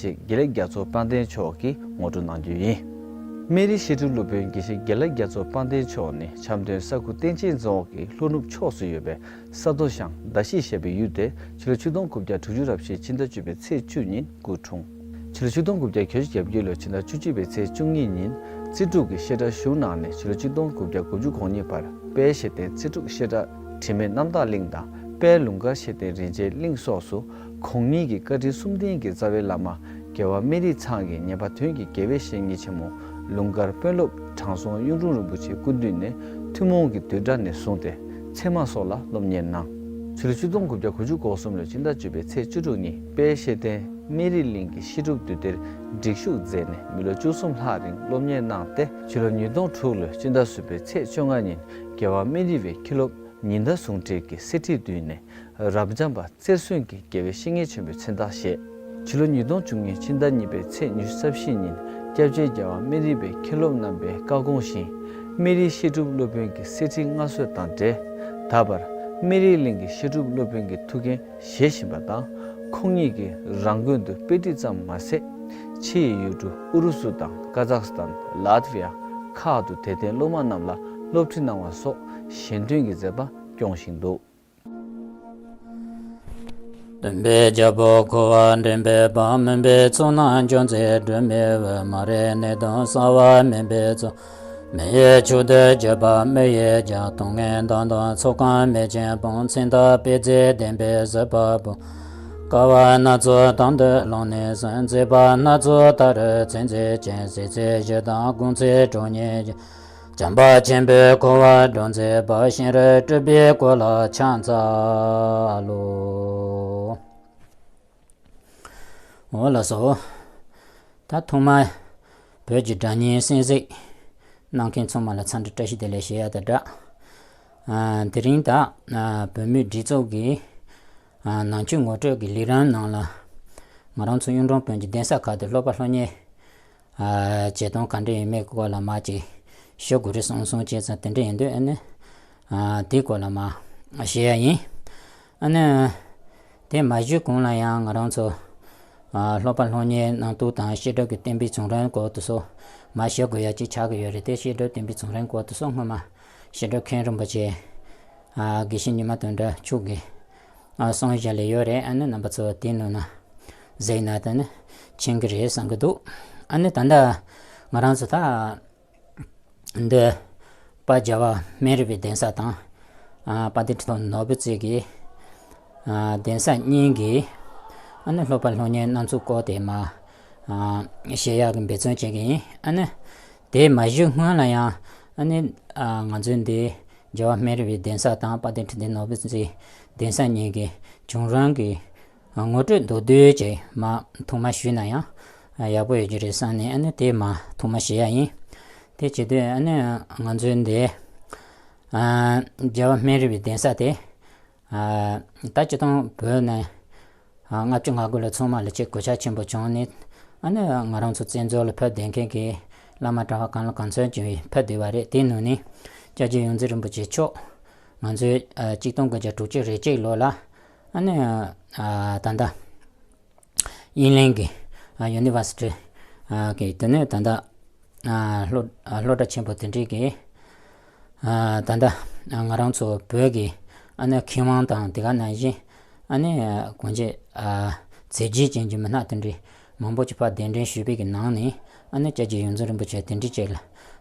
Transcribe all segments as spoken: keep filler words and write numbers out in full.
ཞེས་དགེ་ལེགས་རྒྱ་མཚོ་དཔལ་ལྡན་མཆོག་གིས་ངོ་སྤྲོད་གནང་རྒྱུ་ཡིན། སྨན་རིའི་བཤད་སྒྲུབ་སློབ་དཔོན་དགེ་བཤེས་དགེ་ལེགས་རྒྱ་མཚོ་དཔལ་ལྡན་མཆོག་ནི་འཆམ་མཐུན་ས་ཁུལ་བསྟན་ཆེན་རྫོང་གི་ལྷོ་ནུབ་ཕྱོགས་སུ་ཡོད་པའི་ས་རྡོ་ཤང་མདའ་བཞི་ཞེས་པའི་ཡུལ་དེ་ཕྱི་ལོ་ཆིག་སྟོང་དགུ་བརྒྱ་དྲུག་ཅུ་རེ་བཞི་ཕྱི་ཟླ་བཅུ་པའི་ཚེས་བཅུ་ཉིན་སྐུ་འཁྲུངས། ཕྱི་ལོ་ཆིག་སྟོང་དགུ་བརྒྱ་བརྒྱད་ཅུ་གྱ་བརྒྱད་ལོའི་ཕྱི་ཟླ་བཅུ་གཅིག་པའི་ཚེས་བཅུ་གཉིས་ཉིན་རྩེ་དྲུག་གི་བཤད་གྲྭ་བཞུགས་གནང་ནས་ཕྱི་ལོ་ཆིག་སྟོང་དགུ་བརྒྱ་དགུ་བཅུ་གོ་གཉིས་བར་དཔལ་ཤེར་ཕྟེན་རྩེ་དྲུག་བཤད་གྲྭ་དྲི་མེད་རྣམ་དག་གླིང་དང་དཔལ་ལུང་དཀར་ཤེར་ཕྟེན་རིན་ཆེན་གླིང་སོགས་སུ་ཁོང་ཉིད་ཀྱི་བཀའ་དྲིན་གསུམ་ལྡན་གྱི་རྩ་བའི་བླ་མ་རྒྱལ་བ་སྨན་རི་ཚང་གི་ཉན་པ་དོན་གྱི་དགེ་བའི་བཤེས་གཉེན་ཆེན་མོ་ལུང་དཀར་དཔོན་སློབ་དྲང་སྲོང་གཡུང་དྲུང་རིན་པོ་ཆེའི་སྐུ་མདུན་ནས་ཐུན་མོང་གི་བསྡུས་གྲྭ་ནས་བཟུང་སྟེ་ཚད་མ་སོགས་ལ་སློབ་གཉེར་གནང་། ཕྱི་ལོ་ཆིག་སྟོང་དགུ་བརྒྱ་དགུ་བཅུ་གོ་གསུམ་ལོའི་ཕྱི་ཟླ་བཅུ་པའི་ཚེས་བཅུ་དྲུག་ཉིན་དཔལ་ཤེར་ཕྟེན་སྨན་རི་གླིང་གི་བཤད་སྒྲུབ་འདུས་སྡེར་སྒྲིག་ཞུགས་མཛད་ནས་མི་ལོ་བཅུ་གསུམ་ལྷག་རིང་སློབ་གཉེར་གནང་སྟེ་ཕྱི་ལོ་ཉིས་སྟོང་དྲུག་ལོའི་ཕྱི་ཟླ་གསུམ་པའི་ཚེས་བཅོ་ལྔ་ཉིན་རྒྱལ་བ་སྨན་རི་བའི་མཁན་སློབ་ཉི་ཟླ་ཟུང་འབྲེལ་གྱི་གསེར་ཁྲིར་བསྡུས་ནས་རབ་འབྱམས་པ་རྩེར་སོན་གྱི་དགེ་བའི་བཤེས་གཉེན་ཆེན་པོའི་མཚན་རྟགས་བཞེས། ཕྱི་ལོ་ཉིས་སྟོང་བཅུ་གཉིས་ཕྱི་ཟླ་གཉིས་པའི་ཚེས་ཉི་ཤུ་རྩ་བཞི་ཉིན་སྐྱབས་རྗེ་རྒྱལ་བ་སྨན་རི་བའི་མཁན་སློབ་རྣམ་པའི་བཀའ་དགོངས་བཞིན་སྨན་རིའི་བཤད་སྒྲུབ་སློབ་དཔོན་གྱི་གསེར་ཁྲི་མངའ་གསོལ་དང་འབྲེལ་ད་བར་སྨན་རི་གླིང་གི་བཤད་སྒྲུབ་སློབ་དཔོན་གྱི་ཐུགས་འགན་བཞེས་བཞིན་པ་དང་ཁོང་ཉིད་ཀྱིས་རང་དགོན་དུ་དཔེ་ཁྲིད་ཙམ་མ་ཟད་ཕྱི་ཡི་ཡུལ་གྲུ་ཨུ་རུ་སུ་དང་ཀ་ཛག་སི་ཐན། ལཱ་ཏི་ཝི་ཡ་ཁག་ཏུ་དད་ལྡན་སློབ་མ་རྣམས་ལ་སློབ་ཁྲིད་གནང་བ་སོགས་གཞན་དོན་གྱི་མཛད་པ་སྐྱོང་བཞིན་འདུག། སྟོན་པའི་རྒྱལ་པོ་འཁོར་བ་འདྲེན་པའི་དཔལ། མུན་པའི་ཚོགས་རྣམས་འཇོམས་མཛད་སྒྲོན་མེའི་འོད། མ་རིག་ནད་གདོན་གསང་བ་སྨན་པའི་གཙོ། མི་ཡི་ཆོས་སྡེ་བརྒྱུད་པ་མི་ཡི་རྒྱལ། སྡུག་བསྔལ་མདངས་དང་ཚོགས་རྐྱེན་མེ་ཆེན་སྤོང་། མཚན་རྟགས་དཔེ་བརྩེགས་ལྡན་པའི་བཟོད་པ་པོ། དཀའ་བ་སྣ་ཚོགས་དང་དུ་བླངས་ནས་གསོན། མཛད་པ་སྣ་ཚོགས་ལྟ་རུ་ཚད་འཛིན་ཅིང་། གཟི་བརྗིད་བཞི་དང་དགུང་ཚིགས་གྲོགས་ཉིད་ཀྱི། བྱམས་པ་ཆེན་པོས་འཁོར་བ་སྒྲོལ་མཛད་པ། ཤེས་རབ་སྤྲུལ་པའི་སྐུ་ལ་ཕྱག་འཚལ་ལོ། འོ་ལགས་སོ། ད་ཐོག་མར་བོད་ཀྱི་སྒྲ་སྙན་གསན་གཟིགས་གནང་མཁན་ཚང་མ་ལ་འཚམས་འདྲི་བཀྲ་ཤིས་བདེ་ལེགས་ཞུ་ཡ་དང་སྦྲགས། ཨ། དེ་རིང་ད་ཨ་བོད་མིའི་སྒྲིག་འཛུགས་ཀྱི་ཨ་ནང་ཆོས་ངོ་སྤྲོད་ཀྱི་ལས་རིམ་ནང་ལ་ང་རང་ཚོ་གཡུང་དྲུང་བོན་གྱི་གདན་ས་ཁག་ཏུ་སློབ་པ་སློབ་གཉེར་ཨ་བྱེད་སྟངས་ག་འདྲ་ཡིན་མིན་སྐོར་ལ་མར་ཅིག་ཞུ་དགོས་རེད་བསམ་སོང་། བྱས་ཙང་དེ་འདྲ་ཡིན་དུས་ཨ་ནི་ཨ་དེའི་སྐོར་ལ་མར་ཞུ་ཡ་ཡིན། ཨ་ནི་དེ་མ་ཞུས་གོང་ལ་ཡང་ང་རང་ཚོ་ཨ་སློབ་པ་སློབ་གཉེར་གནང་སྟངས་དང་བཤད་སྒྲུབ་ཀྱི་བསྟན་པའི་བྱུང་རིམ་སྐོར་དུ་སོགས་མར་ཞུ་དགོས་ཡ་ཅིག་ཆགས་ཀྱི་ཡོད་རེད་དེ། བཤད་སྒྲུབ་བསྟན་པའི་བྱུང་རིམ་སྐོར་དུ་སོགས་སྔོན་མ་བཤད་སྒྲུབ་མཁན་རིན་པོ་ཆེ་ཨ་དགེ་བཤེས་ཉི་མ་དོན་གྲུབ་མཆོག་གིས་ཨ་གསུང་བཞག་ལེ་ཡོད་རེད། ཨ་ནི་རྣམ་པ་ཚོ་དེའི་ནང་ན་གཟིགས་ན་ད་ནི་མཁྱེན་གྱི་རེད་བསམ་གྱི་འདུག། ཨ་ནི་ད་ལྟ་ང་རང་ཚོ་ད་འདི་དཔལ་རྒྱལ་བ་སྨན་རི་བའི་གདན་ས་དང་ཨ་དཔལ་ལྡན་ཁྲི་སྟོང་ནོར་བུ་རྩེ་གི་ཨ་གདན་ས་གཉིས་ཀྱི་ཨ་ནི་སློབ་པ་སློབ་གཉེར་གནང་ཚུལ་སྐོར་དེ་མར་ཨ་བཤད་ཡག་གི་འབད་བརྩོན་བྱེད་ཀྱི་ཡིན། ཨ་ནི་དེ་མ་ཞུས་སྔོན་ལ་ཡང་ཨ་ནི་ཨ་ང་ཚོའི་འདི་རྒྱལ་བ་སྨན་རི་བའི་གདན་ས་དང་དཔལ་ལྡན་ཁྲི་སྟོང་ནོར་བུ་རྩེའི་གདན་ས་གཉིས་ཀྱི་བྱུང་རིམ་གྱི་ངོ་སྤྲོད་མདོར་བསྡུས་ཅིག་མར་ཐོག་མར་ཞུས་ན་ཡང་ཡག་པོ་ཡོད་ཀྱི་རེད་བསམ་ནས་ཨ་ནི་དེ་མར་ཐོག་མར་ཞུ་ཡ་ཡིན། དེ་བྱེད་དུས་ཨ་ནི་ང་ཚོའི་འདི་ཨ་རྒྱལ་བ་སྨན་རི་བའི་གདན་ས་དེ་ཨ་ད་སྤྱིར་བཏང་བོད་ནས་ཨ་ལྔ་བཅུ་ང་དགུ་ལོ་ཚང་མ་ལ་ཆེས་གོད་ཆག་ཆེན་པོ་བྱུང་ནས་ཨ་ནི་ང་རང་ཚོ་བཙན་བྱོལ་ལ་ཕེབས་བསྡད་མཁན་གྱི་བླ་མ་གྲྭ་པ་གང་ལ་གང་འཚམ་ཅིག་ཕེབས་བསྡད་པ་རེད། དེའི་ནང་ནས་སྐྱབས་རྗེ་ཡོངས་འཛིན་རིན་པོ་ཆེ་མཆོག་ང་ཚོའི་ཨ་གཅིག་སྟོང་དགུ་བརྒྱ་དྲུག་ཅུ་རེ་གཅིག་ལོ་ལ་ཨ་ནི་ཨ་ད་ལྟ་དབྱིན་ལན་གྱི་ཨ་ཡུ་ནི་ཝར་སི་ཊི་ཨ་གི་དེ་ནས་ད་ལྟ་ཨ་སློབ་ཨ་སློབ་གྲྭ་ཆེན་པོ་དེ་འདྲའི་གི་ཨ་ད་ལྟ་ཨ་ང་རང་ཚོ་བོད་ཀྱི་ཨ་ནི་མཁས་དབང་དང་དེ་ག་ནང་བཞིན་ཨ་ནི་གང་ཅི་ཨ་མཛད་རྗེས་ཅན་གྱི་མི་སྣ་དེ་འདྲའི་མང་པོ་ཅིག་ཕར་གདན་འདྲེན་ཞུས་པའི་གི་ནང་ནས་ཨ་ནི་སྐྱབས་རྗེ་ཡོངས་འཛིན་རིན་པོ་ཆེ་དེ་འདྲའི་ཅིག་ལ་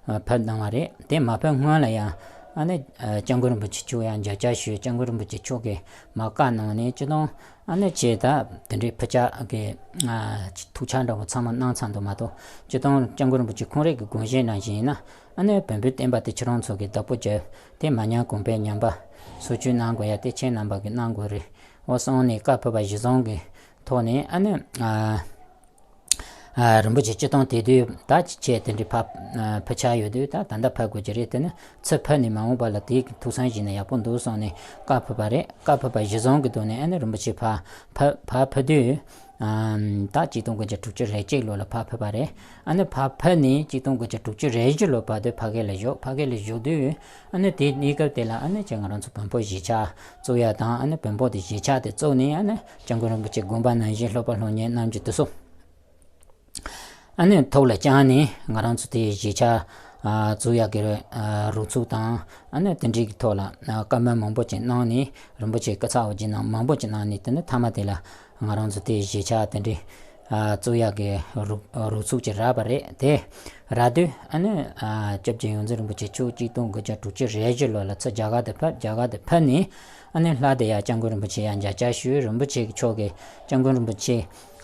ཨ་ཕེབས་གནང་བ་རེད། དེ་མ་ཕེབས་སྔོན་ལ་ཡང་ཨ་ནི་ཨ་སྐྱབས་མགོན་རིན་པོ་ཆེ་མཆོག་ཡང་མཇལ་བཅར་ཞུས། སྐྱབས་མགོན་རིན་པོ་ཆེ་མཆོག་གིས་མར་བཀའ་གནང་ནས་སྤྱིར་བཏང་ཨ་ནི་ཆེ་ད་དེ་འདྲའི་ཕུལ་ཆ་གི་ཨ་ཐུགས་འཆར་འདྲ་བོ་ཚང་མ་གནང་ཚར་འདུག་མ་གཏོགས་སྤྱིར་བཏང་སྐྱབས་མགོན་རིན་པོ་ཆེ་ཁོང་རང་གི་དགོངས་གཞི་ནང་བཞིན་ཡིན་ན་ཨ་ནི་བོན་པོའི་བསྟན་པ་དེ་ཁྱེད་རང་ཚོ་གི་བདག་པོ་བྱས་ཏེ་མ་ཉམས་གོང་འཕེལ་ཉམས་པ་སོར་ཆུད་གནང་དགོས་ཡ་དེ་ཁྱེད་རྣམ་པ་གིས་གནང་དགོས་རེད། འོ་སོང་ནས་བཀའ་ཕེབས་པ་གཞིར་བཟུང་གི་ཐོག་ནས་ཨ་ནི་ཨ་ཨ་རིན་པོ་ཆེ་སྤྱིར་བཏང་དེ་དུས་ད་ཅི་བྱས་དེ་འདྲའི་ཕ་ཨ་ཕུལ་ཆ་ཡོད་དུས་ད་ད་ལྟ་ཕུལ་དགོས་ཀྱི་རེད། དེ་ནི་ཚུར་ཕུལ་ནས་མ་འོངས་པ་ལ་དེའི་ཐུགས་བསམ་བཞེས་ན་ཡག་པོ་འདུག་བསམ་ནས་བཀའ་ཕེབས་པ་རེད། བཀའ་ཕེབས་པ་གཞིར་བཟུང་གི་ཐོག་ནས་ཨ་ནི་རིན་པོ་ཆེ་ཕ་ཕ་ཕ་ཕུལ་དུས་ཨ་ད་གཅིག་སྟོང་དགུ་བརྒྱ་དྲུག་ཅུ་རེ་གཅིག་ལོ་ལ་ཕ་ཕུལ་བ་རེད། ཨ་ནི་ཕ་ཕུལ་ནས་གཅིག་སྟོང་དགུ་བརྒྱ་དྲུག་ཅུ་རེ་བཞི་ལོ་བར་དུ་ཕ་གི་ལ་བཞུགས། ཕ་གི་ལ་བཞུགས་དུས་ཨ་ནི་དེའི་གནས་སྐབས་དེ་ལ་ཨ་ནི་ཅིག་ང་རང་ཚོ་བོན་པོ་གཞིས་ཆགས་བཙུགས་ཡ་དང་ཨ་ནི་བོན་པོ་དེ་གཞིས་ཆགས་དེ་བཙུགས་ནས་ཨ་ནི་སྐྱབས་མགོན་རིན་པོ་ཆེ་དགོངས་པ་ནང་བཞིན་སློབ་པ་སློབ་གཉེར་གནང་རྒྱུ་དེ་ཚོ། ཨ་ནི་ཐོག་ལ་བཅངས་ནས་ང་རང་ཚོ་དེ་གཞིས་ཆགས་ཨ་བཙུགས་ཡག་གི་ཨ་རོགས་ཚོགས་དང་ཨ་ནི་དེ་འདྲའི་གི་ཐོག་ལ་ཨ་བཀའ་མོལ་མང་པོ་ཅིག་གནང་ནས། རིན་པོ་ཆེ་སྐུ་ཚ་འོ་བརྒྱལ་གནང་མང་པོ་ཅིག་གནང་ནས། དེ་ནི་མཐའ་མ་དེ་ལ་ང་རང་ཚོ་དེ་གཞིས་ཆགས་དེ་འདྲའི་ཨ་བཙུགས་ཡག་གི་རོགས་རོགས་ཚོགས་ཅིག་རག་པ་རེད། དེ་རག་དུས་ཨ་ནི་ཨ་སྐྱབས་རྗེ་ཡོངས་འཛིན་རིན་པོ་ཆེ་མཆོག་གཅིག་སྟོང་དགུ་བརྒྱ་དྲུག་ཅུ་རེ་བཞི་ལོ་ལ་ཚུར་རྒྱ་གར་དུ་ཕེབས། རྒྱ་གར་དུ་ཕེབས་ནས་ཨ་ནི་ལྷག་དེ་ཡར་སྐྱབས་མགོན་རིན་པོ་ཆེ་ཡར་མཇལ་བཅར་ཞུས། རིན་པོ་ཆེ་མཆོག་གིས་སྐྱབས་མགོན་རིན་པོ་ཆེ་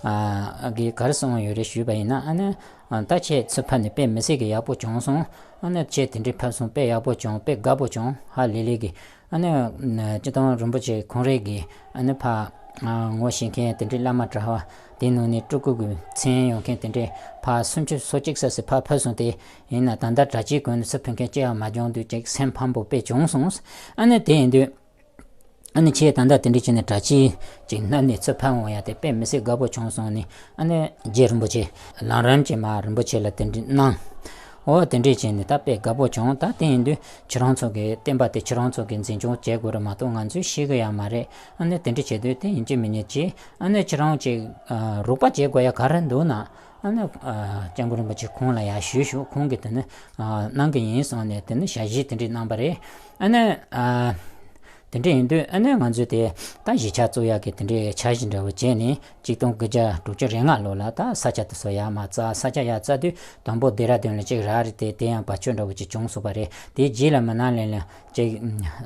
ཨ་གིས་ག་རེ་གསུངས་ཡོད་རེད་ཞུས་པ་ཡིན་ན། ཨ་ནི་ཨ་ད་ཁྱེད་ཚུར་ཕེབས་ནས་དཔེ་མི་སྲིད་ཀྱི་ཡག་པོ་བྱུང་སོང་། ཨ་ནི་ཁྱེད་དེ་འདྲའི་ཕེབས་སོང་། དཔེ་ཡག་པོ་བྱུང་། དཔེ་དགའ་པོ་བྱུང་། ཧ་ལས་ལས་ཀྱི། ཨ་ནི་སྤྱིར་བཏང་རིན་པོ་ཆེ་ཁོང་རང་གིས་ཨ་ནི་ཕར་ཨ་ངོ་ཤེས་མཁན་དེ་འདྲའི་བླ་མ་གྲྭ་བ། དེའི་ནང་ནས་སྤྲུལ་སྐུ་གི་མཚན་ཡོད་མཁན་དེ་འདྲའི་ཕར་སུམ་ཅུ་སོ་གཅིག་ཙམ་ཞིག་ཕར་ཕེབས་སོང་། དེ་ཡིན་ན་ད་ལྟ་གྲྭ་ཆས་གོན་ནས་ཚུར་ཕེབས་མཁན་ཅི་ཡང་མ་བྱུང་དུས་ཅིག་སེམས་ཕམ་པོ་དཔེ་བྱུང་སོང་། ཨ་ནི་དེ་ཡིན་དུས་ཨ་ནི་ཁྱེད་ད་ལྟ་དེ་འདྲ་བྱས་ནས་གྲྭ་ཆས་ཅིག་མནབས་ནས་ཚུར་ཕེབས་འོང་ཡ་དེ་དཔེ་མི་སྲིད་དགའ་པོ་བྱུང་སོང་ནས། ཨ་ནི་རྗེ་རིན་པོ་ཆེ་ལམ་རིམ་གྱི་མ་རིན་པོ་ཆེ་ལ་དེ་འདྲ་གནང་། འོ་དེ་འདྲ་བྱས་ནས་ད་དཔེ་དགའ་པོ་བྱུང་། ད་དེ་ཡིན་དུས་ཁྱེད་རང་ཚོ་གི་བསྟན་པ་དེ་ཁྱེད་རང་ཚོ་གི་འཛིན་སྐྱོང་བྱེད་དགོས་རེད་མ་གཏོགས་ང་ཚོས་ཤེས་གི་ཡ་མ་རེད། ཨ་ནི་དེ་འདྲ་བྱེད་དུས་དེ་ཡིན་གཅིག་མིན་གཉིས་ཀྱིས་ཨ་ནི་ཁྱེད་རང་ཅིག་ཨ་རོགས་པ་བྱེད་དགོས་ཡ་ག་རེ་འདུག་ན། ཨ་ནི་ཨ་སྐྱབས་མགོན་རིན་པོ་ཆེ་ཁོང་ལ་ཡར་ཞུས་ཞུ། ཁོང་གིས་དེ་ནི་ཨ་གནང་གི་ཡིན་གསུངས་ནས་དེ་ནི་ཞལ་བཞེས་དེ་འདྲས་གནང་པ་རེད། ཨ་ནི་ཨ་དེ་འདྲས་ཡིན་དུས་ཨ་ནི་ང་ཚོས་དེ་ད་གཞིས་ཆགས་བཙུགས་ཡག་གི་དེ་འདྲས་འཆར་གཞི་འདྲ་བོ་བྱས་ནས་གཅིག་སྟོང་དགུ་བརྒྱ་དྲུག་ཅུ་རེ་ལྔ་ལོ་ལ་ད་ས་ཆ་དེ་ཚོ་ཡར་མར་བཙལ། ས་ཆ་ཡར་བཙལ་དུས་དང་པོ་ལྡེ་ར་ལྡུན་ལ་གཅིག་རག་རེད། དེ་དེ་ཡང་བར་ཆད་འདྲ་བོ་ཅིག་བྱུང་སོང་པ་རེད། དེའི་རྗེས་ལ་མི་ནག་གླིང་ལ་ཅིག་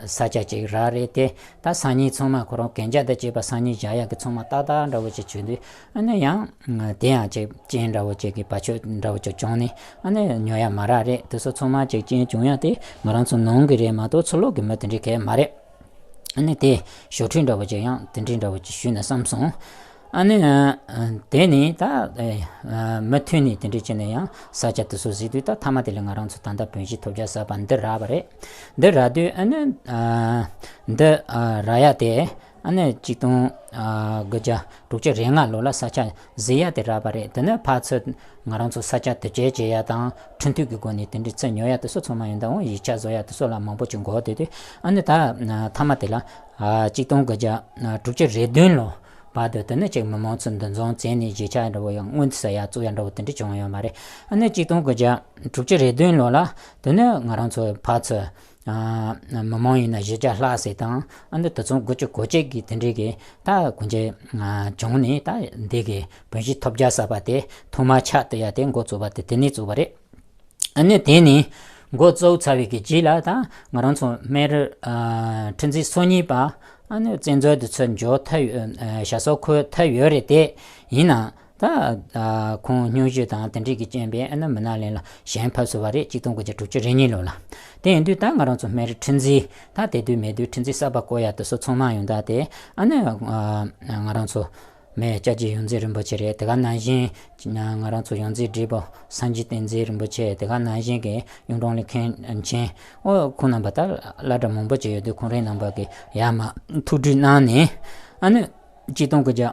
ས་ཆ་ཅིག་རག་རེད། དེ་ད་སང་ཉིན་ཚང་མ་ཁོ་རང་གན་རྒྱ་དང་བཅས་པ་སང་ཉིན་བཞག་ཡག་གི་ཚང་མ་ཏག་ཏག་འདྲ་བོ་ཅིག་བྱུང་དུས་ཨ་ནི་ཡང་དེ་ཡང་ཅིག་རྐྱེན་འདྲ་བོ་ཅིག་གི་བར་ཆད་འདྲ་བོ་ཅིག་བྱུང་ནས་ཨ་ནི་ཉོ་ཡ་མ་རག་རེད། དེ་ཚོ་ཚང་མ་ཅིག་རྐྱེན་བྱུང་ཡ་དེ་ང་རང་ཚོ་ནང་གི་རེད་མ་གཏོགས་ཕྱི་ལོགས་གི་མི་དེ་འདྲའི་གང་ཡང་མ་རེད། ཨ་ནི་དེ་ཞོ་ཁྲུས་འདྲ་བོ་ཅིག་ཡང་དེ་འདྲའི་འདྲ་བོ་ཅིག་ཞུས་ན་བསམ་སོང་། ཨ་ནི་ཨ་དེ་ནི་ད་ཨ་མུ་མཐུད་ནས་དེ་འདྲ་བྱས་ནས་ཡང་ས་ཆ་དེ་ཚོ་གཟིགས་དུས་ད་མཐའ་མ་དེ་ལ་ང་རང་ཚོ་ད་ལྟ་བོད་གཞིས་ཐོབ་རྒྱལ་གསར་པ་འདི་རག་པ་རེད། འདི་རག་དུས་ཨ་ནི་ཨ་འདི་ཨ་རག་ཡ་དེ་ཨ་ནི་གཅིག་སྟོང་ཨ་དགུ་བརྒྱ་དྲུག་ཅུ་རེ་ལྔ་ལོ་ལ་ས་ཆ་གཟིགས་ཡ་དེ་རག་པ་རེད། དེ་ནས་ཕར་ཚུར་ང་རང་ཚོ་ས་ཆ་དེ་བཅད་བྱེད་ཡ་དང་ཁྲིམས་མཐུན་གྱི་སྒོ་ནས་དེ་འདྲ་ཚུར་ཉོ་ཡ་དེ་ཚོ་ཚང་མ་ཡོན་བདག་འོང་ཡིག་ཆ་བཟོ་ཡ་དེ་ཚོ་ལ་མང་པོ་ཅིག་འགོར་བསྡད་དུས་ཨ་ནི་ད་མཐའ་མ་དེ་ལ་ཨ་གཅིག་སྟོང་དགུ་བརྒྱ་དྲུག་ཅུ་རེ་བདུན་ལོ་བར་དུ་དེ་ནས་ཅིག་མི་མང་ཚོ་འདུ་འཛོམས་བྱས་ནས་གཞིས་ཆགས་འདྲ་བོ་ཡང་སྔོན་དུ་ས་ཡ་བཙུགས་ཡ་འདྲ་བོ་དེ་འདྲ་བྱུང་ཡོད་མ་རེད། ཨ་ནི་གཅིག་སྟོང་དགུ་བརྒྱ་དྲུག་ཅུ་རེ་བདུན་ལོ་ལ་དེ་ནས་ང་རང་ཚོ་ཕར་ཚུར་ཨ་མི་མང་ཡིན་ན་གཞིས་ཆགས་ལྷག་ཟེར་དང་། ཨ་ནི་དེ་ཚོ་དགུ་བཅུ་གོ་གཅིག་གི་དེ་འདྲའི་གི་ད་གོང་ཆེ་ཨ་བྱུང་ནས་ད་འདི་གི་བོད་གཞིས་ཐོབ་རྒྱལ་གསར་པ་དེ་ཐོག་མར་ཆགས་བསྡད་ཡ་དེ་འགོ་བཙུགས་པ་དེ་དེ་ནས་བཙུགས་པ་རེད། ཨ་ནི་དེ་ནས་འགོ་བཙུགས་ཚར་བའི་གི་རྗེས་ལ་ད་ང་རང་ཚོ་སྨན་རི་ཨ་ཁྲི་འཛིན་སོ་གཉིས་པ་ཨ་ནི་བཙན་འཛུལ་དུ་ཚུར་འབྱོར་ཐུབ་ཡོད། ཨ་ཞྭ་སོར་འཁོད་ཐུབ་ཡོད་རེད། དེ་ཡིན་ན་ད་ཨ་ཁོང་སྙུང་གཞི་དང་དེ་འདྲའི་གི་རྐྱེན་པས་ཨ་ནི་མི་ནག་གླིང་ལ་ཞེན་ཕབ་སོང་བ་རེད། གཅིག་སྟོང་དགུ་བརྒྱ་དྲུག་ཅུ་རེ་གཉིས་ལོ་ལ། དེ་ཡིན་དུས་ད་ང་རང་ཚོ་སྨན་རི་ཁྲི་འཛིན་ད་དེ་དུས་མེད་དུས་ཁྲི་འཛིན་གསར་པ་བསྐོ་ཡ་དེ་ཚོ་ཚང་མ་ཡོང་ད་དེ་ཨ་ནི་ཨ་ང་རང་ཚོ་མེས་སྐྱབས་རྗེ་ཡོངས་འཛིན་རིན་པོ་ཆེ་རེད། དེ་ག་ནང་བཞིན་ང་རང་ཚོ་ཡོངས་འཛིན་བགྲེས་པོ་སངས་རྒྱས་བསྟན་འཛིན་རིན་པོ་ཆེ། དེ་ག་ནང་བཞིན་གྱི་གཡུང་དྲུང་ལི་མཁན་ཆེན་འོ་ཁོང་རྣམ་པ་ད་སློབ་གྲྭ་མང་པོ་ཅིག་ཡོད་དུས་ཁོང་རང་རྣམ་པ་གི་ཡར་མར་ཐུགས་སྤྲོ་གནང་ནས་ཨ་ནི་གཅིག་སྟོང་དགུ་བརྒྱ་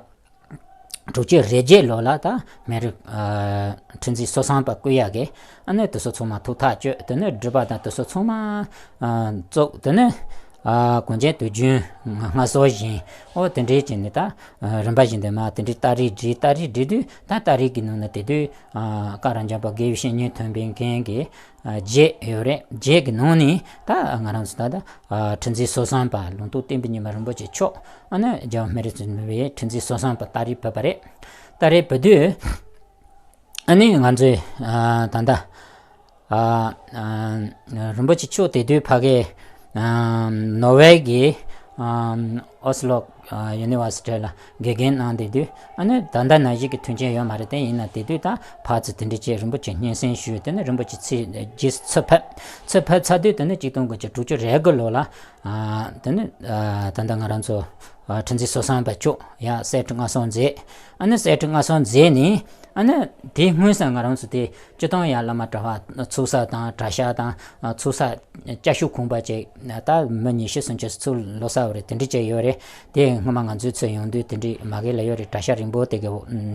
དྲུག་ཅུ་རེ་བརྒྱད་ལོ་ལ་ད་སྨན་རི་ཨ་ཁྲི་འཛིན་སོ་གསུམ་པ་བསྐོ་ཡག་གི་ཨ་ནི་དེ་ཚོ་ཚང་མ་ཐུགས་ཐག་གཅོད། དེ་ནས་སྒྲུབ་པ་དང་དེ་ཚོ་ཚང་མ་ཨ་བཙུགས། དེ་ནས་ཨ་གོང་ཆེན་དུས་རྒྱུན་སྔ་སོར་བཞིན་ཨོ་དེ་འདྲའི་བྱས་ནས་ད་ཨ་རིམ་པ་བཞིན་དུ་མར་དེ་འདྲའི་ཏ་རིག་བྲིས། ཏ་རིག་བྲིས་དུས་ད་ཏ་རིག་གི་ནང་ན་དེ་དུས་ཨ་བཀའ་རབ་འབྱམས་པ་དགེ་བའི་བཤེས་གཉེན་ཐོན་པའི་མཁན་གྱི་ཨ་བརྒྱད་ཡོད་རེད། བརྒྱད་ཀྱི་ནང་ནས་ད་ང་རང་ཚོ་ད་ལྟ་ཨ་ཁྲི་འཛིན་སོ་གསུམ་པ་ལུང་རྟོགས་བསྟན་པའི་ཉི་མ་རིན་པོ་ཆེ་མཆོག་ཨ་ནི་རྒྱལ་བ་སྨན་རི་བཙུན་པའི་ཁྲི་འཛིན་སོ་གསུམ་པ་ཏ་རིག་བོད་པ་རེད། ཏ་རིག་བོད་དུས་ཨ་ནི་ང་ཚོས་ཨ་ད་ལྟ་ཨ་ཨ་རིན་པོ་ཆེ་མཆོག་དེ་དུས་ཕ་གི་ཨ་ནོར་ཝེ་གི་ཨ་ཨོ་སི་ལོ་ཨ་ཡུ་ནི་ཝར་སི་ཊི་ལ་དགེ་རྒན་གནང་བསྡད་དུས་ཨ་ནི་ད་ལྟ་ནང་བཞིན་གྱི་མཐུན་རྐྱེན་ཡོད་མ་རེད། དེ་ཡིན་ན་དེ་དུས་ད་ཕར་ཚུར་དེ་འདྲ་བྱས་རིན་པོ་ཆེ་སྙན་སེང་ཞུས། དེ་ནས་རིན་པོ་ཆེ་ཚུར་རྗེས་སུ་ཚུར་ཕེབས། ཚུར་ཕེབས་ཚར་དུས་དེ་ནས་གཅིག་སྟོང་དགུ་བརྒྱ་དྲུག་ཅུ་རེ་དགུ་ལོ་ལ་ཨ་དེ་ནས་ཨ་ད་ལྟ་ང་རང་ཚོ་ཨ་ཁྲི་འཛིན་སོ་གསུམ་པ་མཆོག་ཡང་གསེར་ཁྲི་མངའ་གསོལ་མཛད། ཨ་ནི་གསེར་ཁྲི་མངའ་གསོལ་མཛད་ནས་ཨ་ནི་དེ་སྔོན་ས་ང་རང་ཚོ་དེ་སྤྱིར་བཏང་ཡང་བླ་མ་གྲྭ་བ་ཚོགས་ས་དང་གྲྭ་ཤག་དང་ཚོགས་ས་བཅའ་བཞུགས་ཁང་པ་བཅས་ད་མི་ཉི་ཤུ་སུམ་ཅུ་ཚུར་ལོག་ས་བ་རེད། དེ་འདྲ་བཅས་ཡོད་རེད། དེ་སྔོན་མ་ང་ཚོའི་ཚོ་ཡོང་དུས་དེ་འདྲའི་མ་གི་ལ་ཡོད་རེད། གྲྭ་ཤག་རིང་པོ་དེ་གི་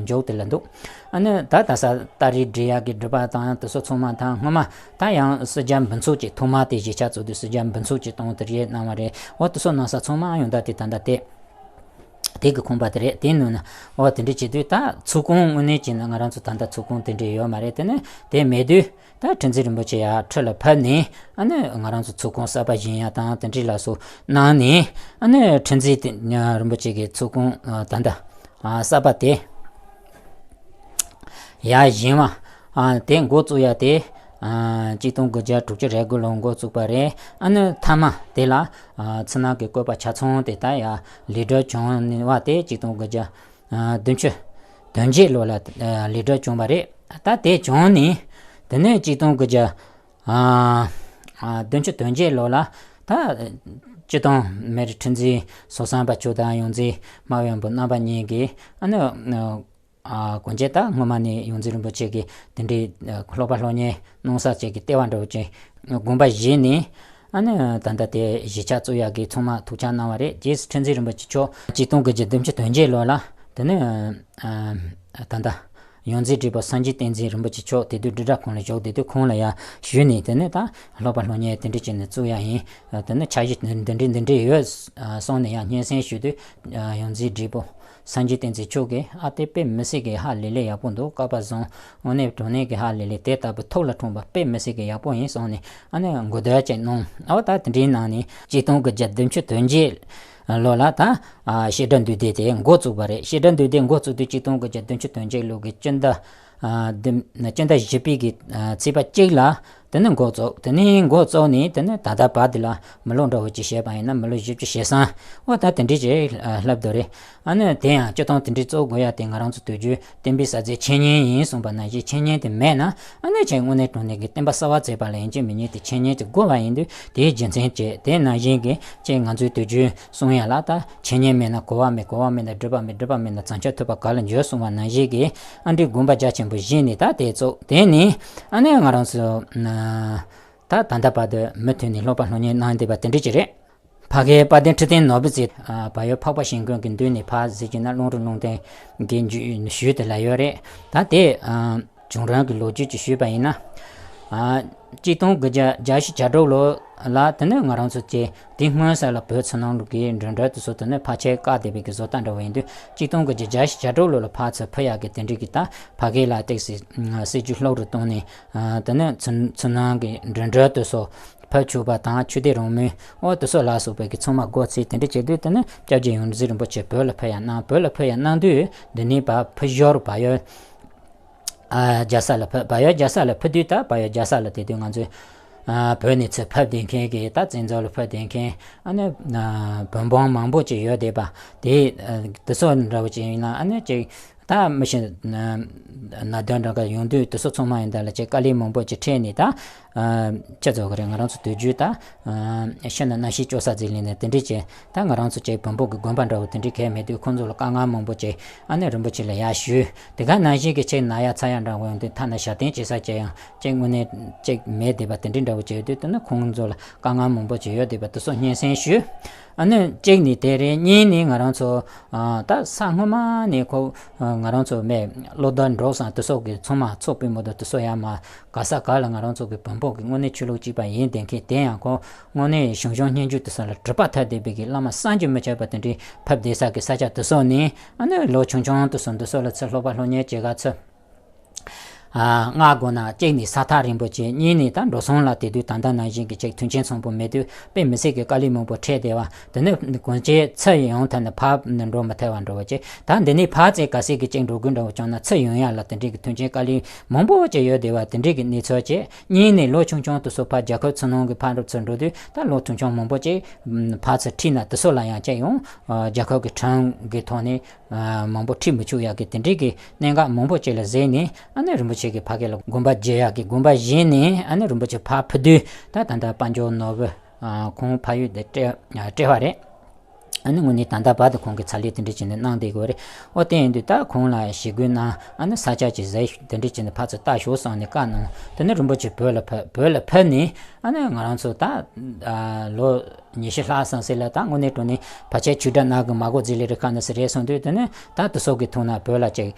འཇོག་དེ་ལ་འདུག་ཨ་ནི་ད་ད་ས་ཏ་རིག་འབྲི་ཡག་གི་སྒྲུབ་པ་དང་དེ་ཚོ་ཚང་མ་དང་སྔོན་མ་ད་ཡང་སྲིད་རྒྱལ་འབུམ་ཚོགས་ཀྱི་ཐོག་མ་དེ་གཞིས་ཆགས་གཙོ་དུས་སྲིད་རྒྱལ་འབུམ་ཚོགས་ཀྱི་སྟོང་དེ་རེད་གནང་བ་རེད། འོ་དེ་ཚོ་གནང་ས་ཚང་མ་ཡོང་ད་དེ་ད་ལྟ་དེ། དེ་གི་ཁང་པ་དེ་རེད། དེ་ནང་ན་འོ་དེ་འདྲ་བྱེད་དུས་ད་ཚོགས་ཁང་དངོས་གནས་བྱས་ན་ང་རང་ཚོ་ད་ལྟ་ཚོགས་ཁང་དེ་འདྲ་ཡོད་མ་རེད། དེ་ནི་དེ་མེད་དུས་ད་ཁྲི་འཛིན་རིན་པོ་ཆེ་ཡར་ཁྲི་ལ་ཕེབས་ནས་ཨ་ནི་ང་རང་ཚོ་ཚོགས་ཁང་གསར་པ་བཞེངས་ཡ་དང་དེ་འདྲ་ལ་སོགས་གནང་ནས། ཨ་ནི་ཁྲི་འཛིན་དེ་རིན་པོ་ཆེ་གི་ཚོགས་ཁང་ད་ལྟ་གསར་པ་དེ་ཡར་བཞེངས་པ། ཨ་དེ་འགོ་བཙུགས་ཡ་དེ་ཨ་གཅིག་སྟོང་དགུ་བརྒྱ་དྲུག་ཅུ་རེ་དགུ་ལོར་འགོ་བཙུགས་པ་རེད། ཨ་ནི་མཐའ་མ་དེ་ལ་ཨ་ཕྱི་ནང་གི་བཀོད་པ་ཆ་ཚང་དེ་ད་ཡར་ལེགས་གྲུབ་བྱུང་བ་དེ་གཅིག་སྟོང་དགུ་བརྒྱ་ཨ་བདུན་ཅུ་དོན་བརྒྱད་ལོ་ལ་ཨ་ལེགས་གྲུབ་བྱུང་བ་རེད། ད་དེ་བྱུང་ནས་དེ་ནས་གཅིག་སྟོང་དགུ་བརྒྱ་ཨ་ཨ་བདུན་ཅུ་དོན་བརྒྱད་ལོ་ལ་ད་སྤྱི་བཏང་མི་རིགས་ཁྲི་འཛིན་སོ་བསམ་པ་ཆོས་དང་ཡོངས་འཛིན་སྨྲ་བའི་བོན་པོ་རྣམ་པ་གཉིས་ཀྱིས་ཨ་ནི་ཨ་གོང་ཆེ་ད་སྔོན་མ་ནས་ཡོངས་འཛིན་རིན་པོ་ཆེ་གིས་དེ་འདྲའི་ཨ་སློབ་པ་སློབ་གཉེར་གནང་ས་ཅིག་གི་ལྟེ་བ་འདྲ་བོ་ཅིག་དགོངས་པ་བཞེས་ནས། ཨ་ནི་ད་ལྟ་དེ་གཞིས་ཆགས་བཙུགས་ཡག་གི་ཚང་མ་ཐུགས་འཆར་གནང་བ་རེད། རྗེས་སུ་ཁྲི་འཛིན་རིན་པོ་ཆེ་མཆོག་གཅིག་སྟོང་དགུ་བརྒྱ་བདུན་ཅུ་དོན་བརྒྱད་ལོ་ལ་དེ་ནི་ཨ་ད་ལྟ་ཡོངས་འཛིན་བགྲེས་པོ་སངས་རྒྱས་བསྟན་འཛིན་རིན་པོ་ཆེ་མཆོག་དེ་དུས་དྲིལ་བསྒྲགས་ཁང་ལ་བཞུགས། དེ་དུས་ཁོང་ལ་ཡར་ཞུས་ནས་དེ་ནི་ད་སློབ་པ་སློབ་གཉེར་དེ་འདྲ་བྱས་ནས་བཙུགས་ཡག་ཡིན། དེ་ནི་འཆར་གཞི་འདི་འདྲ་འདི་འདྲ་ཡོད་གསུངས་ནས་ཡང་སྙན་སེང་ཞུས་དུས་ཡོངས་འཛིན་བགྲེས་པོ་སངས་རྒྱས་བསྟན་འཛིན་མཆོག་གིས་ཨ་དེ་དཔེ་མི་སྲིད་ཀྱི་ཧ་ལས་ལས་ཡག་པོ་འདུག་སྐལ་པ་བཟང་། དངོས་གནས་དྲང་གནས་ཀྱི་ཧ་ལས་ལས་དེ་ལྟ་བུ་ཐུགས་ལ་འཁྲུངས་པ་དཔེ་མི་སྲིད་ཀྱི་ཡག་པོ་ཡིན་གསུངས་ནས་ཨ་ནི་གོ་བརྡ་ཅིག་གནང་། ཨ་ད་དེ་འདྲའི་ནང་ནས་གཅིག་སྟོང་དགུ་བརྒྱ་བདུན་ཅུ་དོན་བརྒྱད་ལོ་ལ་ད་ཨ་བཤད་སྒྲ་འདུས་སྡེ་དེ་འགོ་བཙུགས་པ་རེད། བཤད་སྒྲ་འདུས་སྡེ་འགོ་བཙུགས་དུས་གཅིག་སྟོང་དགུ་བརྒྱ་བདུན་ཅུ་དོན་བརྒྱད་ལོ་གི་སྤྱི་ཟླ་ཨ་བདུན་སྤྱི་ཟླ་བཞི་པའི་གི་ཨ་ཚེས་པ་གཅིག་ལ་དེ་ནས་འགོ་བཙུགས། དེ་ནས་འགོ་བཙུགས་ནས་དེ་ནས་ད་ལྟ་བར་དེ་ལ་མི་ལོ་འདྲ་བོ་ཅིག་བཤད་པ་ཡིན་ན་མི་ལོ་བཞི་བཅུ་ཞེ་གསུམ་འོ་ད་དེ་འདྲ་ཅིག་ཨ་ལྷག་འདུག་རེད། ཨ་ནི་དེ་ཡང་སྤྱིར་བཏང་དེ་འདྲ་བཙུགས་དགོས་ཡ་དེ་ང་རང་ཚོ་དུས་རྒྱུན་བསྟན་པའི་གསལ་མཛད་འཆད་ཉན་ཡིན་གསུངས་པ་ནང་བཞིན་འཆད་ཉན་དེ་མེད་ན་ཨ་ནི་ཅིག་དངོས་གནས་དྲང་གནས་ཀྱི་བསྟན་པ་གསར་པ་བཙུགས་པ་ལ་ཡིན་གཅིག་མིན་གཉིས་དེ་འཆད་ཉན་དེ་དགོས་པ་ཡིན་དུས་དེའི་རྒྱུ་མཚན་བཅས་དེ་ནང་བཞིན་གྱི་ཅིག་ང་ཚོའི་དུས་རྒྱུན་གསུང་ཡ་ལ་ད་འཆད་ཉན་མེད་ན་གོ་བ་མེད། གོ་བ་མེད་ན་སྒྲུབ་པ་མེད། སྒྲུབ་པ་མེད་ན་བྱང་ཆུབ་ཐོབ་པ་ག་ལ་འབྱོར་གསུངས་པ་ནང་བཞིན་གྱི་ཨ་འདྲའི་དགོངས་པ་རྒྱ་ཆེན་པོ་བཞེས་ནས་ད་དེ་བཙུགས། དེ་ནས་ཨ་ནི་ང་རང་ཚོ་ད་ད་ལྟ་བར་དུ་མུ་མཐུད་ནས་སློབ་པ་སློབ་གཉེར་གནང་བསྡད་པ་དེ་འདྲ་ཅིག་རེད། ཕ་གིའི་དཔལ་ལྡན་ཁྲི་བརྟན་ནོར་བུ་རྩེ་བལ་ཡུལ་འཕགས་པ་ཞིང་ཀུན་གྱི་མདུན་ནས་ཕར་གཟིགས་ཀྱི་ན་གླང་རི་གླང་ཐང་གི་ཞུས་དེ་ལ་ཡོད་རེད། ད་དེ་བྱུང་རིམ་གྱི་ལོ་རྒྱུས་ཅིག་ཞུས་པ་ཡིན་ན། ཨ་གཅིག་སྟོང་དགུ་བརྒྱ་བརྒྱད་ཅུ་གྱ་དྲུག་ལོ་ལ་དེ་ནས་ང་རང་ཚོ་ཀྱི་དེ་སྔོན་ས་ལ་བོད་ཕྱི་ནང་ལུགས་ཀྱི་མགྲོན་གྲོས་དེ་ཚོ་དེ་ནས་ཕལ་ཆེར་བཀག་བསྡད་པའི་གི་བཟོ་ལྟ་འདྲ་བོ་ཡིན་དུས་གཅིག་སྟོང་དགུ་བརྒྱ་བརྒྱད་ཅུ་གྱ་དྲུག་ལོ་ལ་ཕར་ཚུར་ཕུད་ཡག་གི་དེ་འདྲའི་གི་ད་ཕ་གི་ལ་ཏོག་ཙམ་སྲིད་ཇུས་ལྷུག་རུ་བཏང་ནས་དེ་ནས་ཕྱི་ཕྱི་ནང་གི་མགྲོན་གྲོས་དེ་ཚོ་ཕར་ཕྱོགས་པ་དང་ཆོས་དད་རང་མོས་འོ་དེ་ཚོ་ལ་སོགས་པའི་གི་ཚང་མ་སྒོ་ཕྱེ་དེ་འདྲ་བྱེད་དུས་དེ་ནས་སྐྱབས་རྗེ་ཡོངས་འཛིན་རིན་པོ་ཆེ་བོད་ལ་ཕེབས་ཡ་གནང་། བོད་ལ་ཕེབས་ཡ་གནང་དུས་འདི་ནས་ཕར་ཕུ་ཞོར་བལ་ཡུལ་ཨ་རྒྱལ་ས་ལ་ཕེབས། བལ་ཡུལ་རྒྱལ་ས་ལ་ཕེབས་དུས་ད་བལ་ཡུལ་རྒྱལ་ས་ལ་དེ་དུས་ང་ཚོས་ཨ་བོད་ནས་ཚུར་ཕེབས་བསྡད་མཁན་གི་ད་བཙན་འཛུལ་ལ་ཕེབས་བསྡད་མཁན་ཨ་ནི་ཨ་བོན་འབངས་མང་པོ་ཅིག་ཡོད་བསྡད་པ་དེ་ཨ་དེ་ཚོ་འདྲ་བོ་ཅིག་ཡིན་ན་ཨ་ནི་ཅིག་ད་མི་ཤེས་ན་གནད་དོན་འདྲ་ག་ཡོང་དུས་དེ་ཚོ་ཚང་མ་ཡིན་ད་ལ་ཅིག་དཀའ་ལས་མང་པོ་ཅིག་འཕྲད་ནས་ད་ཨ་ཅི་ཚོ་གི་རེད། ང་རང་ཚོ་དུས་རྒྱུན་ད་ཨ་ཤི་ན་རྣམ་ཤེས་སྐྱོ་ས་ཟིག་ལེན་ནས་དེ་འདྲས་ཅིག་ད་ང་རང་ཚོ་ཅིག་བོན་པོ་གི་དགོན་པ་འདྲ་བོ་དེ་འདྲས་གས་མེད་དུས་ཁོང་ཚོ་ལ་དཀའ་ངལ་མང་པོ་ཅིག་ཨ་ནི་རིན་པོ་ཆེ་ལ་ཡར་ཞུས། དེ་ག་ནང་བཞིན་གི་ཅིག་ན་ཡ་ཚ་ཡ་འདྲ་བོ་ཡོང་དུས་ཐ་ན་ཞབས་བརྟན་བྱེད་ས་ཅིག་ཡང་ཅིག་དངོས་གནས་ཅིག་མེད་བསྡད་པ་དེ་འདྲས་འདྲ་བོ་ཅིག་ཡོད་དུས་དེ་ནི་ཁོང་ཚོ་ལ་དཀའ་ངལ་མང་པོ་ཅིག་ཡོད་བསྡད་པ་དེ་ཚོ་སྙན་སེང་ཞུས། ཨ་ནི་གཅིག་ནི་དེ་རེད། གཉིས་ནི་ང་རང་ཚོ་ཨ་ད་ས་སྔོན་མ་ནས་ཁོ་ཨ་ང་རང་ཚོ་མེ་བློ་བདེ་འགྲོ་སང་དེ་ཚོ་གི་ཚང་མ་ཚོགས་པའི་མོ་དེ་དེ་ཚོ་ཡང་མ་ག་ས་ག་ལ་ང་རང་ཚོ་གི་བོན་པོ་གི་དངོས་གནས་ཆོས་ལུགས་གཅིག་པ་ཡིན་བསྡད་མཁན་དེ་ཡང་ཁོ་དངོས་གནས་བྱང་ཆུབ་སྙན་བརྒྱུད་དེ་ཚོ་ལ་གྲུབ་པ་ཐལ་བསྡད་པའི་གི་བླ་མ་བསམ་གྱིས་མི་ཁྱབ་པ་དེ་འདྲའི་ཕེབས་བསྡད་ས་གི་ས་ཆ་དེ་ཚོ་ནས་ཨ་ནི་ལོ་ཆུང་ཆུང་དེ་ཚོ་འདི་ཚོ་ལ་ཚུར་སློབ་པ་སློབ་གཉེར་བྱེད་ག་ཚུར། ཨ་སྔ་དགོས་ན་གཅིག་ནས་ས་ཐག་རིང་པོ་བྱས། གཉིས་ནས་ད་འགྲོ་སོང་ལ་དེ་དུས་ད་ལྟ་ནང་བཞིན་གྱི་ཅིག་མཐུན་རྐྱེན་འཚམ་པོ་མེད་དུས་དཔེ་མི་སྲིད་ཀྱི་དཀའ་ལས་མང་པོ་འཕྲད་བསྡད་པ། དེ་ནས་གོང་ཆེ་ཚུར་ཡོང་ཐབས་ནས་ཕར་ནས་འགྲོ་མི་ཐུབ་པ་འདྲ་བོ་བྱས། ད་འདི་ནས་ཕར་ཚུར་ག་ཚད་ཀྱི་ཅིག་འགྲོ་དགོས་འདྲ་བོ་བྱུང་ན་ཚུར་ཡོང་ཡ་ལ་དེ་འདྲའི་གི་མཐུན་རྐྱེན་དཀའ་ལས་མང་པོ་ཅིག་ཡོད་བསྡད་པ་དེ་འདྲའི་གི་གནས་ཚུལ་བྱས། གཉིས་ནས་ལོ་ཆུང་ཆུང་དེ་ཚོ་ཕར་རྒྱལ་ཁབ་ཕྱི་ནང་གི་ཕར་འགྲོ་ཚུར་འགྲོ་དུས་ད་ལོ་ཆུང་ཆུང་མང་པོ་ཅིག་ཕར་ཚུར་ཁྲིད་ན་དེ་ཚོ་ལ་ཡང་ཅིག་ཡང་རྒྱལ་ཁབ་ཀྱི་ཁྲིམས་ཀྱི་ཐོག་ནས། ཨ་མང་པོ་ཁྲིད་མི་ཆོག་ཡག་གི་དེ་འདྲའི་གི་གནད་འགག་མང་པོ་ཅིག་ལ་གཟིགས་ནས་ཨ་ནི་རིན་པོ་ཆེ་གི་ཕ་གི་ལ་དགོངས་པ་བཞེས་ཡག་གི་དགོངས་པ་བཞེས་ནས་ཨ་ནི་རིན་པོ་ཆེ་ཕར་ཕུད་དུས་ད་ད་ལྟ་དཔལ་འབྱོར་ནོར་བུ་ཨ་ཁོང་ཕ་ཡུལ་དེ་སྤྲད་སྤྲད་པ་རེད། ཨ་ནི་དངོས་གནས་ད་ལྟ་བར་དུ་ཁོང་གི་ཚ་ལས་དེ་འདྲ་བྱས་ནས་གནང་བསྡད་དགོས་རེད། ཨོ་དེ་ཡིན་དུས་ད་ཁོང་ལ་ཞི་རྒོལ་གནང་ཨ་ནི་ས་ཆ་ཅིག་གཟིགས་དེ་འདྲ་བྱས་ནས་ཕར་ཚུར་ལྟ་ཞོག་བསམ་ནས་བཀའ་གནང་། དེ་ནས་རིན་པོ་ཆེ་བོད་ལ་ཕེབས། བོད་ལ་ཕེབས་ནས་ཨ་ནི་ང་རང་ཚོ་ད་ཨ་ལོ། ཉི་ཤུ་ལྷག་ཙམ་ཟེར་ལ། ད་དངོས་གནས་དྲང་གནས་ཕལ་ཆེར་ཆོས་གྲྭ་ནང་གི་མ་གོ་ཟི་ལི་རི་ཁ་ནས་ཟེར་རེད་སོང་དུས། དེ་ནས་ད་དེ་ཚོ་གི་ཐོག་ན་བོད་ལ་ཅིག་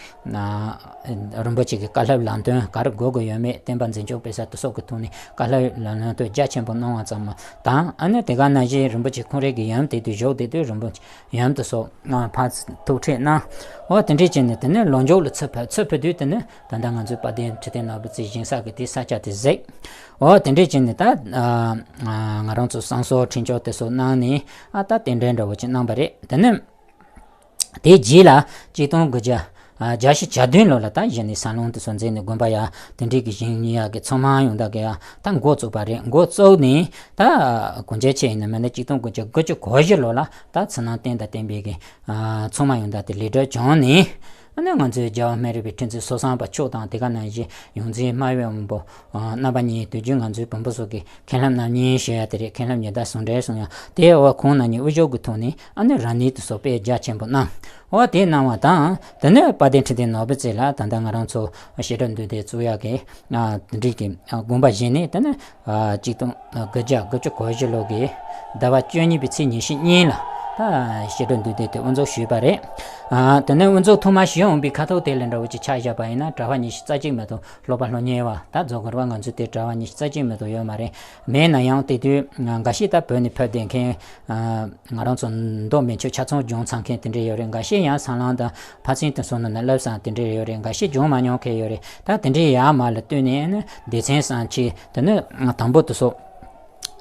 རིན་པོ་ཆེ་གི་བཀའ་སློབ་ལམ་སྟོན་ག་རེ་དགོས་དགོས་ཡོད་མེད། བསྟན་པ་འཛིན་སྐྱོང་སྤེལ་ས་དེ་ཚོ་གི་ཐོག་ནས་བཀའ་སློབ་ལམ་སྟོན་རྒྱ་ཆེན་པོ་གནང་བ་ཙམ་མ་དང་། ཨ་ནི་དེ་ག་ནང་བཞིན་རིན་པོ་ཆེ་ཁོང་རང་གི་ཡུམ་དེ་དུས་བཞུགས་དེ་དུས་རིན་པོ་ཆེ་ཡུམ་དེ་ཚོ་ཕར་ཐུག་འཕྲད་གནང་། འོ་དེ་འདྲས་བྱས་ནས། དེ་ནས་ལོ་མཇུག་ལ་ཚུར་ཕེབས། ཚུར་ཕེབས་དུས་དེ་ནས་ད་ལྟ་ང་ཚོའི་དཔལ་ལྡན་ཁྲི་བརྟན་ནོར་བུ་རྩེ་བཞེངས་ས་གི་དེ་ས་ཆ་དེ་གཟིགས། འོ་དེ་འདྲས་བྱས་ནས་ད་ང་རང་ཚོ་བསང་གསོལ་ཕྲིན་ཆོག་དེ་ཚོ་གནང་ནས། ཨ་ད་རྟེན་འབྲེལ་འདྲ་བོ་ཅིག་གནང་པ་རེད། དེ་ནས་དེའི་རྗེས་ལ་གཅིག་སྟོང་དགུ་བརྒྱ་བརྒྱད་ཅུ་གྱ་བདུན་ལོ་ལ་ད་གཞི་ནས་ས་ལོང་དེ་ཚོ་མཛད་ནས། དགོན་པ་ཡ་དེ་འདྲས་ཀྱི་བཞེངས་ཡག་གི་ཚང་མ་ཡོང་ད་གི་ཡ་ད་འགོ་བཙུགས་པ་རེད། འགོ་བཙུགས་ནས་ད་གང་ཅི་བྱས་ཡིན་ན་མིན་ན་གཅིག་སྟོང་དགུ་བརྒྱ་དགུ་བཅུ་གོ་བཞི་ལོ་ལ་ད་ཚུར་ནང་རྟེན་དང་བརྟེན་པའི་གི་ཚང་མ་ཡོང་ད་དེ་ལེགས་གྲུབ་བྱུང་ནས། ཨ་ནི་ང་ཚོའི་རྒྱལ་བ་སྨན་རི་བའི་ཁྲི་འཛིན་སོ་བཟང་པ་མཆོག་དང་། དེ་ག་ནང་བཞིན་ཡོངས་འཛིན་སྨྲ་བའི་དབང་པོ་རྣམ་པ་གཉིས། དུས་རྒྱུན་ང་ཚོའི་བོན་པོ་ཚོ་གི་མཁན་སློབ་རྣམ་གཉིས་ཞུ་ཡ་དེ་རེད། མཁན་སློབ་ཉི་ཟླ་ཟུང་འབྲེལ་གསུང་ཡ་དེ། འོ་ཁོང་རྣམ་གཉིས་དབུ་བཞུགས་ཀྱི་ཐོག་ནས་ཨ་ནི་རབ་གནས་དེ་ཚོ་དཔེ་རྒྱ་ཆེན་པོ་གནང་། འོ་དེ་གནང་བ་དང་། དེ་ནས་དཔལ་ལྡན་ཁྲི་བརྟན་ནོར་བུ་རྩེ་ལ་ད་ལྟ་ང་རང་ཚོ་བཤད་གྲྭ་འདུས་སྡེ་བཙུགས་ཡག་གི་དེ་འདྲའི་གི་དགོངས་པ་བཞེས་ནས། དེ་ནས་གཅིག་སྟོང་དགུ་བརྒྱ་དགུ་བཅུ་གོ་བཞི་ལོ་གི་ཟླ་བ་བཅུ་གཉིས་པའི་ཚེས་ཉི་ཤུ་གཉིས་ལ་ད་བཤད་གྲྭ་འདུས་སྡེ་དེ་དབུ་འཛུགས་ཞུས་པ་རེད། དེ་ནས་དབུ་འཛུགས་ཐོག་མ་ཞུས་འོང་པའི་ཁ་ཐུག་དེ་ལ་འདྲ་བོ་ཅིག་ཆ་བཞག་པ་ཡིན་ན། གྲྭ་པ་ཉི་ཤུ་རྩ་གཅིག་མ་གཏོགས། སློབ་པ་སློབ་གཉེར་བ་ད་རྫོགས་སྐོར་བ་ང་ཚོའི་དེ་གྲྭ་པ་ཉི་ཤུ་རྩ་གཅིག་མ་གཏོགས་ཡོད་མ་རེད། མེད་ན་ཡང་དེ་དུས་འགའ་ཤས་ད་བོད་ནས་ཕེབས་བསྡད་མཁན། ང་རང་ཚོ་མདོ་སྨད་ཆོས་ཆ་ཚང་སྦྱངས་ཚར་མཁན་དེ་འདྲས་ཡོད་རེད། འགའ་ཤས་ཡང་སྲང་ལམ་དང་ཕར་ཚུར་དེ་ཚོ་ནང་ན་སླེབས་ཚར་དེ་འདྲས་ཡོད་རེད། འགའ་ཤས་སྦྱངས་མ་མྱོང་མཁན་ཡོད་རེད། ད་དེ་འདྲས་ཡར་མར་ལ་བསྟུན་ནས་ནི་སྡེ་ཚན་གསུམ་བྱས། དེ་ནས་དང་པོ་དེ་ཚོ་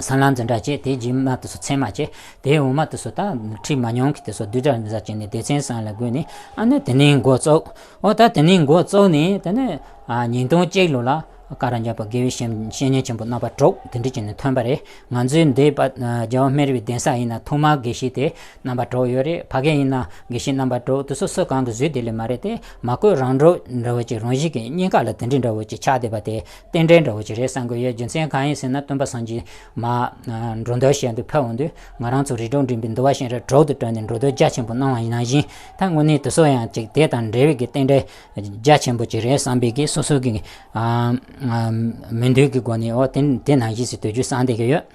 སྲང་ལམ་འཛིན་གྲྭ་བྱས། དེའི་རྗེས་མ་དེ་ཚོ་ཚད་མ་བྱས། དེའི་འོག་མ་དེ་ཚོ་ད་ཁྲིད་མ་མྱོང་མཁན་དེ་ཚོ་བསྡུས་གྲྭ་འཛིན་གྲྭ་བྱས་ནས་སྡེ་ཚན་གསུམ་ལ་བགོས་ནས། ཨ་ནི་དེ་ནས་འགོ་བཙུགས། འོ་ད་དེ་ནས་འགོ་བཙུགས་ནས། དེ་ནས་ཨ་ཉིས་སྟོང་གཅིག་ལོ་ལ་ཀ་ར་འཇམ་དཔལ་དགེ་བའི་བཤེས་བཤེས་གཉེན་ཆེན་པོ་རྣམ་པ་དྲུག་དེ་འདྲ་བྱས་ནས་ཐོན་པ་རེད། ང་ཚོའི་འདི་པ་རྒྱལ་བ་སྨན་རི་བའི་གདན་ས་ཡིན་ན་ཐོག་མར་དགེ་བཤེས་དེ་རྣམ་པ་དྲུག་ཡོད་རེད། ཕ་གི་ཡིན་ན་དགེ་བཤེས་རྣམ་པ་དྲུག་དེ་ཚོ་སུ་གང་གིས་བཟོས་དེ་ལས་མ་རེད། དེ་མ་བསྐོས་རང་གྲུབ་འདྲ་བོ་ཅིག་རང་བཞིན་གྱིས་སྙིང་ག་ལ་དེ་འདྲ་འདྲ་བོ་ཅིག་ཆགས་བསྡད་པ་དེ་རྟེན་འབྲེལ་འདྲ་བོ་ཅིག་རེད་བསམ་གྱི་ཡོད། རྒྱུ་མཚན་གང་ཡིན་ཟེར་ན། སྟོན་པ་སངས་རྒྱས་མར་འགྲོ་འདུལ་བྱེད་དུ་ཕེབས་འོང་དུས། ང་རང་ཚོ་རིགས་དྲུག་འདྲེན་པའི་འདུལ་བ་གཤེན་རབ་དྲུག་ཏུ་བཀྲལ་ནས་འགྲོ་འདུལ་རྒྱ་ཆེན་པོ་གནང་བ་ཡིན་ནང་བཞིན། ད་དངོས་གནས་དེ་ཚོ་ཡང་ཅིག་དེ་དང་འབྲེལ་བའི་གི་རྟེན་འབྲེལ་རྒྱ་ཆེན་པོ་ཅིག་རེད་བསམ་པའི་གི་སོ་སོ་གི་ཨ་ཨ་མོས་འདུན་གྱི་སྒོ་ནས། འོ་དེ་དེ་ནང་བཞིན་ཞིག་དུས་རྒྱུན་བསམ་བསྡད་ཀྱི་ཡོད།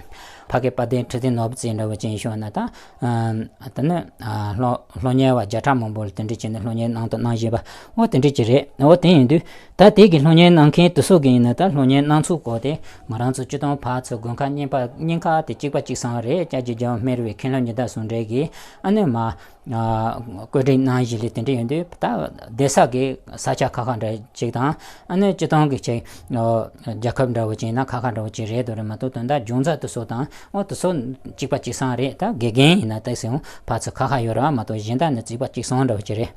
ཕ་གི་དཔལ་ལྡན་ཁྲི་བརྟན་ནོར་བུ་རྩེ་འདྲ་བོ་ཅན་ཞུ་ན། ད་ཨ་ད་ནི་ཨ་སློབ་སློབ་གཉེར་བ་བརྒྱ་ཕྲག་མང་པོ་ལ་དེ་འདྲ་བྱས་ནས་སློབ་གཉེར་གནང་དང་གནང་བཞིན་པ། འོ་དེ་འདྲ་ཅིག་རེད། འོ་དེ་ཡིན་དུས་ད་དེ་གི་སློབ་གཉེར་གནང་མཁན་དེ་ཚོ་གི་ཡིན་ན། ད་སློབ་གཉེར་གནང་ཚུལ་སྐོར་དེ་ང་རང་ཚོ་སྤྱིར་བཏང་ཕར་ཚུར་དགོན་ཁག་གཉིས་པ་གཉིས་ཀ་དེ་གཅིག་པ་གཅིག་སང་རེད། སྐྱབས་རྗེ་རྒྱལ་བ་སྨན་རི་བའི་མཁན་སློབ་ཉི་ཟླ་ཟུང་འབྲེལ་གྱིས་ཨ་ནི་མར་ཨ་བཀོད་སྒྲིག་གནང་བཞིན་ལས་དེ་འདྲ་ཡོང་དུས། ད་སྡོད་ས་གི་ས་ཆ་ཁག་ཁག་འདྲ་ཅིག་དང་། ཨ་ནི་སྤྱིར་བཏང་གི་ཅིག་ཨ་རྒྱལ་ཁབ་འདྲ་བོ་ཅིག་ཡིན་ན་ཁག་ཁག་འདྲ་བོ་ཅིག་རེད་འདུག་རེད་མ་གཏོགས། དོན་དག་སྦྱོང་རྩ་དེ་ཚོ་དང་འོ་དེ་ཚོ་གཅིག་པ་གཅིག་སང་རེད། ད་དགེ་རྒན་ཡིན་ན་ད་ཟེར་ཡང་ཕར་ཚུར་ཁག་ཁག་ཡོད་རེད་མ་གཏོགས། གཞན་དག་ནི་གཅིག་པ་གཅིག་སང་འདྲ་བོ་ཅིག་རེད།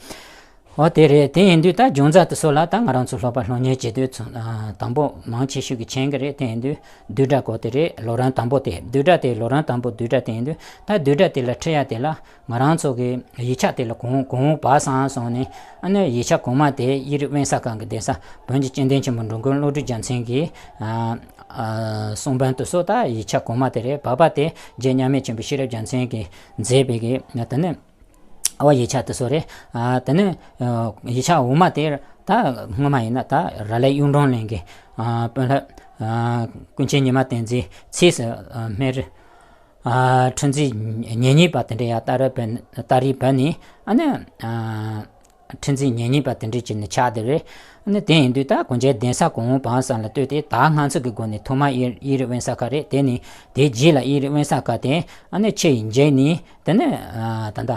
འོ་དེ་རེད། དེ་ཡིན་དུས་ད་སྦྱོང་རྩ་དེ་ཚོ་ལ་ད་ང་རང་ཚོ་སློབ་པ་སློབ་གཉེར་བྱེད་དུས་ཚོ་ཨ་དང་པོ་མང་ཆེ་ཤོས་ཀྱིས་མཁྱེན་གྱི་རེད། དེ་ཡིན་དུས་བསྡུས་གྲྭ་སྐོར་དེ་རེད། ལོ་རིམ་དང་པོ་དེ་བསྡུས་གྲྭ་དེ། ལོ་རིམ་དང་པོ་བསྡུས་གྲྭ་དེ་ཡིན་དུས། ད་བསྡུས་གྲྭ་དེ་ལ་ཁྲིད་ཡ་དེ་ལ་ང་རང་ཚོ་གི་ཡིག་ཆ་དེ་ལ་གོང་གོང་བག་སང་སོང་ནས། ཨ་ནི་ཡིག་ཆ་གོང་མ་དེ་དབྱིག་གཉེན་དབེན་ས་ཁང་གི་གདན་ས་བོན་གྱི་སྐྱེ་ལྡན་ཆེན་པོ་འགྲོ་མགོན་བློ་གྲོས་རྒྱལ་མཚན་གྱི་ཨ་ཨ་གསུང་འབུམ་དེ་ཚོ་ད་ཡིག་ཆ་གོང་མ་དེ་རེད། བར་པ་དེ་རྗེ་མཉམ་མེད་ཆེན་པོ་ཤེས་རབ་རྒྱལ་མཚན་གྱིས་མཛད་པའི་གི་དེ་ནི། ཨོ་ཡིག་ཆ་དེ་ཚོ་རེད། ཨ་དེ་ནས་ཨ་ཡིག་ཆ་འོག་མ་དེ་ད་སྔོན་མ་ཡིན་ན་ད་ར་ལས་གཡུང་དྲུང་གླིང་གི་ཨ་དཔོན་སློབ་ཨ་ཀུན་མཁྱེན་ཉི་མ་བསྟན་འཛིན་ཚེས་སུ་ཨ་སྨན་རི་ཨ་ཁྲི་འཛིན་ཉེ་ཉེ་པ་དེ་འདྲ་ཡ་ད་རེས་བོད་ད་རེས་བོད་ནས། ཨ་ནི་ཨ་ཁྲི་འཛིན་ཉེ་ཉེ་པ་དེ་འདྲ་བྱས་ནས་ཆགས་བསྡད་རེད། ཨ་ནི་དེ་ཡིན་དུས་ད་གོང་ཆེན་གདན་ས་གོང་འོག་བག་སང་ལ་ལྟོས་ཏེ། ད་སྔ་ཚོད་ཀྱི་སྒོ་ནས་ཐོག་མ་དབྱིག་དབྱིག་གཉེན་དབེན་ས་ཁང་རེད། དེ་ནས་དེའི་རྗེས་ལ་དབྱིག་གཉེན་དབེན་ས་ཁང་དེ། ཨ་ནི་ཆེས་མཇུག་ནས་དེ་ནས་ཨ་ད་ལྟ་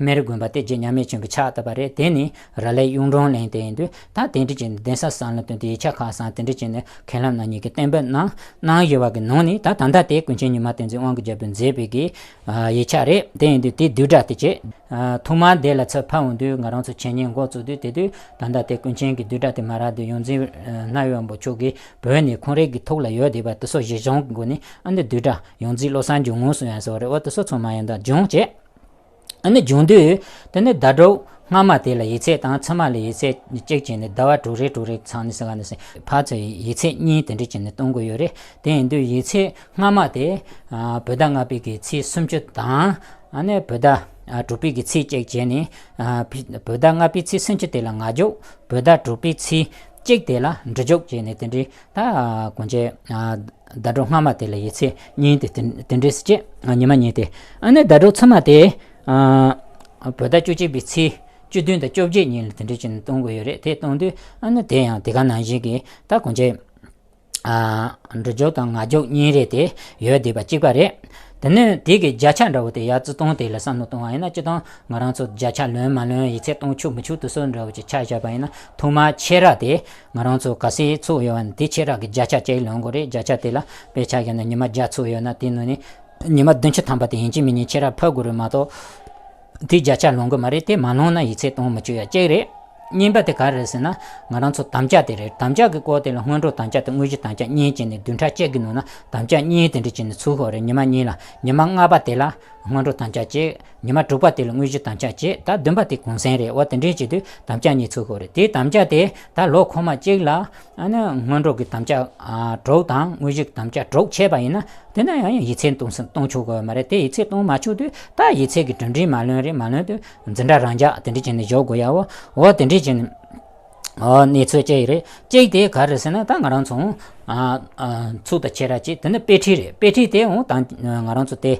སྨན་རི་དགོན་པ་དེ་རྗེ་མཉམ་མེད་ཆེན་པོ་ཆགས་བསྡད་པ་རེད། དེ་ནས་ར་ལས་གཡུང་དྲུང་གླིང་དེ་ཡིན་དུས། ད་དེ་འདྲ་བྱས་ནས་གདན་ས་གསུམ་ལ་ལྟོས་ཏེ་ཡིག་ཆ་ཁག་གསུམ་དེ་འདྲ་བྱས་ནས་མཁན་སློབ་རྣམ་གཉིས་ཀྱིས་གཏན་འབེབས་གནང་གནང་ཡོད་པ་གི་ནང་ནས། ད་ད་ལྟ་དེ་ཀུན་མཁྱེན་ཉི་མ་བསྟན་འཛིན་དབང་གི་རྒྱལ་པོས་མཛད་པའི་གི་ཨ་ཡིག་ཆ་རེད། དེ་ཡིན་དུས་དེ་བསྡུས་གྲྭ་དེ་བྱས། ཨ་ཐོག་མར་འདི་ལ་ཚུར་ཕེབས་འོང་དུས། ང་རང་ཚོ་འཆད་ཉན་འགོ་བཙུགས་དུས། དེ་དུས་ད་ལྟ་དེ་ཀུན་མཁྱེན་གྱི་བསྡུས་གྲྭ་དེ་མ་རག་དུས། ཡོངས་འཛིན་ཨ་སྣང་བའི་དབང་པོ་མཆོག་གིས་བོད་ནས་ཁོང་རང་གི་ཐུགས་ལ་ཡོད་བསྡད་པ་དེ་ཚོ་གཞི་བཟུང་གི་སྒོ་ནས། ཨ་ནི་བསྡུས་གྲྭ་ཡོངས་འཛིན་བློ་བཟང་འཇམ་དབྱངས་གསུང་ཡ་ཟེར་བ་རེད། འོ་དེ་ཚོ་ཚང་མ་ཡང་ད་སྦྱངས་བྱས། ཨ་ནི་སྦྱངས་དུས་དེ་ནས་ཟླ་དྲུག་སྔ་མ་དེ་ལ་ཡིག་ཚད་དང་། ཚུན་མ་ལ་ཡིག་ཚད་གཅིག་བྱས་ནས་ཟླ་བ་དྲུག་རེ་དྲུག་རེ་ཚང་ནས་ཟེར་ག་ནས་ཟེར། ཕར་ཚུར་ཡིག་ཚད་གཉིས་དེ་འདྲ་བྱས་ནས་གཏོང་དགོས་ཡོད་རེད། དེ་ཡིན་དུས་ཡིག་ཚད་སྔ་མ་དེ་ཨ་བོད་ཟླ་ལྔ་པའི་གི་ཚེས་སུམ་ཅུ་དང་། ཨ་ནི་བོད་ཟླ་ཨ་དྲུག་པའི་གི་ཚེས་གཅིག་བྱས་ནས། ཨ་བོད་ཟླ་ལྔ་པའི་ཚེས་སུམ་ཅུ་དེ་ལ་ང་རྒྱལ། བོད་ཟླ་དྲུག་པའི་ཚེས་ གཅིག་དེ་ལ་འབྲི་འཇུག་བྱས་ནས་དེ་འདྲའི་ད་གོང་ཆེ་ཟླ་གྲོགས་སྔ་མ་དེ་ལ་ཡིག་ཚད་གཉིས་དེ་དེ་འདྲའི་སྐྱེས། ཉི་མ་གཉིས་དེ་ཨ་ནི་ཟླ་གྲོགས་ཚུ་མ་དེ་བོད་ཟླ་བཅུ་གཅིག་པའི་ཚེས་བཅུ་བདུན་དང་བཅོ་བརྒྱད་གཉིས་ལ་དེ་འདྲའི་ཅན་གཏོང་དགོས་ཡོད་རེད། དེ་གཏོང་དུས་ཨ་ནི་དེ་ཡང་དེ་ག་ནང་བཞིན་གྱི་ད་གོང་ཆེ་འབྲི་འཇུག་དང་ངག་རྒྱུགས་གཉིས་རེ་དེ་ཡོད་བསྡད་པ་གཅིག་པ་རེད། དེ་ནས་དེ་གི་བརྒྱ་ཆ་འདྲ་བོ་དེ་ཡར་བརྩི་སྟངས་དེ་ལ་བསམ་བློ་གཏོང་བ་ཡིན་ན། སྤྱིར་བཏང་ང་རང་ཚོ་བརྒྱ་ཆ་ལོན་མ་ལོན་ཡིག་ཚད་གཏོང་ཆོག་མི་ཆོག་དེ་ཚོ་འདྲ་བོ་ཅིག་ཆ་བཞག་པ་ཡིན་ན། ཐོག་མར་ཆེ་ར་དེ་ང་རང་ཚོ་ག་ཚོད་ཚུགས་ཡོད་པ་ན་དེ་ཆེ་ར་གི་བརྒྱ་ཆ་གཅིག་ལོན་དགོས་རེད། བརྒྱ་ཆ་དེ་ལ་དཔེ་ཆ་བཞག་ན་ཉི་མ་བརྒྱ་ཚུགས་ཡོད་ན་དེ་ནང་ནས་ཉི་མ་བདུན་ཅུ་ཐམ་པ་དེ་ཡིན་གཅིག་མིན་གཉིས་ཆེ་ར་ཕབ་དགོས་རེད་མ་གཏོགས། དེ་བརྒྱ་ཆ་ལོན་གི་མ་རེད། དེ་མ་ལོན་ན་ཡིག་ཚད་གཏོང་མི་ཆོག་ཡ་གཅིག་རེད། གཉིས་པ་དེ་ག་རེ་རེད་ཟེར་ན། ང་རང་ཚོ་དམ་བཅའ་དེ་རེད། དམ་བཅའ་གི་སྐོར་དེ་ལ་སྔོན་འགྲོ་དམ་བཅའ་དང་དངོས་གཞི་དམ་བཅའ་གཉིས་བྱས་ནས་བདུན་ཕྲག་གཅིག་གི་ནང་ན་དམ་བཅའ་གཉིས་དེ་འདྲ་བྱས་ནས་ཚུགས་དགོས་རེད། ཉི་མ་གཉིས་ལ། ཉི་མ་ལྔ་པ་དེ་ལ་སྔོན་འགྲོ་དམ་བཅའ་གཅིག་ཉི་མ་དྲུག་པ་དེ་ལ་དངོས་གཞི་དམ་བཅའ་གཅིག་ད་བདུན་པ་དེ་གུང་སེང་རེད། འོ་དེ་འདྲས་བྱེད་དུས་དམ་བཅའ་གཉིས་ཚུགས་དགོས་རེད། དེའི་དམ་བཅའ་དེ་ད་ལོ་འཁོར་མ་གཅིག་ལ་ཨ་ནི་སྔོན་འགྲོ་གི་དམ་བཅའ་ཨ་དྲུག་དང་དངོས་གཞི་གི་དམ་བཅའ་དྲུག་བྱས་པ་ཡིན་ན། དེ་ན་ཡང་ཡིག་ཚད་གཏོང་ས་གཏོང་ཆོག་གི་མ་རེད། དེ་ཡིག་ཚད་གཏོང་མ་ཆོག་དུས་ད་ཡིག་ཚད་ཀྱི་གྲུབ་འབྲས་མ་ལོན་རེད། མ་ལོན་དུས་འཛིན་གྲྭ་རང་འཇགས་དེ་འདྲ་བྱས་ནས་བཞག་དགོས་ཡ། འོ་འོ་དེ་འདྲ་བྱས་ནས་འོ་གནས་ཚུལ་ཅིག་རེད། གཅིག་དེ་ག་རེ་ཟེར་ན། ད་ང་རང་ཚོ་ཨ་ཨ་ཚུགས་དང་ཆེ་ར་གཅིག་དེ་ནི་དཔེ་ཁྲིད་རེད། དཔེ་ཁྲིད་དེ་འོ་ད་ང་རང་ཚོ་དེ་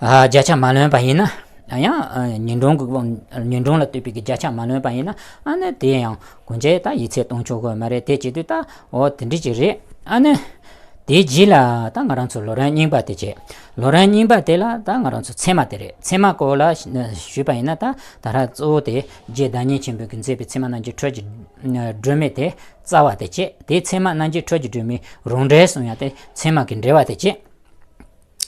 ཨ་བརྒྱ་ཆ་མ་ལོན་པ་ཡིན་ན། ཡང་ཨ་ཉིན་གྲངས་ཀྱི་དབང་ཉིན་གྲངས་ལ་ལྟོས་པའི་གི་བརྒྱ་ཆ་མ་ལོན་པ་ཡིན་ན། ཨ་ནི་དེ་ཡང་གོང་ཆེ་ད་ཡིག་ཚད་གཏོང་ཆོག་གི་མ་རེད། དེ་བྱེད་དུས་ད་འོ་དེ་འདྲ་ཅིག་རེད། ཨ་ནི་དེའི་རྗེས་ལ་ད་ང་རང་ཚོ་ལོ་རིམ་གཉིས་པ་དེ་བྱས། ལོ་རིམ་གཉིས་པ་དེ་ལ་ད་ང་རང་ཚོ་ཚད་མ་དེ་རེད། ཚད་མ་སྐོར་ལ་ཞུས་པ་ཡིན་ན། ད་ད་ར་གཙོ་བོ་དེ་རྗེ་བདག་ཉིད་ཆེན་པོས་ཀྱི་མཛད་པའི་ཚད་མ་རྣམ་འབྱེད་འཕྲུལ་གྱི་སྒྲོན་མེ་དེ་རྩ་བ་དེ་བྱས། དེའི་ཚད་མ་རྣམ་འབྱེད་འཕྲུལ་གྱི་སྒྲོན་མེའི་རང་འགྲེལ་གསུང་ཡ་དེ་ཚད་མ་གི་འགྲེལ་བ་དེ་བྱས།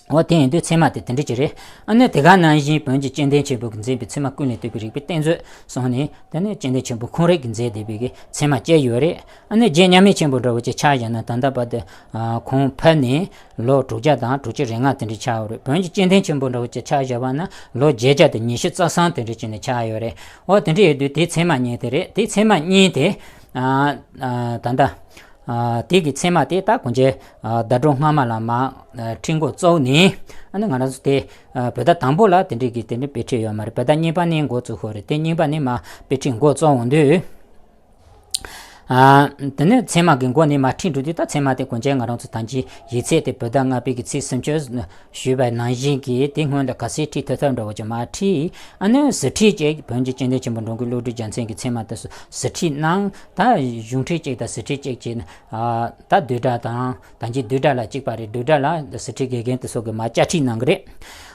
འོ་དེ་ཡིན་དུས་ཚད་མ་དེ་དེ་འདྲ་ཅིག་རེད། ཨ་ནི་དེ་ག་ནང་བཞིན་བོན་གྱི་བཅོམ་ལྡན་ཆེན་པོ་གིས་མཛད་པའི་ཚད་མ་ཀུན་ལས་བཏུས་པའི་རིགས་པའི་གཏན་མཛོད་གསུངས་ནས། དེ་ནས་བཅོམ་ལྡན་ཆེན་པོ་ཁོང་རང་གིས་མཛད་བསྡད་པའི་གི་ཚད་མ་བཅས་ཡོད་རེད། ཨ་ནི་རྗེ་མཉམ་མེད་ཆེན་པོ་འདྲ་བོ་ཅིག་ཆ་བཞག་ན། ད་ལྟ་བར་དུ་ཨ་ཁོང་ཕེབས་ནས་ལོ་དྲུག་བརྒྱ་དང་དྲུག་ཅུ་རེ་ལྔ་དེ་འདྲ་ཆགས་ཡོད་རེད། བོན་གྱི་བཅོམ་ལྡན་ཆེན་པོ་འདྲ་བོ་ཅིག་ཆ་བཞག་པ་ན་ལོ་བརྒྱད་བརྒྱ་དང་ཉི་ཤུ་རྩ་གསུམ་དེ་འདྲ་ཅིག་ནས་ཆགས་ཡོད་རེད། འོ་དེ་འདྲ་ཡོད་དུས་དེ་ཚད་མ་གཉིས་དེ་རེད། དེ་ཚད་མ་གཉིས་དེ་ཨ་ཨ་ད་ལྟ། ཨ་དེ་གི་ཚད་མ་དེ་ད་གོང་ཆེ་ཨ་ཟླ་གྲོགས་སྔ་མ་ལ་མར་ཨ་ཁྲིད་འགོ་བཙུགས་ནས། ཨ་ནི་ང་རང་ཚོ་དེ་ཨ་བོད་ཟླ་དང་པོ་ལ་དེ་འདྲའི་གི་དེ་འདྲའི་དཔེ་ཁྲིད་ཡོད་མ་རེད། བོད་ཟླ་གཉིས་པ་ནས་འགོ་བཙུགས་ཡོད་རེད། དེ་གཉིས་པ་ནས་མར་དཔེ་ཁྲིད་འགོ་བཙུགས་འོང་དུས། ཨ་དེ་ནས་ཚད་མ་གི་འགོ་ནས་མར་ཁྲིད་འགྲོ་དུས། ད་ཚད་མ་དེ་གོང་ཆེ་ང་རང་ཚོ་ད་གིན་ཡིག་ཚད་དེ་བོད་ཟླ་ལྔ་པའི་གི་ཚེས་སུམ་ཅུ་ཞུས་པ་ནང་བཞིན་གྱི་དེ་སྔོན་དུ་ག་ཚོད་ཁྲིད་ཐུབ་ཐུབ་འདྲ་བོ་ཅིག་མར་ཁྲིད། ཨ་ནི་ཟུར་ཁྲིད་ཅིག་བོན་གྱི་བཅོམ་ལྡན་ཆེན་པོ་འགྲོ་མགོན་བློ་གྲོས་རྒྱལ་མཚན་གྱི་ཚད་མ་དེ་ཚོ་ཟུར་ཁྲིད་གནང་། ད་གཞུང་ཁྲིད་ཅིག་དང་ཟུར་ཁྲིད་ཅིག་བྱས་ནས། ཨ་ད་བསྡུས་གྲྭ་དང་། ད་གིན་བསྡུས་གྲྭ་ལ་གཅིག་པ་རེད། བསྡུས་གྲྭ་ལ་ཟུར་ཁྲིད་དགེ་རྒན་དེ་ཚོ་གིས་མར་བཅའ་ཁྲིད་གནང་གི་རེད།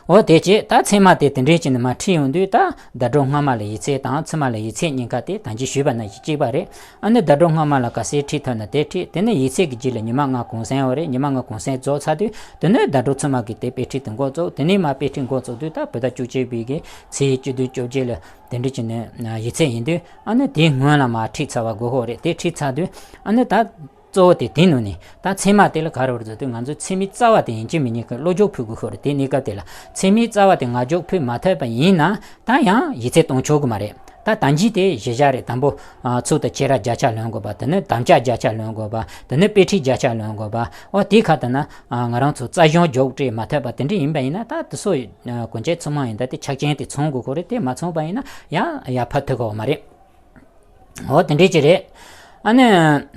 འོ་དེ་བྱས་ད་ཚད་མ་དེ་དེ་འདྲས་བྱས་ནས་མར་ཁྲིད་ཡོང་དུས། ད་ཟླ་གྲོགས་སྔ་མ་ལ་ཡིག་ཚད་དང་ཚད་མ་ལ་ཡིག་ཚད་གཉིས་ཀ་དེ་ད་གིན་ཞུས་པ་ནང་བཞིན་གཅིག་པ་རེད། ཨ་ནི་ཟླ་གྲོགས་སྔ་མ་ལ་ག་ཚོད་ཁྲིད་ཐུབ་ན་དེ་ཁྲིད། དེ་ནས་ཡིག་ཚད་ཀྱི་རྗེས་ལ་ཉི་མ་ལྔ་གུང་སེང་ཡོད་རེད། ཉི་མ་ལྔ་གུང་སེང་རྫོགས་ཚར་དུས་དེ་ནས་ཟླ་གྲོགས་ཚུལ་མ་གིས་དེ་དཔེ་ཁྲིད་དེ་འགོ་བཙུགས། དེ་ནས་མར་དཔེ་ཁྲིད་འགོ་བཙུགས་དུས། ད་བོད་ཟླ་བཅུ་གཅིག་པའི་གི་ཚེས་བཅུ་བདུན་བཅོ་བརྒྱད་ལ་དེ་འདྲ་བྱས་ནས་ཡིག་ཚད་ཡིན་དུས། ཨ་ནི་དེའི་སྔོན་ལ་མར་ཁྲིད་ཚར་བ་དགོས་ཀྱི་རེད། དེ་ཁྲིད་ཚར་དུས་ཨ་ནི་ད་གཙོ་བོ་དེ་དེ་ནང་ནས་ད་ཚད་མ་དེ་ལ་ག་རེ་བར་མཛད་དུས། ང་ཚོས་ཚད་མའི་རྩ་བ་དེ་ཡིན་གཅིག་མིན་གཉིས་ཀྱི་བློ་འཇུག་ཕུལ་དགོས་ཀྱི་རེད། དེ་གནས་སྐབས་དེ་ལ་ཚད་མའི་རྩ་བ་དེ་ངག་འཇུག་ཕུལ་མ་ཐུབ་པ་ཡིན་ན། ད་ཡང་ཡིག་ཚད་གཏོང་ཆོག་གི་མ་རེད། ད་ད་གིན་དེ་གཞི་བཞག་རེད། དང་པོ་ཨ་ཚུགས་དང་ཆེ་ར་བརྒྱ་ཆ་ལོན་དགོས་པ། དེ་ནས་དམ་བཅའ་བརྒྱ་ཆ་ལོན་དགོས་པ། དེ་ནས་དཔེ་ཁྲིད་བརྒྱ་ཆ་ལོན་དགོས་པ། འོ་དེ་ཁ་ད་ན་ཨ་ང་རང་ཚོ་རྩ་གཞུང་རྒྱོགས་སྤྲད་མ་ཐུབ་པ་དེ་འདྲ་ཡིན་པ་ཡིན་ན། ད་དེ་ཚོ་ཨ་གོང་ཆེ་ཚང་མ་ཡིན་ད་དེ་ཆ་རྐྱེན་དེ་ཚང་དགོས་ཀྱི་རེད། དེ་མ་ཚང་པ་ཡིན་ན་ཡང་ཡར་ཕབ་ཐུབ་ཀྱི་ཡོད་མ་རེད། འོ་དེ་འདྲ་ཅིག་རེད། ཨ་ནི་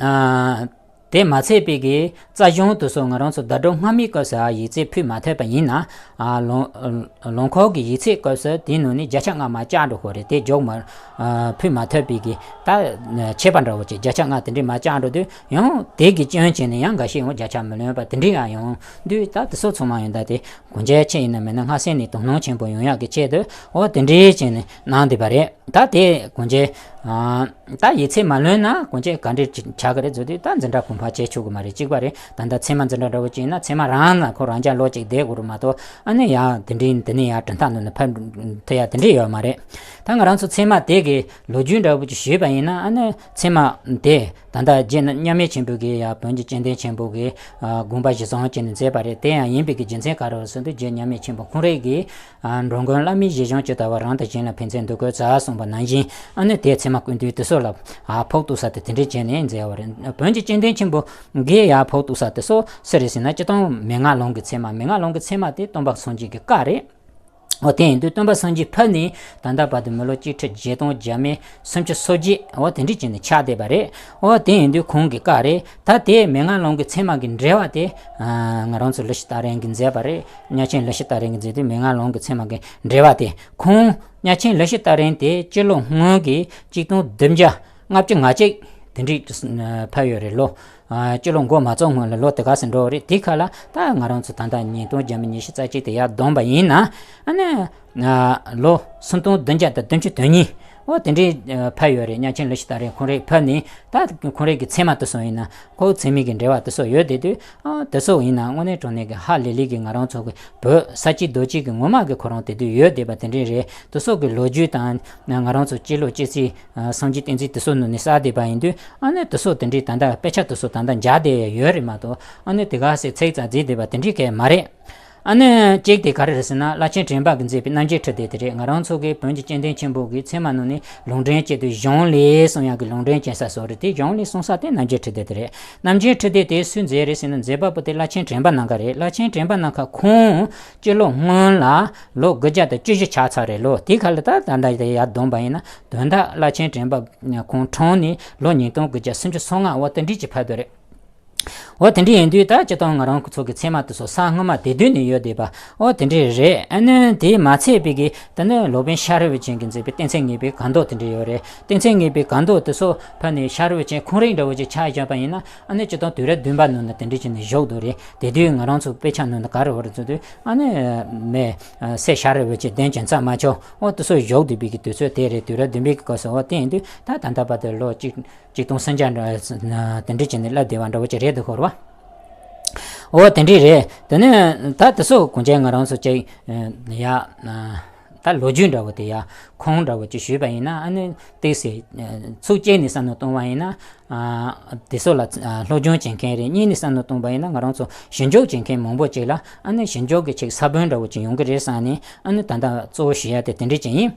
ཨ་དེ་མ་ཚད་པའི་གི་རྩ་གཞུང་དེ་ཚོ་ང་རང་ཚོ་ཟླ་གྲོགས་སྔ་མའི་སྐབས་སུ་ཨ་ཡིག་ཚད་ཕུལ་མ་ཐུབ་པ་ཡིན་ན། ཨ་ལུང་ལུང་ཁུག་གི་ཡིག་ཚད་སྐབས་སུ་དེའི་ནང་ནས་བརྒྱ་ཆ་ལྔ་མར་བཅག་འགྲོ་དགོས་རེད། དེ་རྒྱོགས་མ་ཨ་ཕུལ་མ་ཐུབ་པའི་གི་ད་ཆད་པ་འདྲ་བོ་ཅིག་བརྒྱ་ཆ་ལྔ་དེ་འདྲས་མར་བཅག་འགྲོ་དུས། ཡང་དེ་གི་སྐྱོན་བྱས་ནས་ཡང་འགའ་ཤས་ཡང་བརྒྱ་ཆ་མི་ལོན་པ་དེ་འདྲས་ཡང་ཡོང་དུས། ད་དེ་ཚོ་ཚང་མ་ཡིན་ད་དེ་གོང་ཆེ་ཁྱེད་ཡིན་ན་མིན་ན་སྔ་སེ་ནས་དོ་སྣང་ཆེན་པོ་ཡོང་ཡག་གི་ཆེད་དུ། འོ་དེ་འདྲས་བྱས་ནས་གནང་བསྡད་པ་རེད། ད་དེ་གོང་ཆེ་ཨ་ད་ཡིག་ཚད་མ་ལོན་ན་གོང་ཆེ་ག་འདྲས་ཅིག་བྱ་གི་རེད་ཟེར་དུས། ད་འཛིན་གྲྭ་གོང་འཕེལ་བྱེད་ཆོག་གི་མ་རེད། གཅིག་པ་རེད། ད་ལྟ་ཚད་མ་འཛིན་གྲྭ་འདྲ་བོ་ཅིག་ཡིན་ན་ཚད་མ་རང་ལ་ཁོ་རང་འཇགས་ལོ་གཅིག་བསྡད་དགོས་རེད་མ་གཏོགས། ཨ་ནི་ཡང་དེ་འདྲའི་འདི་ནས་ཡང་གྲུབ་མཐའ་ནང་ནས་ཕབ་ཐུབ་ཡ་དེ་འདྲས་ཡོད་མ་རེད། ད་ང་རང་ཚོ་ཚད་མ་དེ་གི་ལོ་རྒྱུས་འདྲ་བོ་ཅིག་ཞུས་པ་ཡིན་ན། ཨ་ནི་ཚད་མ་དེ་ད་ལྟ་རྗེ་མཉམ་མེད་ཆེན་པོ་གིས་ཡང་བོན་གྱི་བཅོམ་ལྡན་ཆེན་པོ་གི་ཨ་དགོངས་པ་གཞིར་བཟུང་བྱས་ནས་མཛད་པ་རེད། དེ་ཡང་ཡིན་པའི་གི་རྒྱུ་མཚན་ག་རེ་རེད་ཟེར་དུས། རྗེ་མཉམ་མེད་ཆེན་པོ་ཁོང་རང་གིས་ཨ་འགྲོ་མགོན་བླ་མའི་བཞེད་དབང་ཇི་ལྟ་བ། རང་དང་གཞན་ལ་ཕན་ཚུན་འདུ་བཀོད་མཛད་གསུངས་པ་ནང་བཞིན། ཨ་ནི་དེ་ཚད་མ་ཀུན་བཏུས་དེ་ཚོ་ལ་ཨ་ཕོག་ཐུག་ས་དེ་དེ་འདྲས་བྱས་ནས་མཛད་པ་རེད། བོན་གྱི་བཅོམ་ལྡན་ཆེན་པོ་གིས་ཡང་ཕོག་ཐུག་ས་དེ་ཚོ་སུ་རེད་ཟེར་ན། སྤྱིར་བཏང་མན་ངག་ལུང་གི་ཚད་མ། མན་ངག་ལུང་གི་ཚད་མ་དེ་སྟོན་པ་སངས་རྒྱས་ཀྱི་བཀའ་རེད། འོ་དེ་ཡིན་དུས་སྟོན་པ་སངས་རྒྱས་ཕེབས་ནས་ད་ལྟ་བར་དུ་མི་ལོ་གཅིག་ཁྲི་བརྒྱད་སྟོང་བརྒྱ་མེད་སུམ་ཅུ་སོ་བརྒྱད་འོ་དེ་འདྲས་བྱས་ནས་ཆགས་བསྡད་པ་རེད། འོ་དེ་ཡིན་དུས་ཁོང་གི་བཀའ་རེད། ད་དེ་མན་ངག་ལམ་གྱི་ཚད་མ་གི་འགྲེལ་བ་དེ་ང་རང་ཚོ་ལི་ཤི་ཏ་རན་གྱིས་མཛད་པ་རེད། གཉའ་ཆེན་ལི་ཤི་ཏ་རན་གྱིས་མཛད་དུས་མན་ངག་ལམ་གྱི་ཚད་མ་གི་འགྲེལ་བ་དེ་ཁོང་གཉའ་ཆེན་ལི་ཤི་ཏ་རན་དེ་སྤྱི་ལོ་སྔོན་གྱི་གཅིག་སྟོང་བདུན་བརྒྱ་ལྔ་བཅུ་ང་གཅིག་དེ་འདྲས་ཕེབས་ཡོད་རེད། ལོ་སྤྱི་ལོ་འགོ་མ་རྫོགས་སྔོན་ལ་ལོ་དེ་ག་ཟིག་འགྲོ་བ་རེད། དེ་ཁ་ལ་ད་ང་རང་ཚོ་ད་ལྟ་ཉིས་སྟོང་བརྒྱ་མེད་ཉི་ཤུ་རྩ་གཅིག་དེ་ཡར་བསྡོམས་པ་ཡིན་ན་ཨ་ནི་ལོ་སུམ་སྟོང་བདུན་བརྒྱ་དང་བདུན་ཅུ་དོན་གཉིས་འོ་དེ་འདྲས་ཕེབས་ཡོད་རེད། གཉའ་ཆེན་ལི་ཤི་ཏ་རན་ཁོང་རང་ཕེབས་ནས་ད་ཁོང་རང་གི་ཚད་མ་དེ་ཚོ་ཡིན་ན་ཁོའི་ཚད་མའི་གི་འགྲེལ་བ་དེ་ཚོ་ཡོད་བསྡད་དུས་ཨ་དེ་ཚོ་ཡིན་ན་དངོས་གནས་དྲང་གནས་ཀྱི་ཧ་ལས་ལས་ཀྱི་ང་རང་ཚོ་གི་བོད་ས་སྐྱེས་རྡོ་སྐྱེས་ཀྱི་ངོ་མ་གི་ཁོ་རང་དེ་དུས་ཡོད་བསྡད་པ་དེ་འདྲས་རེད། དེ་ཚོ་གི་ལོ་རྒྱུས་དང་ང་རང་ཚོ་སྤྱི་ལོ་སྤྱི་ཚེས་སངས་རྒྱས་བསྟན་འཛིན་དེ་ཚོ་ནང་ནས་བསགས་བསྡད་པ་ཡིན་དུས་ཨ་ནི་དེ་ཚོ་དེ་འདྲས་ད་ལྟ་དཔེ་ཆ་དེ་ཚོ་ད་ལྟ་མཇལ་བསྡད་ཡོད་རེད་མ་གཏོགས་ཨ་ནི་དེ་ག་ཟེ་ཚིག་ཙམ་བརྫིས་བསྡད་པ་དེ་འདྲས་གས་མ་རེད། ཨ་ནི་གཅིག་དེ་ག་རེ་རེད་ཟེར་ན་བླ་ཆེན་དྲན་པ་གིས་མཛད་པའི་རྣམ་འགྱེད་ཁྲི་སྡེ་དེ་རེད། ང་རང་ཚོ་གི་བོན་གྱི་སྐྱེ་ལྡན་ཆེན་པོ་གི་ཚད་མ་ནང་ནས་ལུང་འདྲེན་བྱེད་དུས་གཞུང་ལས་གསུང་ཡག་གི་ལུང་འདྲེན་བྱེད་ས་སོགས་རེད། དེ་གཞུང་ལས་གསུང་ས་དེ་རྣམ་འགྱེད་ཁྲི་སྡེ་དེ་རེད། རྣམ་འགྱེད་ཁྲི་སྡེ་དེ་སུས་མཛད་རེད་ཟེར་ན་མཛད་པ་པོ་དེ་བླ་ཆེན་དྲན་པ་ནམ་མཁའ་རེད། བླ་ཆེན་དྲན་པ་ནམ་མཁའ་ཁོང་སྤྱི་ལོ་སྔོན་ལ་ལོ་དགུ་བརྒྱ་དང་བཅུ་བཞི་ཆགས་ཚར་རེད། ལོ་དེ་ག་ལ་ད་ད་ལྟ་དེ་ཡར་བསྡོམས་པ་ཡིན་ན་དོན་དག་བླ་ཆེན་དྲན་པ་ཁོང་གྲོངས་ནས་ལོ་ཉིས་སྟོང་དགུ་བརྒྱ་སུམ་ཅུ་སོ་ལྔ་འོ་དེ་འདྲས་ཀྱི་བར་དུ་རེད། འོ་དེ་འདྲས་ཡིན་དུས་ད་སྤྱིར་བཏང་ང་རང་ཚོ་གི་ཚད་མ་དེ་ཚོ་ས་སྔོན་མ་སྡེ་བདུན་ནས་ཡོད་བསྡད་པ་འོ་དེ་འདྲས་རེད། ཨ་ནི་དེས་མ་ཚད་པའི་གི་ད་ནི་སློབ་དཔོན་ཤཱ་ར་བའི་ཆོས་ཀྱིས་མཛད་པའི་གཏན་ཚིགས་ངེས་པའི་གང་ཟློག་དེ་འདྲས་ཡོད་རེད། གཏན་ཚིགས་ངེས་པའི་གང་ཟློག་དེ་ཚོ་ཕར་ནས་ཤཱ་ར་བའི་ཆོས་ཁོང་རང་འདྲ་བོ་ཅིག་ཆ་བཞག་པ་ཡིན་ན་ཨ་ནི་སྤྱིར་བཏང་དུས་རབས་བདུན་པ་ནང་ན་དེ་འདྲས་ཅིག་ནས་བཞུགས་འདུག་རེད། དེ་དུས་ང་རང་ཚོ་དཔེ་ཆ་ནང་ན་ག་རེ་ཡོད་རེད་ཟེར་དུས་ཨ་ནི་མེ་སྲས་ཤཱ་ར་བའི་ཆོས་བདེན་ཅིང་ཚད་མ་ཆོས་འོ་དེ་ཚོ་བཞུགས་བསྡད་པའི་གི་དུས་ཚོད་དེ་རེད། དུས་རབས་བདུན་པའི་གི་སྐབས་སུ་འོ་དེ་ཡིན་དུས་ད་ད་ལྟ་བར་དུ་ལོ་གཅིག་གཅིག་སྟོང་སུམ་བརྒྱ་འདྲ་དེ་འདྲ་བྱས་ནས་སླེབས་བསྡད་པ་འདྲ་བོ་ཅིག་རེད་འདུག་ཧོར་བ། འོ་དེ་འདྲས་རེད། དེ་ནས་ད་དེ་ཚོ་གོང་ཆེན་ང་རང་ཚོ་ཅིག་ཡ་ད་ལོ་རྒྱུས་འདྲ་བོ་དེ་ཡ་ཁུངས་འདྲ་བོ་ཅིག་ཞུས་པ་ཡིན་ན་ཨ་ནི་ཏིག་ཙམ་ཚིག་གཅིག་ནས་བསམ་བློ་གཏོང་བ་ཡིན་ན་དེ་ཚོ་ལ་སློབ་སྦྱོང་བྱེད་མཁན་རེད། གཉིས་ནས་བསམ་བློ་གཏོང་བ་ཡིན་ན་ང་རང་ཚོ་ཞིབ་འཇུག་བྱེད་མཁན་མང་པོ་ཅིག་ལ་ཨ་ནི་ཞིབ་འཇུག་གི་ཅིག་ས་བོན་འདྲ་བོ་ཅིག་ཡོང་གི་རེད་བསམ་ནས་ཨ་ནི་ད་ལྟ་གཙོ་བོ་ཞུ་ཡ་དེ་དེ་འདྲས་ཅིག་ཡིན།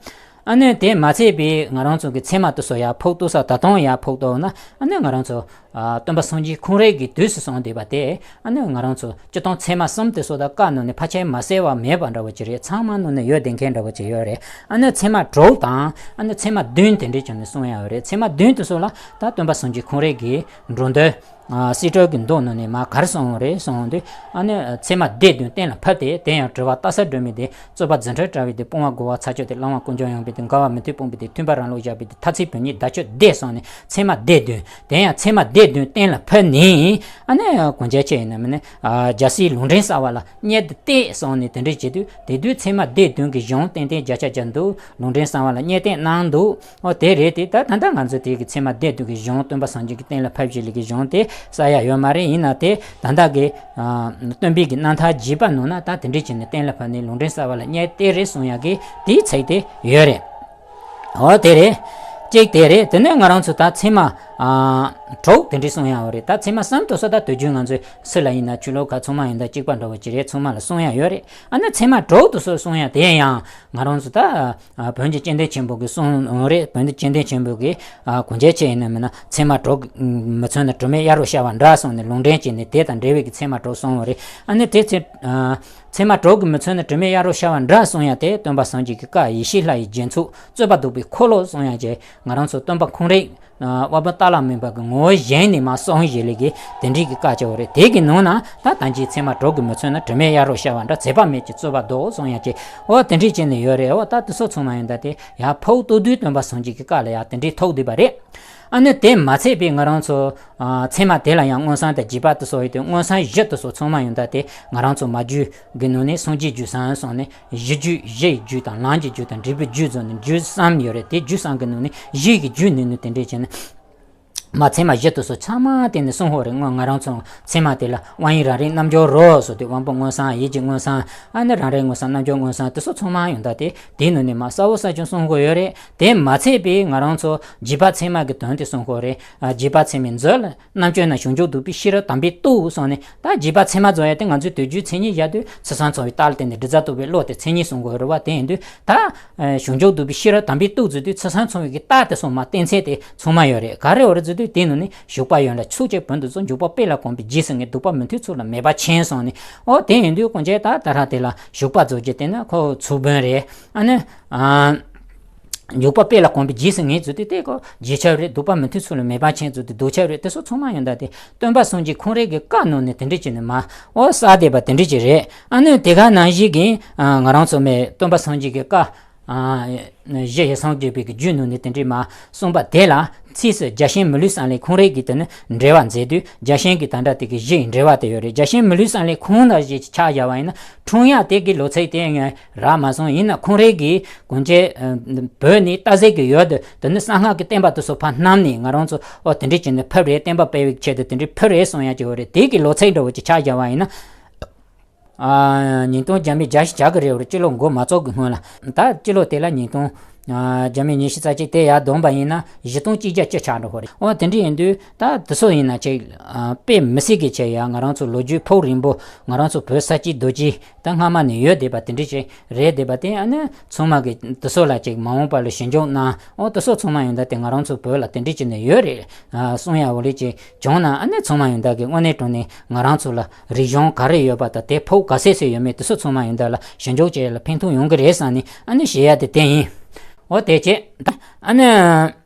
ཨ་ནི་དེ་མ་ཚད་པའི་ང་རང་ཚོ་གི་ཚད་མ་དེ་ཚོ་ཡར་ཕབ་གཏུགས་ས་ད་དུང་ཡར་ཕབ་གཏུགས་ན་ཨ་ནི་ང་རང་ཚོ་ཨ་སྟོན་པ་སངས་རྒྱས་ཁོང་རང་གི་དུས་སུ་གསུངས་བསྡད་པ་དེ་ཨ་ནི་ང་རང་ཚོ་སྤྱིར་བཏང་ཚད་མ་གསུམ་དེ་ཚོ་ད་བཀའ་ནང་ནས་ཕལ་ཆེར་མ་གསལ་བ་མེད་པ་འདྲ་བོ་ཅིག་རེད། ཚང་མ་ནང་ནས་ཡོད་བསྡད་མཁན་འདྲ་བོ་ཅིག་ཡོད་རེད། ཨ་ནི་ཚད་མ་དྲུག་དང་ཨ་ནི་ཚད་མ་བདུན་དེ་འདྲས་བྱས་ནས་གསུངས་ཡ་ཡོད་རེད། ཚད་མ་བདུན་དེ་ཚོ་ལ་ད་སྟོན་པ་སངས་རྒྱས་ཁོང་རང་གི་འགྲོ་འདུལ་ཨ་སྲིད་གྲོལ་གྱི་མདོ་ནང་ནས་མར་ག་རེ་གསུངས་རེད་གསུངས་དུས་ཨ་ནི་ཚད་མ་སྡེ་བདུན་གཏན་ལ་ཕབ་སྟེ་དེ་ཡང་དྲི་བ་ལྟ་ས་སྒྲོན་མེ་སྟེ། རྩོད་པ་རྫུ་འཕྲུལ་དྲ་བའི་སྟེ། སྤོང་བ་རྒོལ་བ་ཚར་གཅོད་དེ། བླང་བ་ཀུན་འབྱུང་ཡངས་པའི་སྟེ། འགལ་བ་མི་མཐུན་སྤོང་བའི་སྟེ། མཐུན་པ་རང་ལུགས་བཞག་པའི་སྟེ། ཐ་ཚིག་བོན་ཉིད་བརྡ་ཆོད་སྡེ་གསུངས་ནས་ཚད་མ་སྡེ་བདུན། དེ་ཡང་ཚད་མ་སྡེ་བདུན་གཏན་ལ་ཕབ་ནས་ཨ་ནི་གོང་ཆེན་ཆེ་ཡིན་ན་མིན་ན་རྒྱལ་སྲས་ལུང་འདྲེན་གསར་བ་ལ་གཉེར་དུ་གཏད་གསུངས་ནས་དེ་འདྲ་བྱེད་དུས་དེ་དུས་ཚད་མ་སྡེ་བདུན་གྱི་གཞུང་ཏན་ཏན་བརྒྱ་ཆ་བརྒྱ་འདུག་ལུང་འདྲེན་གསར་བ་ལ་གཉེར་གཏད་གནང་འདུག་འོ་དེ་རེད་དེ། ད་ད་ལྟ་ང་ཚོ་དེ་གི་ཚད་མ་སྡེ་བདུན་གྱི་གཞུང་སྟོན་པ་སངས་རྒྱས་ཀྱིས་གཏན་ལ་ཕབ་བཞག་ལས་ཀྱི་གཞུང་དེ་གསལ་ཡ་ཡོད་མ་རེད། ཡིན་ན་དེ་ད་ལྟ་གི་སྟོན་པའི་གི་རྣམ་ཐར་རྒྱས་པ་ནང་ན་ད་དེ་འདྲས་བྱས་ནས་གཏན་ལ་ཕབ་ནས་ལུང་འདྲེན་གསར་བ་ལ་གཉེར་གཏད་རེད་གསུང་ཡ་གི་དེའི་ཚིག་དེ་ཡོད་རེད། འོ་དེ་རེད། གཅིག་དེ་རེད། དེ་ནས་ང་རང་ཚོ་ད་ཚད་མ་དྲུག་དེ་འདྲས་གསུང་ཡ་ཡོད་རེད། ད་ཚད་མ་གསུམ་དེ་ཚོ་ད་དུས་རྒྱུན་ང་ཚོས་སུ་ལ་ཡིན་ན་ཆོས་ལུགས་ཁག་ཚང་མ་ཡིན་ད་གཅིག་པ་འདྲ་བོ་ཅིག་རེད། ཚང་མ་ལ་གསུང་ཡ་ཡོད་རེད། ཨ་ནི་ཚད་མ་དྲུག་དེ་ཚོ་གསུང་ཡ་དེ་ཡང་ང་རང་ཚོ་ད། ཨ་བོན་གྱི་སྤྱི་དོན་ཆེན་པོ་གིས་གསུངས་ཡོད་རེད། བོན་གྱི་སྤྱི་དོན་ཆེན་པོ་གིས་ཨ་གོང་ཆེན་ཆེ་ཡིན་ན་མིན་ན་ཚད་མ་དྲུག་མི་མཚོན་ན་དྲི་མེད་གཡའ་རུ་ཤར་བ་འདྲ་གསུངས་ནས་ལུང་འདྲེན་བྱས་ནས་དེ་དང་འབྲེལ་བའི་གི་ཚད་མ་དྲུག་གསུངས་ཡོད་རེད། ཨ་ནི་དེ་ཚེ་ཨ་ཚད་མ་དྲུག་གིས་མི་མཚོན་ན་དྲི་མེད་གཡའ་རུ་ཤར་བ་འདྲ་གསུང་ཡ་དེ་སྟོན་པ་སངས་རྒྱས་ཀྱི་བཀའ་ཡེ་ཤེས་ལྷ་ཡི་རྒྱ་མཚོ་རྩོད་པ་གདུག་པའི་འཁོར་ལོ་གསུང་ཡ་བཅས་ང་རང་ཚོ་སྟོན་པ་ཁོང་རང་དབའ་བོད་སྟག་ལ་མེ་འབར་གྱི་ངོ་བོ་བཞེངས་ནས་མར་གསུངས་བཞག་ལས་ཀྱི་དེ་འདྲའི་གི་བཀའ་ཅིག་ཡོད་རེད། དེ་གི་ནང་ན་ད་ད་ཅིའི་ཚད་མ་དྲུག་གིས་མི་མཚོན་ན་དྲི་མེད་གཡའ་རུ་ཤར་བ་འདྲ། ཚད་པ་མེད་ཀྱི་རྩོད་པ་ལྡོག་གསུང་ཡ་ཅིག་འོ་དེ་འདྲའི་བྱས་ནས་ཡོད་རེད། འོ་ད་དེ་ཚོ་ཚང་མ་ཡིན་ད་དེ་ཡར་ཕབ་གཏུགས་དུས་སྟོན་པ་སངས་རྒྱས་ཀྱི་བཀའ་ལ་ཡང་དེ་འདྲའི་ཐུག་བསྡད་པ་རེད། ཨ་ནི་དེ་མ་ཚད་པའི་ང་རང་ཚོ་ཚད་མ་དེ་ལ་ཡང་མངོན་སུམ་དང་རྗེས་དཔག་དེ་ཚོ་ཡོད་དུས་མངོན་སུམ་བཞི་དེ་ཚོ་ཚང་མ་ཡིན་ད་དེ་ང་རང་ཚོ་མ་རྒྱུད་གི་ནང་ནས་སངས་རྒྱས་རྒྱུད་གསུམ་གསུངས་ནས། གཞི་རྒྱུད། གཞི་ཡི་རྒྱུད་དང་ལམ་གྱི་རྒྱུད་དང་འབྲས་བུའི་རྒྱུད་ཚོ་ནི་རྒྱུད་གསུམ་ཡོད་རེད། དེ་རྒྱུད་གསུམ་གྱི་ནང་ནས་གཞི་ཡི་རྒྱུད་ནི་ནི་དེ་འདྲས་བྱས་ནས་མ་ཚད་མ་བཞི་དེ་ཚོ་ཚང་མ་དེ་ནི་གསུང་ཧོ་རེད། སྔོན་ང་རང་ཚོ་ཚད་མ་དེ་ལ་དབང་ཡུལ་རང་རིག་རྣལ་འབྱོར་རོ་སོགས་ཏེ་དབང་པོ་མངོན་སུམ་ཡིད་ཀྱི་མངོན་སུམ་ཨ་ནི་རང་རིག་མངོན་སུམ་རྣལ་འབྱོར་མངོན་སུམ་དེ་ཚོ་ཚང་མ་ཡོང་ད་དེ་དེའི་ནང་ནས་མ་གསལ་བོ་གསལ་ཆུང་གསུང་ཧོ་ཡོད་རེད། དེ་མ་ཚད་པའི་ང་རང་ཚོ་རྗེས་དཔག་ཚད་མ་གི་དོན་དེ་གསུང་ཧོ་རེད། རྗེས་དཔག་ཚད་མའི་མཛོད་ལ། རྣམ་དཔྱོད་ན་ཞིང་འཇུག་གདུག་པའི་ཤེས་རབ་དམ་པའི་ཏོག་གསུངས་ནས་ད་རྗེས་དཔག་ཚད་མ་རྫོགས་ཡ་དེ་ང་ཚོའི་དུས་རྒྱུན་མཚན་ཉིད་བཞག་དུས་ཚུལ་གསུམ་ཚང་བའི་རྟགས་ལ་བརྟེན་ནས་དྲི་ཟ་གཏུབ་པའི་བློ་དེ་མཚན་ཉིད་གསུང་དགོས་རེད་བ། དེ་ཡིན་དུས་ད་ཞིང་འཇུག་གདུག་པའི་ཤེས་རབ་དམ་པའི་ཏོག་ཟེར་དུས་ཚུལ་གསུམ་ཚང་བའི་གི་རྟགས་དེ་ཚོ་མ་གཏན་ཚད་དེ་ཚང་མ་ཡོད་རེད། ག་རེ་ཡོད་རེད་ཟེར་དུས། དེ་ནང་ནས་ཞུགས་པ་ཡོད་ལ་ཚུགས་ཀྱི་བོན་དུ་བཟོ། འཇུག་པ་དཔེ་ལ་གོམས་པའི་རྗེས་སུ་ངེས། ལྡོག་པ་མི་མཐུན་ཚུལ་ལ་མེད་པར་མཁྱེན་གསུངས་ནས། ཨོ་དེ་ཡིན་དུས་གོང་ཆེན་ད་ད་ར་དེ་ལ་ཞུགས་པ་བཟོ་རྒྱུ་དེ་ནི་ཁོ་ཚུགས་བོན་རེད། ཨ་ནི་ཨ། འཇུག་པ་དཔེ་ལ་གོམས་པའི་རྗེས་སུ་ངེས་ཚུལ་དེ་དེ་ཁོ་རྗེས་ཁྱབ་རེད། ལྡོག་པ་མི་མཐུན་ཚུལ་ལ་མེད་པར་མཁྱེན་ཚུལ་དེ་ལྡོག་ཁྱབ་རེད། དེ་ཚོ་ཚང་མ་ཡོད་ད་དེ་སྟོན་པ་སངས་རྒྱས་ཁོང་རང་གི་བཀའ་ནང་ནས་དེ་འདྲ་བྱས་ནས་མ་ཨོ་གསལ་བསྡད་པ་དེ་འདྲ་ཅིག་རེད། ཨ་ནི་དེ་ག་ནང་བཞིན་གྱི་ཨ་ང་རང་ཚོ་མེད་སྟོན་པ་སངས་རྒྱས་ཀྱི་བཀའ། ཨ་གཞི་ཡེ་སངས་རྒྱས་པའི་གི་རྒྱུད་ནང་ནས་དེ་འདྲའི་མ་གསུངས་པ་དེ་ལ་ཚིགས་སུ་རྒྱ་ཆེན་མི་ལུས་བསམ་ལས་ཁོང་རང་གིས་དེ་ནི་འགྲེལ་བ་མཛད་དུས་རྒྱ་ཆེན་གྱི་ད་ལྟ་དེ་གི་གཞི་ཡི་འགྲེལ་བ་དེ་ཡོད་རེད། རྒྱ་ཆེན་མི་ལུས་བསམ་ལས་ཁོང་དང་གཞི་ཆ་བཞག་པ་ཡིན་ན་འཁྲུངས་ཡག་དེ་གི་ལོ་ཚིགས་དེ་ངས་རག་མ་སོང་། ཡིན་ན་ཁོང་རང་གིས་གོང་ཆེན་བོད་ནས་སྟག་གཟིག་གི་ཡུལ་དུ་དེ་ནི་གསང་སྔགས་ཀྱི་བསྟན་པ་དེ་ཚོ་ཕར་བསྣམས་ནས་ང་རང་ཚོ་ཨོ་དེ་འདྲ་བྱས་ནས་ཕེབས་རེད། བསྟན་པ་སྤེལ་བའི་ཆེད་དུ་དེ་འདྲ་ཕེབས་རེད་གསུང་ཡག་ཅིག་ཡོད་རེད། དེ་གི་ལོ་ཚིགས་འདྲ་བོ་ཅིག་ཆ་བཞག་པ་ཡིན་ན། ཨ། ཉིས་སྟོང་བརྒྱ་མེད་བརྒྱད་ཅུ་གྱ་གི་རེ་བར་སྤྱི་ལོ་འགོ་མ་བཙུགས་ཀྱི་སྔོན་ལ། ད་སྤྱི་ལོ་དེ་ལ་ཉིས་སྟོང་། ཨ། བརྒྱ་མེད་ཉི་ཤུ་རྩ་གཅིག་དེ་ཡར་བསྡོམས་པ་ཡིན་ན་བཞི་སྟོང་གཅིག་བརྒྱ་བཅུ་ཆགས་འགྲོ་གི་རེད། འོ་དེ་འདྲ་ཡིན་དུས་ད་དེ་ཚོ་ཡིན་ན་ཅིག་ཨ། དཔེ་མི་སྲིད་ཀྱི་ཆེ་ཡ། ང་རང་ཚོ་ལོ་རྒྱུས་ཕུགས་རིང་པོ། ང་རང་ཚོ་བོད་ས་སྐྱིད་རྡོ་རྗེ་ད་སྔ་མ་ནས་ཡོད་བསྡད་པ་དེ་འདྲ་ཅིག་རེད་བསྡད་པ་དེ། ཨ་ནི་ཚང་མ་གི་དེ་ཚོ་ལ་ཅིག་མ་འོངས་པ་ལ་ཞིབ་འཇུག་གནང་། འོ་དེ་ཚོ་ཚང་མ་ཡོང་ད་དེ་ང་རང་ཚོ་བོད་ལ་དེ་འདྲ་ཅིག་ནས་ཡོད་རེད། ཨ། གསུང་ཡ་འོ་ལེ་ཅིག་བྱུང་ན། ཨ་ནི་ཚང་མ་ཡོང་ད་གི་དངོས་གནས་དྲང་གནས་ང་རང་ཚོ་ལ་རིག་གཞུང་ག་རེ་ཡོད་པ་དང་དེ་ཕུགས་ག་ཚད་ཚད་ཡོད་མེད་དེ་ཚོ་ཚང་མ་ཡོང་ད་ལ་ཞིབ་འཇུག་བྱེད་ཡ་ལ་ཕན་ཐོགས་ཡོང་གི་རེད་བསམ་ནས། ཨ་ནི་ཞུ་ཡ་དེ་དེ་ཡིན། འོ་དེ་བྱས་ད་ཨ་ནི་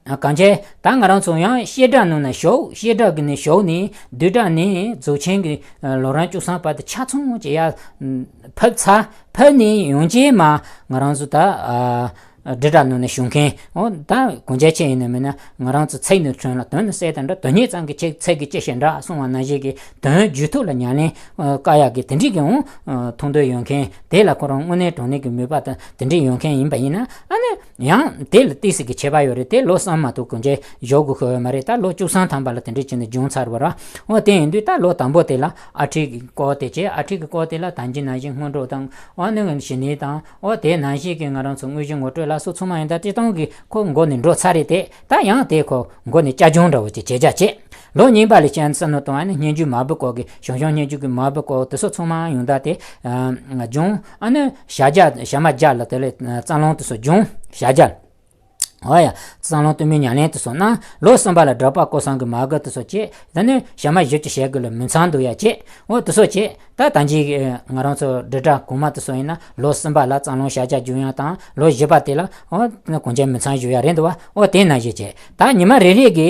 གང་བྱས་ད་ང་རང་ཚོ་ཡང་བཤད་གྲྭ་ནང་ན་ཞུགས། བཤད་གྲྭ་གི་ནས་ཞུགས་ནས་བསྡུས་གྲྭ་ནས་རྫོགས་ཆེན་གྱི་ལོ་རིམ་བཅུ་གསུམ་བར་དུ་ཆ་ཚང་བྱེད་ཡ་ཕེབས་ཚར། ཕེབས་ནས་ཡང་རྗེས་མ་ང་རང་ཚོ་ད་ཨ། དྲིལ་བསྒྲགས་ནང་ནས་ཞུགས་མཁན། འོ་ད་གོང་ཆེན་ཆེ་ཡིན་ན་མིན་ན་ང་རང་ཚོ་ཚིག་ནི་ཚུན་ལ་དོན་ནི་གསལ་དང་འདྲ། དོན་སྙིང་ཙམ་གྱི་ཚིག་ཚིག་གི་ཅི་ཞིག་འདྲ་གསུང་བ་ནང་བཞིན་གྱི་དོན་རྒྱུད་ཐོག་ལ་ཉམས་ལེན་དཀའ་ཡག་གི་དེ་འདྲའི་གི་འོང་མཐོང་འདོད་ཡོད་མཁན་དེ་ལ་ཁོ་རང་དངོས་གནས་དྲང་གནས་ཀྱི་མོས་པ་དང་དེ་འདྲའི་ཡོད་མཁན་ཡིན་པ་ཡིན་ན། ཨ་ནི་ཡང་དེ་ལ་ཏོག་ཙམ་གྱི་ཁྱད་པར་ཡོད་རེད། དེ་ལོ་གསུམ་མ་གཏོགས་གོང་ཆེན་བཞུགས་དགོས་ཁོ་ཡོད་མ་རེད། ད་ལོ་བཅུ་གསུམ་ཐམ་པ་ལ་དེ་འདྲའི་བྱས་ནས་བྱུང་ཚར་བ་ར། འོ་དེ་ཡིན་དུས་ད་ལོ་དང་པོ་དེ་ལ་ཨ་ཁྲིད་ཀྱི་སྐོར་དེ་བྱས། ཨ་ཁྲིད་ཀྱི་སྐོར་དེ་ལ་ད་གིན་ནང་བཞིན་སྔོན་འགྲོ་དང་། འོ་ནི་ཞི་གནས་དང་། འོ་དེ་ནང་བཞིན་གྱི་ང་རང་ཚོ་དངོས་གཞི་ངོ་སྤྲོད་ལ་སོགས་ཚང་མ་ཡིན་ད་སྤྱིར་བཏང་གི་ཁོ་འགོ་ནས་འགྲོ་ཚར་རེད་དེ། ད་ཡང་དེ་ཁོ་འགོ་ནས་བསྐྱར་སྦྱོང་འདྲ་བོ་ཅིག་བྱེད་རྒྱུ་བྱས། ལོ་གཉིས་པ་ལ་ཤན་བསམ་མནོ་བཏང་བ་ནི་སྙན་བརྒྱུད་མ་བུ་སྐོར་གྱི་བྱང་ཤིང་སྙན་བརྒྱུད་ཀྱི་མ་བུ་སྐོར་དེ་ཚོ་ཚང་མ་ཡོང་ད་དེ་སྦྱོང་། ཨ་ནི་ཞྭ་རྒྱ་ཞྭ་དམར་རྒྱ་ལ་དེ་ལས་རྩ་རླུང་དེ་ཚོ་སྦྱོང་། ཞྭ་རྒྱ། འོ་ཡ། རྩ་རླུང་གཏུམ་མོའི་ཉམས་ལེན་དེ་ཚོ་གནང་། ལོ་གསུམ་པ་ལ་སྒྲུབ་པ་སྐོར་གསུམ་གྱི་མ་བུ་དེ་ཚོ་བྱས། ད་ནི་ཞྭ་དམར་བཞི་བཅུ་ཞེ་དགུ་ལ་མུན་ཚང་འདུག་ཡ་བྱས། འོ་དེ་ཚོ་བྱས། ད་ད་གིན་ང་རང་ཚོ་དྲིལ་བསྒྲགས་གོང་མ་དེ་ཚོ་ཡིན་ན་ལོ་གསུམ་པ་ལ་རྩ་རླུང་ཞྭ་རྒྱ་སྦྱོང་ཡ་དང་། ལོ་བཞི་པ་དེ་ལ་འོ་གོང་ཆེན་མུན་ཚང་བཞུགས་ཡ་རེད་འདུག་བ། འོ་དེ་ནང་བཞིན་བྱས། ད་ཉི་མ་རེ་རེ་གི་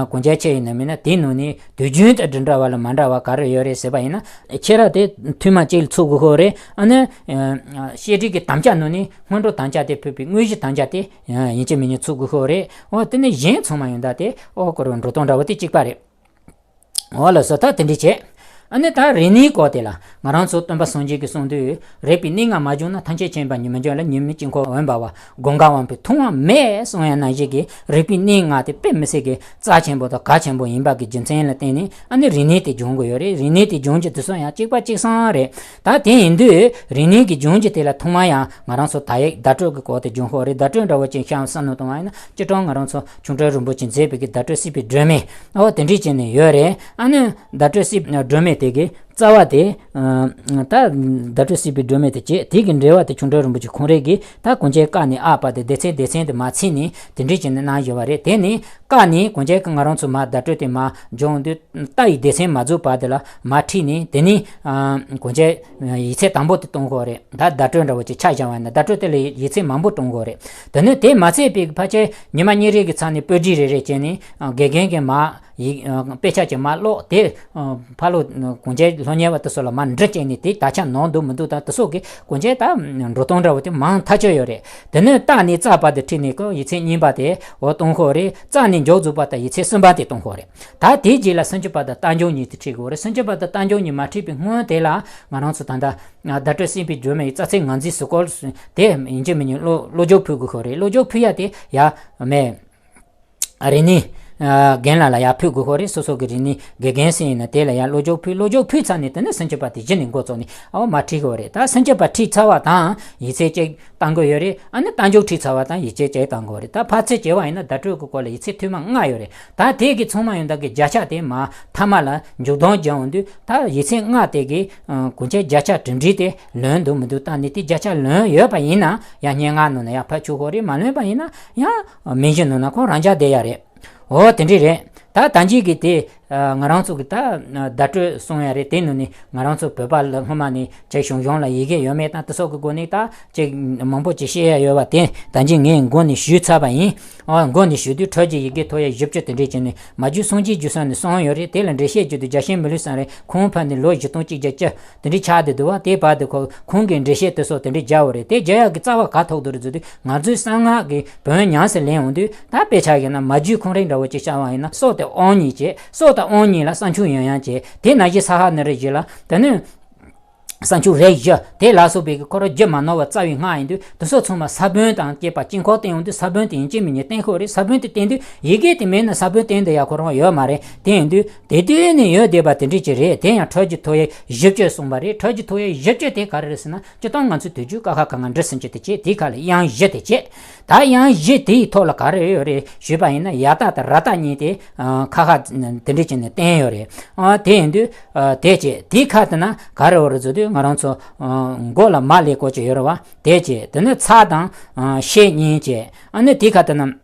གོང་ཆེན་ཆེ་ཡིན་ན་མིན་ན་དེའི་ནང་ནས་དུས་རྒྱུན་དུ་དྲིལ་བསྒྲགས་པ་ལ་མ་འདྲ་བ་ག་རེ་ཡོད་རེད་ཟེར་བ་ཡིན་ན། ཁྱེད་རང་དེ་ཐུན་མ་གཅིག་ལ་ཚུགས་དགོས་ཁོ་རེད། ཨ་ནི་བཤད་ཁྲིད་ཀྱི་དམ་བཅའ་ནང་ནས་སྔོན་འགྲོ་དམ་བཅའ་དེ་ཕུད་པའི་དངོས་གཞི་དམ་བཅའ་དེ་ཡིན་གཅིག་མིན་གཉིས་ཚུགས་དགོས་ཁོ་རེད། འོ་དེ་ནས་གཞན་ཚང་མ་ཡོང་ད་དེ་ཨོ་ཁོ་རང་འགྲོ་སྟངས་འདྲ་བོ་དེ་གཅིག་པ་རེད། འོ་ལགས་སོ། ད་དེ་འདྲ་བྱས། ཨ་ནི་ད་རིག་གནས་སྐོར་དེ་ལ་ང་རང་ཚོ་སྟོན་པ་སངས་རྒྱས་ཀྱིས་གསུངས་དུས། རིག་པའི་གནས་ལྔ་མ་སྦྱངས་ན། ཐམས་ཅད་མཁྱེན་པ་ཉིད་མི་འབྱུང་ལ། ཉིད་མི་དཀྱིལ་འཁོར་འོད་འབར་བ། སྒོམ་ཁ་དབང་པོས་མཐོང་བ་མེད་གསུང་ཡ་ནང་བཞིན་གྱི་རིག་པའི་གནས་ལྔ་དེ་དཔེ་མི་སྲིད་ཀྱི་རྩ་ཆེན་པོ་དང་གལ་ཆེན་པོ་ཡིན་པ་གི་རྒྱུ་མཚན་ལ་བརྟེན་ནས། ཨ་ནི་རིག་གནས་དེ་སྦྱོང་དགོས་ཡོད་རེད། རིག་གནས་དེ་སྦྱོང་རྒྱུ་དེ་ཚོ་ཡང་གཅིག་པ་གཅིག་སང་རེད། ད་དེ་ཡིན་དུས་རིག་གནས་ཀྱི་སྦྱོང་རྒྱུ་དེ་ལ་ཐོག་མ་ཡང་ང་རང་ཚོ་དག་ཡིག་བརྡ་སྤྲོད་ཀྱི་སྐོར་དེ་སྦྱོང་དགོས་རེད། བརྡ་སྤྲོད་འདྲ་བོ་ཅིག་བཤད་བསམ་མནོ་བཏང་བ་ཡིན་ན། སྤྱིར་བཏང་ང་རང་ཚོ་ཆོས་གྲགས་རིན་པོ་ཆེས་མཛད་པའི་གི་བརྡ་སྤྲོད་སྲིད་པའི་སྒྲོན་མེ། འོ་དེ་འདྲ་བྱས་ནས་ཡོད་རེད། ཨ་ནི་བརྡ་སྤྲོད་སྲིད་སྒྲོན་མེ་དེ་གི་རྩ་བ་དེ། ཨ་ད་བརྡ་སྤྲོད་སྲིད་པའི་སྒྲོན་མེ་དེ་བྱས། དེ་གི་འགྲེལ་བ་དེ་ཆོས་གྲགས་རིན་པོ་ཆེ་ཁོང་རང་གིས་ད་གོང་ཆེན་བཀའ་ནས་ཨ་བར་དུ་སྡེ་ཚན་སྡེ་ཚན་དེ་མར་ཚིག་ནས་དེ་འདྲ་བྱས་ནས་གནང་ཡོད་པ་རེད། དེ་ནས་བཀའ་ནས་གོང་ཆེན་གྱིས་ང་རང་ཚོ་མར་བརྡ་སྤྲོད་དེ་མར་སྦྱོང་དུས། ད་ཡི་སྡེ་ཚན་མ་རྫོགས་བར་དེ་ལ་མར་ཁྲིད་ནས། དེ་ནས་ཨ་གོང་ཆེན་ཡིག་ཚད་དང་པོ་དེ་གཏོང་དགོས་རེད། ད་བརྡ་སྤྲོད་འདྲ་བོ་ཅིག་ཆ་བཞག་པ་ཡིན་ན་བརྡ་སྤྲོད་དེ་ལ་ཡིག་ཚད་མང་པོ་གཏོང་དགོས་རེད། དེ་ནས་དེ་མ་ཚད་པའི་ཕལ་ཆེར་ཉི་མ་གཉིས་རེ་གི་ཚབ་ནས་པོད་སྒྲིག་རེ་རེ་བྱས་ནས། ཨ་དགེ་རྒན་གྱིས་མར་ཡིག་ཨ་དཔེ་ཆ་ཅིག་མར་ཀློག་དེ། ཨ་ཕར་ལོག་གོང་ཆེན་སློབ་གཉེར་བ་དེ་ཚོ་ལ་མར་འབྲི་བྱས་ནས། དེ་དག་ཆ་ནོར་འདུག་མི་འདུག་དང་དེ་ཚོ་གི་གོང་ཆེན་ད་འགྲོ་སྟངས་འདྲ་བོ་དེ་མང་ཐག་ཆོད་ཡོད་རེད། དེ་ནས་ཏ་ནས་ཙ་བར་དུ་ཁྲིད་ནས་ཀོ་ཡིག་ཚད་གཉིས་པ་དེ་འོ་གཏོང་དགོས་རེད། ཙ་ནས་མཇུག་རྫོགས་བར་དུ་ཡིག་ཚད་གསུམ་པ་དེ་གཏོང་དགོས་རེད། ད་དེའི་རྗེས་ལ་སུམ་ཅུ་པ་དང་རྟགས་འཇུག་གཉིས་དེ་ཁྲིད་དགོས་རེད། སུམ་ཅུ་པ་དང་རྟགས་འཇུག་གཉིས་མ་ཁྲིད་པའི་སྔོན་དེ་ལ་ང་རང་ཚོ་ད་ལྟ་བརྡ་སྤྲོད་སྲིད་པའི་སྒྲོན་མེ་ཡི་རྩ་ཚིག་ངར་འཛིན་ཟེར་སྐོར་དེ་ཡིན་གཅིག་མིན་གཉིས་བློ་བློ་སྦྱོང་ཕུལ་དགོས་ཁོ་རེད། བློ་སྦྱོང་ཕུལ་ཡ་དེ་ཡ་མེད། རིག་གནས་རྒན་ལགས་ལ་ཡར་ཕུལ་དགོས་ཁོ་རེད། སོ་སོ་གི་རིག་གནས་དགེ་རྒན་ཟེར་ཡིན་ན་དེ་ལ་ཡར་བློ་སྦྱོང་ཕུལ། བློ་སྦྱོང་ཕུལ་ཚར་ནས་དེ་ནས་སུམ་ཅུ་པ་དེ་གཞི་ནས་འགོ་བཙུགས་ནས་ཨའོ་མར་ཁྲིད་དགོས་རེད། ད་སུམ་ཅུ་པ་ཁྲིད་ཚར་བ་དང་ཡིག་ཚད་གཅིག་བཏང་གི་ཡོད་རེད། ཨ་ནི་རྟགས་འཇུག་ཁྲིད་ཚར་བ་དང་ཡིག་ཚད་གཅིག་བཏང་དགོས་རེད། ད་ཕར་ཚད་བྱས་པ་ཡིན་ན་བརྡ་སྤྲོད་ཀྱི་སྐོར་ལ་ཡིག་ཚད་ཐུན་མ་ལྔ་ཡོད་རེད། ད་དེ་གི་ཚང་མ་ཡོང་ད་གི་བརྒྱ་ཆ་དེ་མར་མཐའ་མ་ལ་མཇུག་སྡོམ་སྦྱང་འོང་དུས། ད་ཡིག་ཚད་ལྔ་དེ་གི་གོང་ཆེན་བརྒྱ་ཆ་གྲུབ་འབྲས་དེ་ལོན་འདུག་མི་འདུག་བལྟས་ནས། དེ་བརྒྱ་ཆ་ལོན་ཡོད་པ་ཡིན་ན་ཡང་སྙན་ངག་ནང་ན་ཡར་ཕབ་ཆོག་གི་རེད། མ་ལོན་པ་ཡིན་ན་ཡང་མིང་གཞི་ནང་ན་ཁོ་རང་འཇགས་བསྡད་ཡ་རེད། འོ་དེ་འདྲ་རེད། ད་ད་ཅི་གི་དེ་ང་རང་ཚོ་གི་ད་བརྡ་སྤྲོད་སོང་ཡ་རེད། དེ་ནང་ནས་ང་རང་ཚོ་བོད་པ་ལ་སྔོན་མ་ནས་ཅིག་གཞུང་གཞུང་ལ་ཡི་གེ་ཡོད་མེད་དང་དེ་སོགས་ཀྱི་སྒོ་ནས་ད་ཅིག་མང་པོ་ཅིག་བཤད་ཡ་ཡོད་པ་དེ་ད་ཅི་ངས་མགོ་ནས་ཞུས་ཚར་བ་ཡིན། ཨ་མགོ་ནས་ཞུ་དུས་ཁྲོད་ཀྱི་ཡི་གེ་ཐོ་ཡ་བཞི་བཅུ་དེ་འདྲས་བྱས་ནས་མ་རྒྱུད་སངས་རྒྱས་རྒྱུ་ས་ནས་གསུངས་ཡོད་རེད། དེ་ལ་འགྲེལ་བཤད་བརྒྱུད་དུ་རྒྱལ་ཞེན་མི་ལུས་བསམ་རེད། ཁོང་ཕ་ནས་ལོ་བཞི་སྟོང་གཅིག་བརྒྱ་བཅུ་དེ་འདྲས་ཆགས་བསྡད་འདུག་བ། དེ་བར་དུ་ཁོ་ཁོང་གིས་འགྲེལ་བཤད་དེ་སོགས་དེ་འདྲས་བརྒྱབ་པ་རེད། དེ་བརྒྱབ་ཡག་གི་རྩ་བ་ག་ཐོག་ཏུ་རེད་ཟེར་དུས་ང་ཚོའི་གསང་སྔགས་ཀྱི་བོན་ཉམས་སུ་ལེན་འོང་དུས་ད་དཔེ་ཆ་ཡིན་ན་མ་རྒྱུད་ཁུངས་རེ་འདྲ་བོ་ཅིག་བྱ་བ་ཡིན་ན་སྲོག་དེ་དབང་གཉིས་བྱས། སྲོག་དང་དབང་གཉིས་ལ་ས་མཆུ་ཡང་ཡང་བྱས། དེ་ན་གཞི་ས་ཧ་ན་རེ་བཞི་ལ་དེ་ནས་ས་མཆུ་རེ་བཞི་དེ་ལ་སོགས་པའི་གི་འཁོར་རྒྱུ་མ་ནོར་བ་རྩ་བའི་སྔགས་ཡིན་དུས་དེ་ཚོ་ཚང་མ་ས་བོན་དང་བཅས་པ་དཀྱིལ་འཁོར་བསྟན་འོང་དུས་ས་བོན་དེ་ཡིན་གཅིག་མིན་གཉིས་བསྟན་དགོས་རེད། ས་བོན་དེ་བསྟན་དུས་ཡི་གེ་དེ་མེད་ན་ས་བོན་བསྟན་དུ་ཡ་ཁོ་རང་ཡོད་མ་རེད། དེ་ཡིན་དུས་དེ་དུས་ནས་ཡོད་བསྡད་པ་དེ་འདྲས་ཅིག་རེད། དེ་ཡང་ཁྲོད་ཀྱི་ཐོ་ཡི་བཞི་བཅུ་གསུངས་པ་རེད། ཁྲོད་ཀྱི་ཐོ་ཡི་བཞི་བཅུ་དེ་ག་རེ་རེད་ཟེར་ན་སྤྱིར་བཏང་ང་ཚོའི་དུས་རྒྱུན་ཀ་ཁ་ག་ང་འབྲི་ཟིན་གྱི་དེ་བྱས། དེ་ཁ་ལ་དབྱངས་བཞི་དེ་བྱས། ད་དབྱངས་བཞི་དེའི་ཐོག་ལ་ག་རེ་ཡོད་རེད་ཞུས་པ་ཡིན་ན་ཡ་ཏ་དང་ར་ཏ་གཉིས་དེ་ཁ་ཁ་དེ་འདྲས་བྱས་ནས་བསྟན་ཡོད་རེད། དེ་ཡིན་དུས་དེ་བྱས་དེའི་ཁ་དེ་ན་ག་རེ་ཡོད་རེད་ཟེར་དུས་ང་རང་ཚོ་མགོ་ལ་མ་ལས་སྐོར་ཅིག་ཡོད་རེད་བ། དེ་བྱས་དེ་ནས་ཚ་དང་ཤེ་གཉིས་བྱས། ཨ་ནི་དེའི་ཁ་དེ་ན་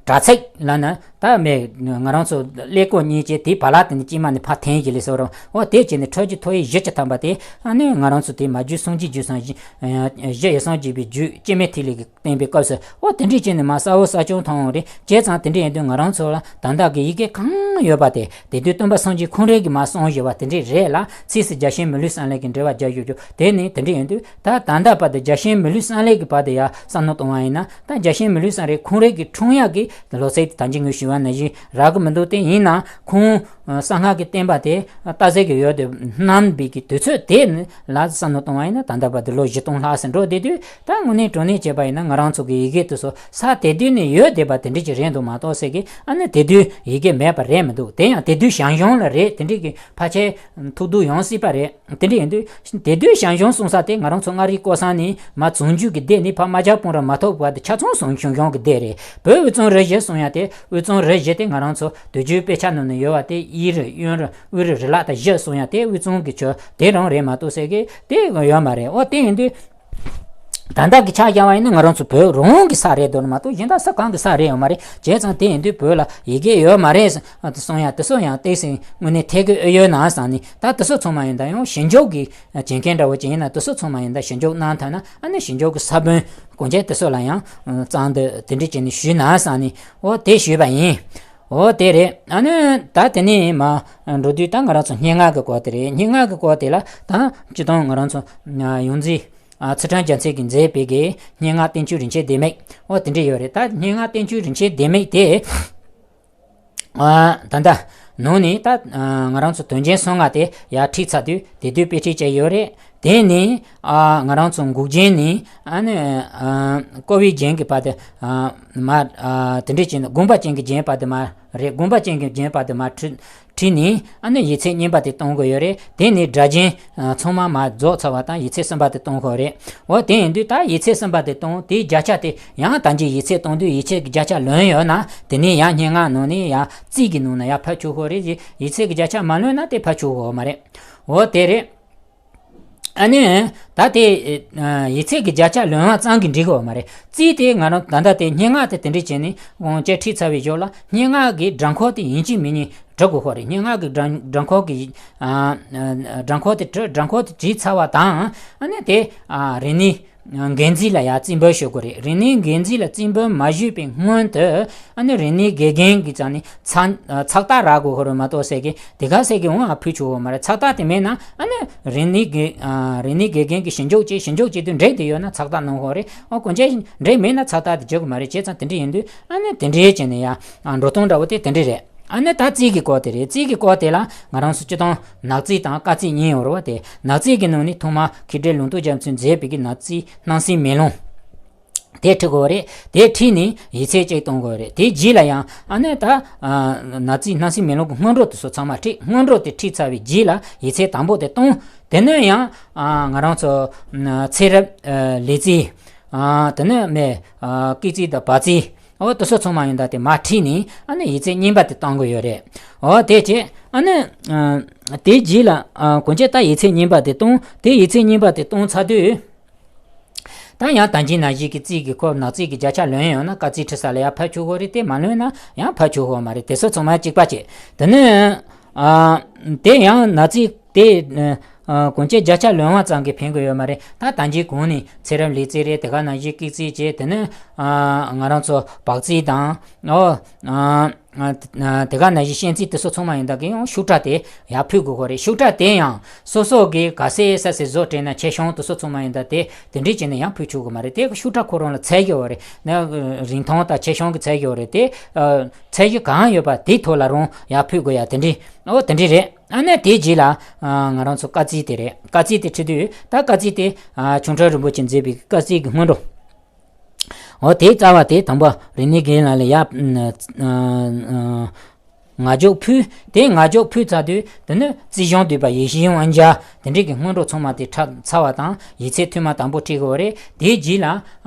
དྲ་ཚིགས་ལ་ན་ད་མེད་ང་རང་ཚོ་ཀླད་ཀོར་གཉིས་བྱས་དེའི་བར་ལ་དེ་ནས་དཀྱིལ་མ་ནས་ཕར་འཐེན་གྱི་ལས་སོ་རུང་འོ་དེ་བྱས་ནས་ཁྲོད་ཀྱི་ཐོ་ཡི་བཞི་བཅུ་ཐམ་པ་དེ་ཨ་ནི་ང་རང་ཚོ་དེ་མ་རྒྱུད་སངས་རྒྱས་རྒྱུད་སམ་བཞི་ཡི་སངས་རྒྱས་པའི་རྒྱུད་སྐྱེ་མེད་ཐིག་ལེ་གི་བསྟན་པའི་སྐབས་སུ་འོ་དེ་འདྲས་བྱས་ནས་མ་ས་འོ་ས་སྐྱོང་མཐོང་འོང་རེད། བྱས་ཙང་དེ་འདྲས་ཡིན་དུས་ང་རང་ཚོ་ལ་ད་ལྟ་གི་ཡི་གེ་གང་ཡོད་པ་དེ་དེ་དུས་སྟོན་པ་སངས་རྒྱས་ཁོང་རང་གིས་མ་གསུངས་བཞག་པ་དེ་འདྲས་རེད་ལ། ཚིགས་སུ་རྒྱལ་ཞེན་མི་ལུས་བསམ་ལེགས་ཀྱི་འགྲེལ་པ་རྒྱག་ཡོད་རྒྱུ་དེ་ནི་དེ་འདྲས་ཡིན་དུས་ད་ད་ལྟ་བར་དུ་རྒྱལ་ཞེན་མི་ལུས་བསམ་ལེགས་ཀྱི་བར་དུ་ཡ་བསམ་བློ་གཏོང་བ་ཡིན་ན་ད་རྒྱལ་ཞེན་མི་ལུས་བསམ་རེད། ཁོང་རང་གི་འཁྲུངས་ཡག་གི་ལོ་ཚིགས་དེ་ད་གིན་ངས་ཞུས་པ་ནང་བཞིན་རག་གི་མི་འདུག་དེ་ཡིན་ན་ཁོང་གསང་སྔགས་ཀྱི་བསྟན་པ་དེ་སྟག་གཟིག་གི་ཡུལ་དུ་བསྣམས་པའི་གི་དུས་ཚོད་དེ་ནི་ལ་བསམ་བློ་གཏོང་བ་ཡིན་ན་ད་ལྟ་བར་དུ་ལོ་བཞི་སྟོང་ལྷག་ཙམ་འགྲོ་བསྡད་དུས་ད་དངོས་གནས་དྲང་གནས་བྱས་པ་ཡིན་ན་ང་རང་ཚོ་གི་ཡི་གེ་དེ་ཚོ་ས་དེ་དུས་ནས་ཡོད་བསྡད་པ་དེ་འདྲ་ཅིག་རེད་འདུག་མ་གཏོགས་ཟེར་གི་ཨ་ནི་དེ་དུས་ཡི་གེ་མེད་པ་རེད་མི་འདུག་དེ་ཡང་དེ་དུས་ཞང་ཞུང་ལ་རེད། དེ་འདྲ་གི་ཕལ་ཆེར་ཐུག་འདུག་ཡོང་སྲིད་པ་རེད། དེ་འདྲ་ཡིན་དུས་དེ་དུས་ཞང་ཞུང་གསུང་ས་དེ་ང་རང་ཚོ་མངའ་རིས་ཀོ་ས་ནས་མ་བྱང་ཆུབ་ཀྱི་སྡེ་ནས་ཕ་རྨ་བྱ་སྤུངས་ར་མ་ཐོབ་བར་དུ་ཆ་ཚང་ཞང་ཞང་ཞུང་གི་སྡེ་རེད། བོད་དབུས་གཙང་རུ་བཞི་གསུང་ཡ་དེ་དབུས་གཙང་རུ་བཞི་དེ་ང་རང་ཚོ་དུས་རྒྱུན་དཔེ་ཆ་ནང་ནས་ཡོད་པ་དེ་དབྱི་རུ་གཡོན་རུ་དབུ་རུ་རུ་ལག་དང་བཞི་གསུང་ཡ་དེ་དབུས་གཙང་གི་ཆོས་དེ་རང་རེད་མ་གཏོགས་ཟེར་གི་དེ་ཡོད་མ་རེད། འོ་དེ་ཡིན་དུས། ད་ལྟ་གི་ཆ་བཞག་པ་ཡིན་ན་ང་རང་ཚོ་བོད་རང་གི་ས་རེད་འདུག་མ་གཏོགས་གཞན་དག་ས་གང་གི་ས་རེད་ཡོད་མ་རེད། བྱས་ཙང་དེ་ཡིན་དུས་བོད་ལ་ཡི་གེ་ཡོད་མ་རེད་གསུང་ཡ་དེ་ཚོ་ཡང་ཏོག་ཙམ་དངོས་གནས་ཐད་ཀྱི་ཨེ་ཡོད་ན་བསམ་ནས། ད་དེ་ཚོ་ཚང་མ་ཡིན་ད་ཡང་ཞིབ་འཇུག་གི་བྱེད་མཁན་འདྲ་བོ་ཅིག་ཡིན་ན་དེ་ཚོ་ཚང་མ་ཡིན་ད་ཞིབ་འཇུག་གནང་ཐུབ་ན་ཨ་ནི་ཞིབ་འཇུག་གི་ས་བོན་གོང་ཆེན་དེ་ཚོ་ལ་ཡང་གཙང་དུ་དེ་འདྲ་བྱས་ནས་ཞུས་ན་བསམ་ནས་འོ་དེ་ཞུས་པ་ཡིན། འོ་དེ་རེད། ཨ་ནི་ད་དེ་ནས་མ་འགྲོ་དུས་ད་ང་རང་ཚོ་སྙན་ངག་གི་སྐོར་དེ་རེད། སྙན་ངག་གི་སྐོར་དེ་ལ་ད་སྤྱིར་བཏང་ང་རང་ཚོ་ཡོངས་འཛིན། ཨ་ཚུལ་ཁྲིམས་རྒྱལ་མཚན་གྱིས་མཛད་པའི་གི་སྙན་ངག་བསྟན་བཅོས་རིན་ཆེན་ལྡེ་མིག་འོ་དེ་འདྲ་ཡོད་རེད། ད་སྙན་ངག་བསྟན་བཅོས་རིན་ཆེན་ལྡེ་མིག་དེ་ཨ་ད་ལྟ་ནང་ནས་ད་ཨ་ང་རང་ཚོ་དོན་རྐྱེན་གསུམ་ལྔ་དེ་ཡར་ཁྲིད་ཚར་དུས་དེ་དུས་དཔེ་ཁྲིད་བྱས་ཡོད་རེད། དེ་ནས་ཨ་ང་རང་ཚོ་འགུགས་རྒྱན་ནས་ཨ་ནི་ཨ་བསྐོར་བའི་རྒྱན་གྱི་བར་དུ་ཨ་མ་ཨ་དེ་འདྲ་བྱས་ནས་དགོངས་པ་ཅན་གྱི་རྒྱན་བར་དུ་མ་རེད། དགོངས་པ་ཅན་གྱི་རྒྱན་བར་དུ་མ་ཁྲིད། ཁྲིད་ནས་ཨ་ནི་ཡིག་ཚད་རྙིང་པ་དེ་གཏོང་གི་ཡོད་རེད། དེ་ནས་སྒྲ་གཅན་ཚང་མ་མར་རྫོགས་ཚར་བ་དང་ཡིག་ཚད་གསུམ་པ་དེ་གཏོང་གི་ཡོད་རེད། འོ་དེ་ཡིན་དུས་ད་ཡིག་ཚད་གསུམ་པ་དེ་གཏོང་དེའི་བརྒྱ་ཆ་དེ་ཡང་ད་གིན་ཡིག་ཚད་གཏོང་དུས་ཡིག་ཚད་ཀྱི་བརྒྱ་ཆ་ལོན་ཡོད་ན་དེ་ནས་ཡང་སྙན་ངག་ནང་ནས་ཡང་རྩིས་ཀྱི་ནང་ན་ཡང་ཕབ་ཆོག་གི་རེད། ཡིག་ཚད་ཀྱི་བརྒྱ་ཆ་མ་ལོན་ན་དེ་ཕབ་ཆོག་གི་མ་རེད། འོ་དེ་རེད། ཨ་ནི། ད་དེ། ཡིག་ཚད་ཀྱི་བརྒྱ་ཆ་ལོན་པ་ཙམ་གྱིས་འགྲིག་གི་མ་རེད། རྩིས་དེ་ང་རང་ད་ལྟ་དེ་སྙན་ངག་དེ་དེ་འདྲས་བྱས་ནས་དབང་ཆ་ཁྲིད་ཚར་བའི་ཞོར་ལ་སྙན་ངག་གི་སྒྲ་འཁོར་དེ་ཡིན་གཅིག་མིན་གཉིས་འབྲི་དགོས་ཁོ་རེད། སྙན་ངག་གི་སྒྲ་སྒྲ་འཁོར་གྱི། སྒྲ་འཁོར་དེ་བྲི་སྒྲ་འཁོར་དེ་བྲིས་ཚར་བ་དང་ཨ་ནི་དེ། རིག་གནས། འགན་འཛིན་ལ་ཡང་རྩིས་འབུལ་ཞུ་དགོས་རེད། རིག་གནས་འགན་འཛིན་ལ་རྩིས་འབུལ་མ་ཞུས་པའི་སྔོན་དུ་ཨ་ནི་རིག་གནས་དགེ་རྒན་གྱི་རྩ་ནས་ཚགས་ཚགས་རྟགས་རག་དགོས་ཁོ་རེད་མ་གཏོགས་ཟེར་གི་དེ་ག་ཟེར་གི་འོང་ཨ་ཕུལ་ཆོག་གི་མ་རེད། ཚགས་རྟགས་དེ་མེད་ན་ཨ་ནི་རིག་གནས་དགེ་རིག་གནས་དགེ་རྒན་གྱི་ཞིབ་འཇུག་བྱེད་ཞིབ་འཇུག་བྱེད་དུས་འགྲིག་དེ་ཡོད་ན་ཚགས་རྟགས་གནང་ཁོ་རེད། ཨོ་གོན་ཆས་འགྲིག་མེད་ན་ཚགས་རྟགས་དེ་བྱེད་དགོས་མ་རེད། བྱས་ཙང་དེ་འདྲ་ཡིན་དུས་ཨ་ནི་དེ་འདྲའི་བྱས་ནས་ཡང་འགྲོ་སྟངས་འདྲ་བོ་དེ་དེ་འདྲ་རེད། ཨ་ནི་ད་རྩིས་ཀྱི་སྐོར་དེ་རེད། རྩིས་ཀྱི་སྐོར་དེ་ལ་ང་རང་ཚོ་སྤྱིར་བཏང་ནག་རྩིས་དང་དཀར་རྩིས་གཉིས་ཡོད་རེད་བ། དེ་ནག་རྩིས་ཀྱི་ནང་ནས་ཐོག་མ་མཁས་གྲུབ་ལུང་རྟོགས་རྒྱལ་མཚན་མཛད་པའི་གི་ནག་རྩིས་སྣང་སྲིད་མེ་ལོང་། དེ་ཁྲིད་དགོས་རེད། དེ་ཁྲིད་ནས་ཡིག་ཚད་གཅིག་གཏོང་དགོས་རེད། དེའི་རྗེས་ལ་ཡང་ཨ་ནི་ད་ནག་རྩིས་སྣང་སྲིད་མེ་ལོང་གི་སྔོན་འགྲོ་དེ་ཚོ་ཚང་མ་ཁྲིད། སྔོན་འགྲོ་དེ་ཁྲིད་ཚར་བའི་རྗེས་ལ་ཡིག་ཚད་དང་པོ་དེ་གཏོང་། དེ་ནས་ཡང་ང་རང་ཚོ་ཚེ་རབས་ལེགས་རྩིས། དེ་ནས་མེ་སྐེག་རྩིས་དང་བ་རྩིས། འོ་དེ་ཚོ་ཚང་མ་ཡིན་ད་དེ་མར་ཁྲིད་ནས་ཨ་ནི་ཡིག་ཚད་རྙིང་པ་དེ་གཏོང་གི་ཡོད་རེད། འོ་དེ་བྱས་ཨ་ནི་དེའི་རྗེས་ལ་གོན་ཆས་ད་ཡིག་ཚད་རྙིང་པ་དེ་གཏོང་། དེ་ཡིག་ཚད་རྙིང་པ་དེ་གཏོང་ཚར་དུས་ ད་ཡང་ད་གིན་ནང་བཞིན་གྱི་རྩིས་ཀྱི་སྐོར། ནག་རྩིས་ཀྱི་བརྒྱ་ཆ་ལོན་ཡོང་ན་སྐར་རྩིས་ཁྲིད་ས་ལ་ཡང་ཕབ་ཆོག་གི་རེད། དེ་མ་ལོན་ན་ཡང་ཕབ་ཆོག་གི་མ་རེད། དེ་ཚོ་ཚང་མ་གཅིག་པ་བྱས། དེ་ནས་ཨ། དེ་ཡང་ནག་རྩིས་དེ་ཨ། གོང་ཆེ་བརྒྱ་ཆ་ལོན་པ་ཙམ་གྱིས་ཕན་གྱི་ཡོད་མ་རེད། ད་ད་གིན་གོང་ནས་ཚེ་རབས་ལས་རྩིས་རེད། དེ་ག་ནང་བཞིན་སྐེག་རྩིས་བྱས། དེ་ནས་ཨ། ང་རང་ཚོ་བག་རྩིས་དང་། ཨོ། ཨ། དེ་ག་ནང་བཞིན་གཤེན་རྩིས་དེ་ཚོ་ཚང་མ་ཡིན་ད་གི་ཡང་ཤུགས་དྲག་དེ་ཡར་ཕུལ་དགོས་གོ་རེད། ཤུགས་དྲག་དེ་ཡང་སོ་སོ་གི་ག་ཚད་ས་ཚད་བཟོ་སྤྲད་ན་ཆེ་ཆུང་དེ་ཚོ་ཚང་མ་ཡིན་ད་དེ་དེ་འདྲས་བྱས་ནས་ཡང་ཕུལ་ཆོག་གི་མ་རེད། དེ་ཤུགས་དྲག་ཁོ་རང་ལ་ཚད་ཡོད་རེད། ན་རིན་ཐང་དང་ཆེ་ཆུང་གི་ཚད་ཡོད་རེད། དེ་ཨ། ཚད་གཞི་གང་ཡོད་པ་དེའི་ཐོག་ལ་རང་ཡར་ཕུལ་དགོས་ཡ་དེ་འདྲས། ཨོ་དེ་འདྲས་རེད། ཨ་ནི་དེའི་རྗེས་ལ་ཨ། ང་རང་ཚོ་སྐར་རྩིས་དེ་རེད། སྐར་རྩིས་དེ་ཁྲིད་དུས་ད་སྐར་རྩིས་དེ་ཨ། ཆོས་གྲགས་རིན་པོ་ཆེས་མཛད་པའི་སྐར་རྩིས་ཀྱི་སྔོན་འགྲོ། འོ་དེའི་རྩ་བ་དེ་དང་པོ་རིག་གནས་རྒན་ལགས་ལ་ཡ། ཨ། ཨ། ང་འཇོག་ཕུལ། དེ་ང་འཇོག་ཕུལ་ཚར་དུས་དེ་ནི་རྩིས་གཞུང་འདུས་པ་ཡེ་ཤེས་དབང་རྒྱལ་དེ་འདྲས་ཀྱི་སྔོན་འགྲོ་ཚང་མ་དེ་ཁྲིད་ཚར་བ་དང་། ཡིག་ཚད་ཐོག་མ་དང་པོ་ཁྲིད་དགོས་རེད། དེའི་རྗེས་ལ་ཨ།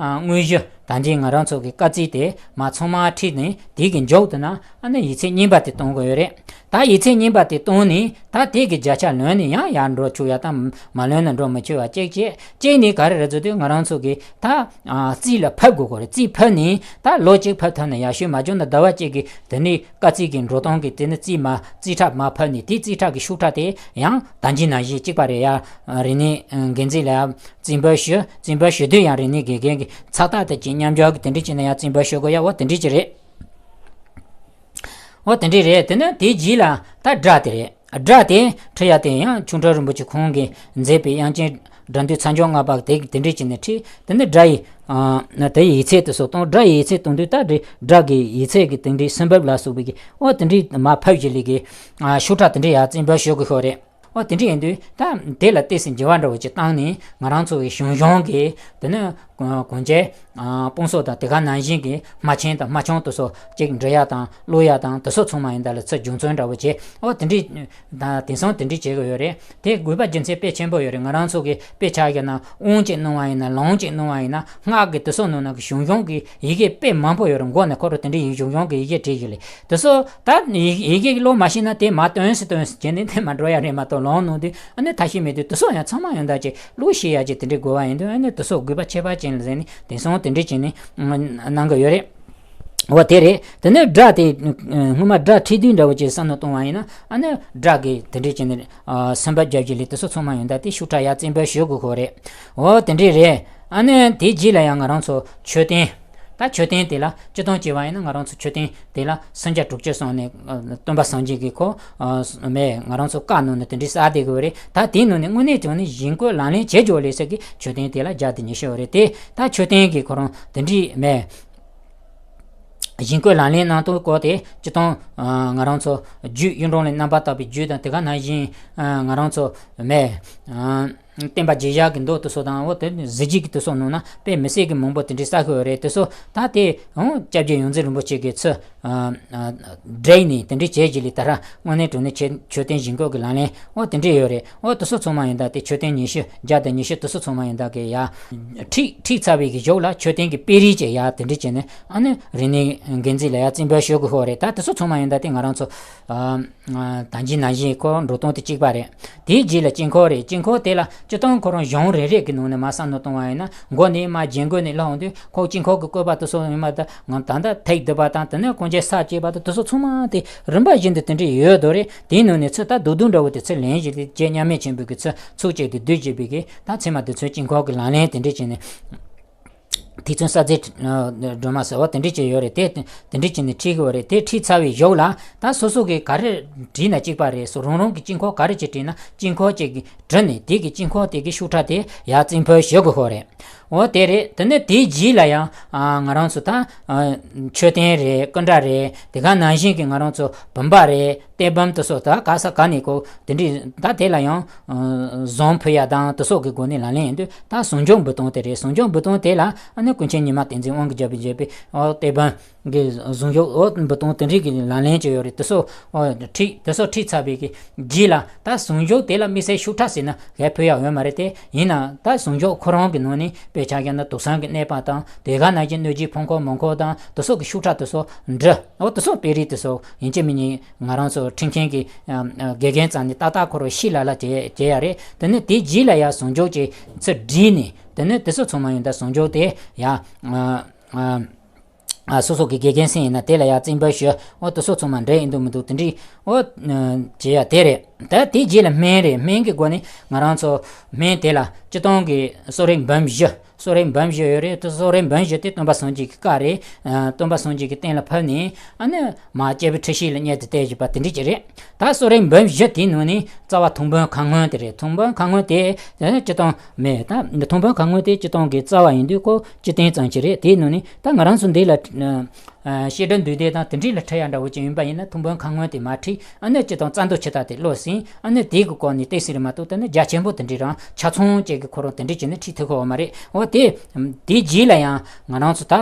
དངོས་གཞི་ད་གིན་ང་རང་ཚོ་གི་སྐར་རྩིས་དེ་མར་ཚང་མ་ཁྲིད་ནས་དེ་གི་མཇུག་ཏུ་ན་ཨ་ནི་ཡིག་ཚད་རྙིང་པ་དེ་གཏོང་དགོས་ཡོད་རེད། ད་ཡིག་ཚད་རྙིང་པ་དེ་བཏོན་ནས་ད་དེ་གི་བརྒྱ་ཆ་ལོན་ནས་ཡང་ཡར་འགྲོ་ཆོག་ཡ་དང་། མ་ལོན་ན་འགྲོ་མི་ཆོག་ཡ་གཅིག་བྱས། གཅིག་ནས་ག་རེ་རེད་ཟེར་དུས་ང་རང་ཚོ་གི་ད་ཨ། རྩིས་ལ་ཕབ་དགོས་གོ་རེད། རྩིས་ཕབ་ནས་ད་ལོ་གཅིག་ཕབ་ཐུབ་ན་ཡག་ཤོས། མ་བྱུང་ན་ཟླ་བ་གཅིག་གི་དེ་ནས་སྐར་རྩིས་ཀྱི་འགྲོ་སྟངས་ཀྱི་དེ་ནས་རྩིས་མ་རྩིས་ཁྲ་མར་ཕབ་ནས་དེ་རྩིས་ཁྲ་གི་ཤུགས་དྲག་དེ་ཡང་ད་གིན་ནང་བཞིན་གཅིག་པ་རེད། ཡ་རིག་གནས་འགན་འཛིན་ལ་ཡ་རྩིས་འབུལ་ཞུ། རྩིས་འབུལ་ཞུ་དུས་ཡང་རིག་གནས་དགེ་རྒན་གྱི་ཚགས་དག་དེ་ཅིག་མཉམ་འཇོག་གི་དེ་འདྲས་བྱས་ན་ཡང་རྩིས་འབུལ་ཞུ་དགོས་ཡ། འོ་དེ་འདྲས་ཅིག་རེད། འོ་དེ་འདྲས་རེད། དེ་ནས་དེའི་རྗེས་ལ་ད་སྒྲ་དེ་རེད། སྒྲ་དེ་ཁྲིད་ཡ་དེ་ཡང་ཆོས་གྲགས་རིན་པོ་ཆེ་ཁོང་གིས་མཛད་པའི་དབྱངས་ཅན་སྒྲ་འདུས་མཚན་བརྗོད་ལྔ་པ་དེ་དེ་འདྲས་བྱས་ནས་ཁྲིད། དེ་ནས་སྒྲ་ཡི་ཨ། དེ་ཡི་ཡིག་ཚད་དེ་ཚོ་གཏོང་། སྒྲ་ཡི་ཡིག་ཚད་གཏོང་དུས་ད་སྒྲ་གི་ཡིག་ཚད་ཀྱི་དེ་འདྲས་སུམ་ཕབ་ལ་སོགས་པའི་གི་འོ་དེ་འདྲས་མར་ཕབ་བྱས་ལས་ཀྱི་ཨ། ཤུགས་དྲག་དེ་འདྲས་ཡར་རྩིས་འབུལ་ཞུ་དགོས་ཤོག་རེད། འོ་དེ་འདྲ་ཡིན་དུས་ད་དེ་ལ་ཏོག་ཙམ་འགྱུར་བ་འདྲ་བོ་ཅིག་བཏང་ནས་ང་རང་ཚོ་གི་གཞུང་གཞུང་གི་དེ་ནི་གོང་ཆེ་ཨ། སྤོང་གསོ་དང་དེ་ག་ནང་བཞིན་གྱི་སྨྲ་ཆེན་དང་སྨྲ་ཆུང་དེ་ཚོ་ཅིག་འབྲི་ཡ་དང་ཀློག་ཡ་དང་དེ་ཚོ་ཚང་མ་ཡིན་ད་ལ་ཚུར་རྒྱུགས་མཚོན་འདྲ་བོ་བྱས། འོ་དེ་འདྲ་ད་དེང་སང་དེ་འདྲ་བྱེད་དགོས་ཡོད་རེད། དེ་དགོས་པ་རྒྱུ་མཚན་དཔེ་ཆེན་པོ་ཡོད་རེད། ང་རང་ཚོ་གི་དཔེ་ཆ་བཞག་ན་དབང་ཅིག་གནང་བ་ཡིན་ན། ལུང་ཅིག་གནང་བ་ཡིན་ན། སྔགས་ཀྱི་དེ་ཚོ་ནང་ན་གི་གཞུང་གཞུང་གི་ཡི་གེ་དཔེ་མང་པོ་ཡོད་རེད། མགོ་ནས་འཁོར་རོ་དེ་འདྲའི་ཡིག་གཞུང་གཞུང་གི་ཡི་གེ་བྲིས་ཡོད་ལེ། དེ་ཚོ་ད་ཡི་གེ་ཀློག་མ་ཤེས་ན་དེ་མར་བཏོན་སི་བཏོན་སི་བྱས་ནས་དེ་མར་འགྲོ་ཡ་རེད་མ་གཏོགས། ལུང་ནང་དུ་ཨ་ནི་ཐ་ཤི་མེད་དུས་དེ་ཚོ་ཡང་ཚང་མ་ཡོང་ད་ཅིག་ཀློག་ཤེས་ཡ་ཅིག་དེ་འདྲའི་དགོས་པ་ཡིན་དུས། ཨ་ནི་དེ་ཚོ་དགོས་པ་ཁྱད་པར་ཅན་ལ་ཟེར་ནས་དེང་སང་དེ་འདྲ་བྱས་ནས་གནང་གི་ཡོད་རེད། འོ་དེ་རེད། དེ་ནས་སྒྲ་དེ་སྔོན་མ་སྒྲ་ཁྲིད་དུས་འདྲ་བོ་ཅིག་བསམ་བློ་གཏོང་བ་ཡིན་ན། ཨ་ནི་སྒྲ་གི་དེ་འདྲ་བྱས་ནས་སེམས་པ་རྒྱབ་ཀྱི་ལས་དེ་ཚོ་ཚང་མ་ཡོང་ད་དེ་ཤུགས་དྲག་ཡར་རྩིས་འབུལ་ཞུ་དགོས་ཁོ་རེད། འོ་དེ་འདྲ་རེད། ཨ་ནི་དེའི་རྗེས་ལ་ཡང་ང་རང་ཚོ་མཆོད་རྟེན། ད་མཆོད་རྟེན་དེ་ལ་སྤྱིར་བཏང་བྱས་པ་ཡིན་ན་ང་རང་ཚོ་མཆོད་རྟེན་དེ་ལ་སེམས་རྒྱ་དྲུག་ཅུ་སོང་ནས་སྟོན་པ་སངས་རྒྱས་ཀྱི་ཁོ་མེད་ང་རང་ཚོ་བཀའ་གནང་ནས་དེ་འདྲའི་གསར་དེ་དགོས་རེད། ད་དེའི་ནང་ནས་དངོས་གནས་དྲང་གནས་བཞེས་སྒོ་ལག་ལེན་བྱེད་ཆོག་ལས་ཟེར་གི་མཆོད་རྟེན་དེ་ལ་བརྒྱ་དང་ཉི་ཤུ་ཡོད་རེད། དེ་ད་མཆོད་རྟེན་གྱི་ཁོ་རང་དེ་འདྲའི་མེད། བཞེས་སྒོ་ལག་ལེན་གནང་སྟངས་སྐོར་དེ་སྤྱིར་བཏང་ང་རང་ཚོ་རྒྱུད་གཡུང་དྲུང་ལས་རྣམ་པར་དག་པའི་རྒྱུད་དང་། དེ་ག་ནང་བཞིན་ང་རང་ཚོ་མེད། བསྟན་པ་རྒྱས་བཞག་གི་མདོ་དེ་ཚོ་དང་། འོ་དེ་གཟི་བརྗིད་ཀྱི་དེ་ཚོ་ནང་ན་དཔེ་མི་སྲིད་ཀྱི་མང་པོ་དེ་འདྲའི་གསལ་ཤོས་རེད། དེ་ཚོ་ད་དེ་འོང་སྐྱབས་རྗེ་ཡོངས་འཛིན་རིན་པོ་ཆེ་གིས་ཚུར་བསྒྲིགས་ནས་དེ་འདྲའི་བྱས་རྗེས་ལས་ད་ར་དངོས་གནས་དྲང་གནས་མཆོད་མཆོད་རྟེན་བཞེས་སྒོ་གི་ལག་ལེན་འོ་དེ་འདྲ་ཡོད་རེད། འོ་དེ་ཚོ་ཚང་མ་ཡིན་ད་དེ་མཆོད་རྟེན་ཉི་ཤུ་བརྒྱ་དང་ཉི་ཤུ་དེ་ཚོ་ཚང་མ་ཡིན་ད་གི་ཡ་ཁྲིད་ཁྲིད་ཚར་བའི་གི་གཞུག་ལ་མཆོད་རྟེན་གྱི་དཔེ་རིས་ཅིག་ཡ་དེ་འདྲ་བྱས་ནས་ཨ་ནི་རིག་གནས་འགན་འཛིན་ལ་ཡ་རྩིས་འབུལ་ཞུ་དགོས་ཤོག་རེད། ད་དེ་ཚོ་ཚང་མ་ཡིན་ད་དེ་ང་རང་ཚོ་ཨ། ད་གིན་ནང་བཞིན་ཁོ་འགྲོ་སྟངས་དེ་གཅིག་པ་རེད། དེའི་རྗེས་ལ་དཀྱིལ་འཁོར་རེད། དཀྱིལ་འཁོར་དེ་ལ་སྤྱིར་བཏང་ཁོ་རང་གཞུང་རེ་རེ་གི་ནང་ནས་མར་བསམ་བློ་གཏོང་བ་ཡིན་ན། མགོ་ནས་མར་རྒྱན་གོས་ནས་ལྷག་འོང་དུས་ཁོ་དཀྱིལ་འཁོར་གྱི་བཀོད་པ་དེ་ཚོ་ཡིན་མ་ད་ང་ད་ལྟ་ཐེག་བསྡུས་པ་དང་། དེ་ནས་གོང་ཆེ་ས་བཅད་པ་དང་དེ་ཚོ་ཚང་མ་དེ་རིམ་པ་བཞིན་དུ་དེ་འདྲ་ཡོད་དོ་རེད། དེའི་ནང་ནས་ཚུར་ད་རྡོག་རྡོག་འདྲ་བོ་དེ་ཚུར་ལེན་བྱས་ཏེ་རྗེ་མཉམ་མེད་ཆེན་པོ་གིས་ཚུར་ཚུགས་བཅད་དེ་བསྡུས་བྱས་པའི་གི་ད་ཚད་མ་དེ་ཚོ་དཀྱིལ་འཁོར་གྱི་ལག་ལེན་དེ་འདྲ་བྱས་ནས། ཐིག་ཚོན་གསལ་མཛེས་སྒྲོན་མ་ཟེར་བ་དེ་འདྲ་ཅིག་ཡོད་རེད། དེ་དེ་འདྲ་ཅིག་ནས་ཁྲིད་གི་ཡོད་རེད། དེ་ཁྲིད་ཚར་བའི་གཞུག་ལ་ད་སོ་སོ་གིས་ག་རེ་བྲིས་ན་གཅིག་པ་རེད། སོ་རང་རང་གི་དཀྱིལ་འཁོར་ག་རེ་ཅིག་བྲིས་ན་དཀྱིལ་འཁོར་ཅིག་གི་བྲིས་ནས་དེ་གི་དཀྱིལ་འཁོར་དེ་གི་ཤུགས་དྲག་དེ་ཡར་རྩིས་འབུལ་ཞུ་དགོས་ཤོག་རེད། འོ་དེ་རེད། དེ་ནས་དེའི་རྗེས་ལ་ཡང་ང་རང་ཚོ་ད་མཆོད་རྟེན་རེད། སྐུ་འདྲ་རེད། དེ་ག་ནང་བཞིན་གྱི་ང་རང་ཚོ་བུམ་པ་རེད། གཏེར་བུམ་དེ་ཚོ་ད་ག་ས་ག་ནས་ཁོ་དེ་འདྲའི་ད་དེ་ལ་ཡང་ཟངས་ཕུལ་ཡ་དང་དེ་ཚོ་གི་སྒོ་ནས་ལག་ལེན་ཡིན་དུས། ད་ཟངས་ལྗོངས་འབུལ་སྟངས་དེ་རེད། ཟངས་ལྗོངས་འབུལ་སྟངས་དེ་ལ་ཨ་ནི་ཀུན་མཁྱེན་ཉི་མ་བསྟན་འཛིན་དབང་གིས་བརྒྱབ་པའི་བརྒྱབ་པའི་ཨོ་གཏེར་བུམ་གི་ཟངས་ལྗོངས་ཨོ་འབུལ་སྟངས་དེ་འདྲའི་གི་ལག་ལེན་ཅིག་ཡོད་རེད། དེ་ཚོ་ཨོ་ཁྲིད་དེ་ཚོ་ཁྲིད་ཚར་བའི་གི་རྗེས་ལ་ད་ཟངས་ལྗོངས་དེ་ལ་དམིགས་བསལ་ཤུགས་དྲག་ཟེར་ན་གས་ཕུལ་ཡ་ཡོད་མ་རེད་དེ། ཡིན་ན་ད་ཟངས་ལྗོངས་ཁོ་རང་གི་ནང་ནས་དཔེ་ཆ་བཞག་ན་དུག་སྲན་གྱི་གནས་པ་དང་། དེ་ག་ནང་བཞིན་གནོད་སྦྱིན་ཕུང་ཁོག་མུན་ཁོག་དང་དེ་ཚོ་གི་ཤུགས་དྲག་དེ་ཚོ་འབྲི། ཨོ་དེ་ཚོ་དཔེ་རིས་དེ་ཚོ་ཡིན་གཅིག་མིན་གཉིས་ང་རང་ཚོ་ཁྲིད་མཁན་གྱི་དགེ་རྒན་རྩ་ནས་ཏག་ཏག་ཁོ་རང་ཤེས་ལ་ལ་བྱེད་བྱེད་ཡ་རེད། དེ་ནས་དེའི་རྗེས་ལ་ཡ་ཟངས་ལྗོངས་ཀྱི་ཚུར་བསྒྲིལ་ནས། དེ་ནས་དེ་ཚོ་ཚང་མ་ཡོང་ད་ཟུང་འཇོག་དེ་ཡ། ཨ་ཨ་ཨ་སོ་སོ་གི་དགེ་རྒན་སེང་ཡིན་ན་དེ་ལ་ཡ་རྩིས་འབུལ་ཞུ། འོ་དེ་ཚོ་ཚང་མ་འདྲེ་ཡིན་འདུག་མི་འདུག་དེ་འདྲའི་འོ་བྱེད་ཡ་དེ་རེད། ད་དེ་རྗེས་ལ་སྨན་རེད། སྨན་གྱི་སྒོ་ནས་ང་རང་ཚོ་སྨན་དེ་ལ་སྤྱིར་བཏང་གི་གསོ་རིག་འབུམ་བཞི། གསོ་རིག་འབུམ་བཞི་ཡོད་རེད། དེ་གསོ་རིག་འབུམ་བཞི་དེ་སྟོན་པ་སངས་རྒྱས་ཀྱི་བཀའ་རེད། ཨ་སྟོན་པ་སངས་རྒྱས་ཀྱི་སྟེང་ལ་ཕབ་ནས་ཨ་ནི་མ་སྐྱེས་བུ་ཁྲི་ཤེས་ལ་གཉེར་དུ་གཏད་བཞིན་པ་དེ་འདྲ་ཅིག་རེད། ད་གསོ་རིག་འབུམ་བཞི་དེའི་ནང་ནས་རྩ་བ་ཐོག་འབུམ་ཁ་སྔོན་དེ་རེད། ཐོག་འབུམ་ཁ་སྔོན་དེ་སྤྱིར་བཏང་མེད། ད་ཐོག་འབུམ་ཁ་སྔོན་དེ་སྤྱིར་བཏང་གི་རྩ་བ་ཡིན་དུས་ཁོ་སྤྱི་བསྟན་ཙམ་ཅིག་རེད། དེའི་ནང་ནས་ད་ང་རང་ཚོ་འདི་ལ་ཨ་བཤད་སྒྲུབ་འདུས་སྡེ་དང་དེ་འདྲ་ལ་ཁྲིད་ཡ་འདྲ་བོ་ཅིག་ཡིན་པ་ཡིན་ན་ཐོག་འབུམ་ཁ་སྔོན་དེ་མ་ཁྲིད། ཨ་ནི་སྤྱིར་བཏང་རྩ་མདོ་ཆུ་སྟག་དེ་ཀློག་ཟིན། ཨ་ནི་དེའི་གི་སྐོར་ནས་བལྟས་ཟིན་རེད་མ་གཏོགས་ད་ནི་རྒྱ་ཆེན་པོ་དེ་འདྲའི་རང་ཆ་ཚང་ཅིག་གི་ཁོ་རང་དེ་འདྲ་བྱས་ནས་ཁྲིད་ཐུབ་ཀྱི་ཡོད་མ་རེད། འོ་དེ་དེའི་རྗེས་ལ་ཡང་ང་རང་ཚོ་ད་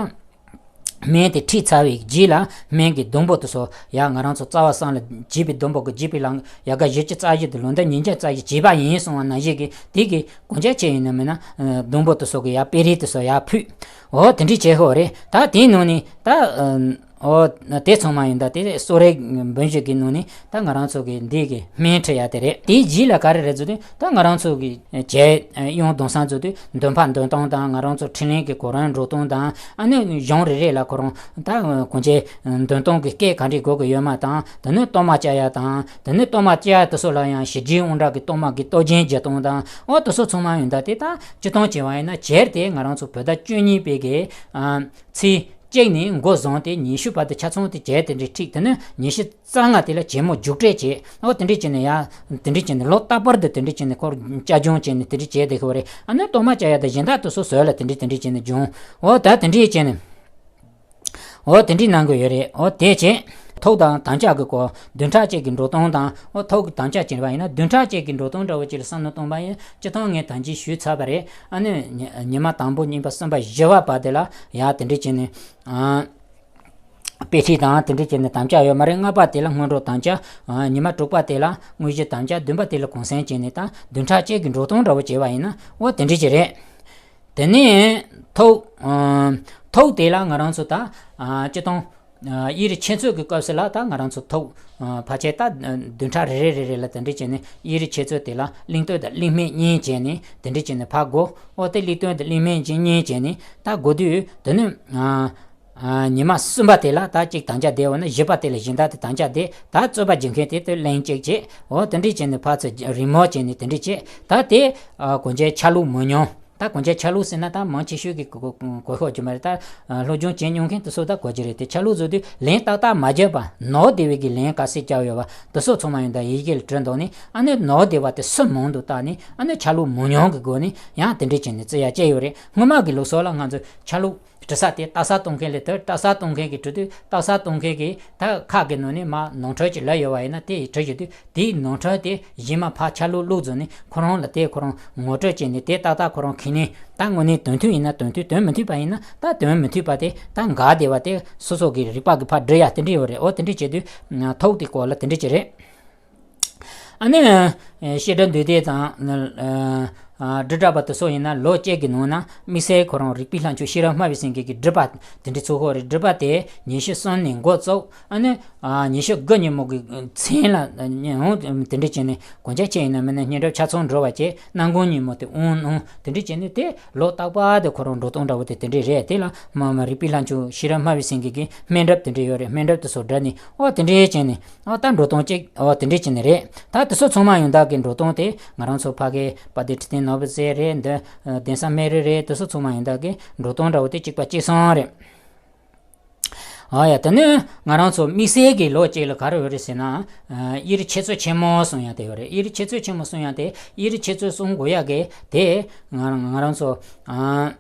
སྨན་དེ་ཁྲིད་ཚར་བའི་རྗེས་ལ་སྨན་གྱི་སྡོང་པོ་དེ་ཚོ་ཡང་ང་རང་ཚོ་རྩ་བ་གསང་ལ་བྱིས་པའི་སྡོང་པོ་གི་བྱིས་པའི་ལང་ཡལ་ག་བཞི་བཅུ་རྩ་བཞི་དེ་ལོ་ཟླ་ཉིས་བརྒྱ་རྩ་བཞི་བྱིས་པ་ཡིན་གསུང་བ་ནང་བཞིན་གྱི་དེ་གི་གོང་ཆ་ཆེ་ཡིན་ན་མིན་ན་སྡོང་པོ་དེ་ཚོ་གི་ཡར་དཔེ་རིས་དེ་ཚོ་ཡར་ཕུད། འོ་དེ་འདྲ་བྱེད་ཀྱི་ཡོད་རེད། ད་དེའི་ནང་ནས་ད་ཨ། འོ། དེ་ཚང་མ་ཡིན་ད་དེ་གསོ་རིག་འབུམ་བཞི་གི་ནང་ནས་ད་ང་རང་ཚོ་གི་འདི་གི་སྨན་ཁྲིད་ཡ་དེ་རེད། དེའི་རྗེས་ལ་ག་རེ་རེད་ཟེར་དུས་ད་ང་རང་ཚོ་གི་བྱས་ཨ་དབྱངས་སྡོང་བཟང་ཚོ་དུས་འདོན་པ་འདོན་སྟངས་དང་ང་རང་ཚོ་འཕྲིན་ལས་ཀྱི་གོ་རིམ་འགྲོ་སྟངས་དང་ཨ་ནི་གཞུང་རེ་རེ་ལ་ཁོ་རང་ད་གོང་ཆེ་འདོན་སྟངས་ཀྱི་སྐད་ག་འདྲས་དགོས་ཀྱི་ཡོད་མ་དང་དེ་ནས་གཏོར་མ་བཅའ་ཡ་དང་དེ་ནས་གཏོར་མ་བཅའ་ཡ་དེ་ཚོ་ལ་ཡང་ཞི་རྒྱས་དབང་དྲག་གི་གཏོར་མ་གི་གཏོར་སྦྱིན་བགྱི་སྟངས་དང་འོ་དེ་ཚོ་ཚང་མ་ཡིན་ད་དེ་ད་སྤྱིར་བཏང་བྱས་པ་ཡིན་ན་བྱས་ཏེ་ང་རང་ཚོ་བོད་ཟླ་བཅུ་གཉིས་པའི་གི་ཨ། ཚེས་གཅིག་ནས་འགོ་བཟུང་སྟེ་ཉི་ཤུ་བར་དུ་ཆ་ཚང་དེ་བྱས་དེ་འདྲའི་ཁྲིད། དེ་ནས་ཉི་ཤུ་རྩ་ལྔ་དེ་ལ་གྱེན་མོ་རྒྱུགས་སྤྲོད་བྱས། འོ་དེ་འདྲའི་བྱས་ནས་ཡ། དེ་འདྲའི་བྱས་ནས་ལོ་རྟག་པར་དུ་དེ་འདྲའི་བྱས་ནས་ཁོར་བཅའ་སྦྱོང་བྱས་ནས་དེ་འདྲའི་བྱས་བསྡད་ཀྱི་ཡོད་རེད། ཨ་ནི་གཏོར་མ་བཅའ་ཡ་དང་གཞན་དག་དེ་ཚོ་བཟོས་ལ་དེ་འདྲའི་དེ་འདྲའི་བྱས་ནས་སྦྱོང་། འོ་ད་དེ་འདྲའི་བྱས་ནས། འོ་དེ་འདྲའི་གནང་གི་ཡོད་རེད། འོ་དེ་བྱས། ཐོག་དང་དམ་བཅའ་གི་སྐོར་བདུན་ཕྲག་གཅིག་གི་འགྲོ་སྟངས་དང་འོ་ཐོག་གི་དམ་བཅའ་བྱས་པ་ཡིན་ན་བདུན་ཕྲག་གཅིག་གི་འགྲོ་སྟངས་འདྲ་བོ་ཅིག་ལ་བསམ་བློ་གཏོང་པ་ཡིན་སྤྱིར་བཏང་ངས་ད་གིན་ཞུས་ཚར་བ་རེད། ཨ་ནི་ཉི་ཉི་མ་དང་པོ་གཉིས་པ་གསུམ་པ་བཞི་པ་བར་དེ་ལ་ཡ་དེ་འདྲ་བྱས་ནས། ཨ། དཔེ་ཁྲིད་དང་དེ་འདྲ་བྱས་ནས་དམ་བཅའ་ཡོད་མ་རེད། ལྔ་པ་དེ་ལ་སྔོན་འགྲོ་དམ་བཅའ། ཨ། ཉི་མ་དྲུག་པ་དེ་ལ་དངོས་གཞི་དམ་བཅའ། བདུན་པ་དེ་ལ་གུང་སེང་བྱས་ནས་ད་བདུན་ཕྲག་གཅིག་གི་འགྲོ་སྟངས་འདྲ་བོ་བྱས་པ་ཡིན་ན་འོ་དེ་འདྲ་ཅིག་རེད། དེ་ནས་ཐོག་ཨ། ཐོག་དེ་ལ་ང་རང་ཚོ་ད་ཨ། སྤྱིར་བཏང་ཨ། དབྱིག་རིག་འཆད་རྩོད་ཀྱི་སྐབས་སུ་ལ་ད་ང་རང་ཚོ་ཐོག་ཨ། ཕལ་ཆེར་ད་བདུན་ཕྲག་རེ་རེ་རེ་རེ་ལ་དེ་འདྲ་བྱས་ནས་དབྱིག་རིག་འཆད་རྩོད་དེ་ལ་གླེང་སྟོད་དང་གླེང་སྨད་གཉིས་བྱས་ནས་དེ་འདྲ་བྱས་ནས་ཕར་བགོ། འོ་དེ་གླེང་སྟོད་དང་གླེང་སྨད་གཉིས་བྱས་ནས་ད་བགོ་དུས་དེ་ནས་ཨ། ཨ། ཉི་མ་གསུམ་པ་དེ་ལ་ད་གཅིག་དམ་བཅའ་བསྡད་འོ་ན་བཞི་པ་དེ་ལ་གཞན་དག་དེ་དམ་བཅའ་བསྡད། ད་རྩོད་པ་རྒྱག་མཁན་དེ་དེ་གླེང་གཅིག་བྱས། འོ་དེ་འདྲ་བྱས་ནས་ཕར་ཚུར་རེས་མོས་བྱས་ནས་དེ་འདྲ་བྱས། ད་དེ་ཨ། གོ་འབྱེད་ཆ་ལུགས་མི་ཉུང་། ད་གོ་འབྱེད་ཆ་ལུགས་ཟེར་ན་ད་མང་ཆེ་ཤོས་ཀྱིས་གོ་གོ་གོ་ཤོར་རྒྱུ་མ་རེད། ད་ཨ། སློབ་སྦྱོང་བྱེད་མྱོང་མཁན་དེ་ཚོ་ད་གོ་རྒྱུ་རེད། དེ་ཆ་ལུགས་བཟོ་དུས་ལན་ཏག་ཏག་མ་བརྒྱབ་པ་ནོར་བདེ་བའི་གི་ལན་ག་ཚད་བརྒྱབ་ཡོད་པ་དེ་ཚོ་ཚང་མ་ཡོང་ད་ཡི་གེ་ལ་བྲིས་འདུག་ནས་ཨ་ནི་ནོར་བདེ་བ་དེ་སུ་མང་དུ་བཏགས་ནས་ཨ་ནི་ཆ་ལུགས་མི་ཉུང་གི་སྒོ་ནས་ཡང་དེ་འདྲ་བྱས་ནས་བརྩི་ཡ་བྱས་ཡོད་རེད། སྔོན་མ་གི་ལུགས་སྲོལ་ལ་ང་ཚོ་ཆ་ལུགས་བྲི་ས་དེ་རྟགས་གསལ་གཏོང་མཁན་ལས་དེར་རྟགས་གསལ་གཏོང་མཁན་གྱིས་བྲི་དུས་རྟགས་གསལ་གཏོང་མཁན་གྱིས་ད་ཁ་གི་ནང་ནས་མར་ནོར་འཁྲུལ་ཅིག་ལབ་ཡོད་པ་ཡིན་ན་དེ་ཡི་བྲི་ཞུ་དུས་དེའི་ནོར་འཁྲུལ་དེ་གཞན་མ་ཕར་ཆ་ལུགས་བླུགས་བཟོ་ནས་ཁོ་རང་ལ་དེ་ཁོ་རང་ངོ་སྤྲོད་བྱས་ནས་དེ་ཏག་ཏག་ཁོ་རང་ཁྱེར་ནས་ད་དངོས་གནས་དོན་མཐུན་ཡིན་ན་དོན་མཐུན། དོན་མི་མཐུན་པ་ཡིན་ན་ད་དོན་མི་མཐུན་པ་དེ་ད་འགལ་བསྡད་པ་དེ་སོ་སོ་གི་རིག་པ་གི་ཕར་འབྲི་ཡ་དེ་འདྲ་ཡོད་རེད། འོ་དེ་འདྲ་བྱེད་དུས་ཐོག་དེའི་སྐོར་ལ་དེ་འདྲ་ཅིག་རེད། ཨ་ནི། ཨ། བཤད་སྒྲུབ་འདུས་སྡེ་དང་། ཨ། ཨ། འབྲི་གྲྭ་པ་དེ་ཚོ་ཡིན་ན་ལོ་གཅིག་གི་ནང་ན་དམིགས་བསལ་ཁོ་རང་རིག་པའི་ལྷ་མཆོག་ཤེས་རབ་སྨྲ་བའི་སེང་གེ་གི་སྒྲུབ་པ་དེ་འདྲ་ཚུགས་ཀྱི་ཡོད་རེད། སྒྲུབ་པ་དེ་ཉི་ཤུ་གསུམ་ནས་འགོ་བཙུགས། ཨ་ནི། ཨ། ཉི་ཤུ་དགུ་ཉིན་མོ་གི་མཚན་ལ་ཡང་དེ་འདྲ་བྱས་ནས་གོ་འབྱེད་བྱས་ཡིན་ན་མིན་ན་བསྙེན་སྒྲུབ་ཆ་ཚང་འགྲོ་བ་བྱས། གནམ་གང་ཉིན་མོ་དེ་དབང་གནང་། དེ་འདྲ་བྱས་ནས་དེ་ལོ་རྟག་པར་དུ་ཁོ་རང་འགྲོ་སྟངས་འདྲ་བོ་དེ་དེ་འདྲ་རེད། དེ་ལ་མ་མ་རིག་པའི་ལྷ་མཆོག་ཤེས་རབ་སྨྲ་བའི་སེང་གེ་གི་སྨན་སྒྲུབ་དེ་འདྲ་ཡོད་རེད། སྨན་སྒྲུབ་དེ་ཚོ་བསྒྲུབས་ནས་འོ་དེ་འདྲ་བྱས་ནས། འོ་ད་འགྲོ་སྟངས་གཅིག་འོ་དེ་འདྲ་བྱས་ནས་རེད། ད་དེ་ཚོ་ཚང་མ་ཡོང་དག་གི་འགྲོ་སྟངས་དེ་ང་རང་ཚོ་ཕ་གི་དཔལ་ལྡན་ཁྲི་བརྟན་ནོར་བུ་རྩེ་རེད། འདི་གདན་ས་སྨན་རི་རེད། དེ་ཚོ་ཚང་མ་ཡོང་དག་གི་འགྲོ་སྟངས་འདྲ་བོ་དེ་གཅིག་པ་གཅིག་མཚུངས་རེད། འོ་ཡ། དེ་ནས་ང་རང་ཚོ་དམིགས་བསལ་གྱི་ལོ་གཅིག་ལ་ག་རེ་ཡོད་རེད་ཟེར་ན། ཨ། དབྱིག་རིག་འཆད་རྩོད་ཆེན་མོ་གསུང་ཡ་དེ་ཡོད་རེད། དབྱིག་རིག་འཆད་རྩོད་ཆེན་མོ་གསུང་ཡ་དེ་དབྱིག་རིག་འཆད་རྩོད་གསུང་དགོས་ཡ་གི་དེ་ང་ང་རང་ཚོ། ཨ།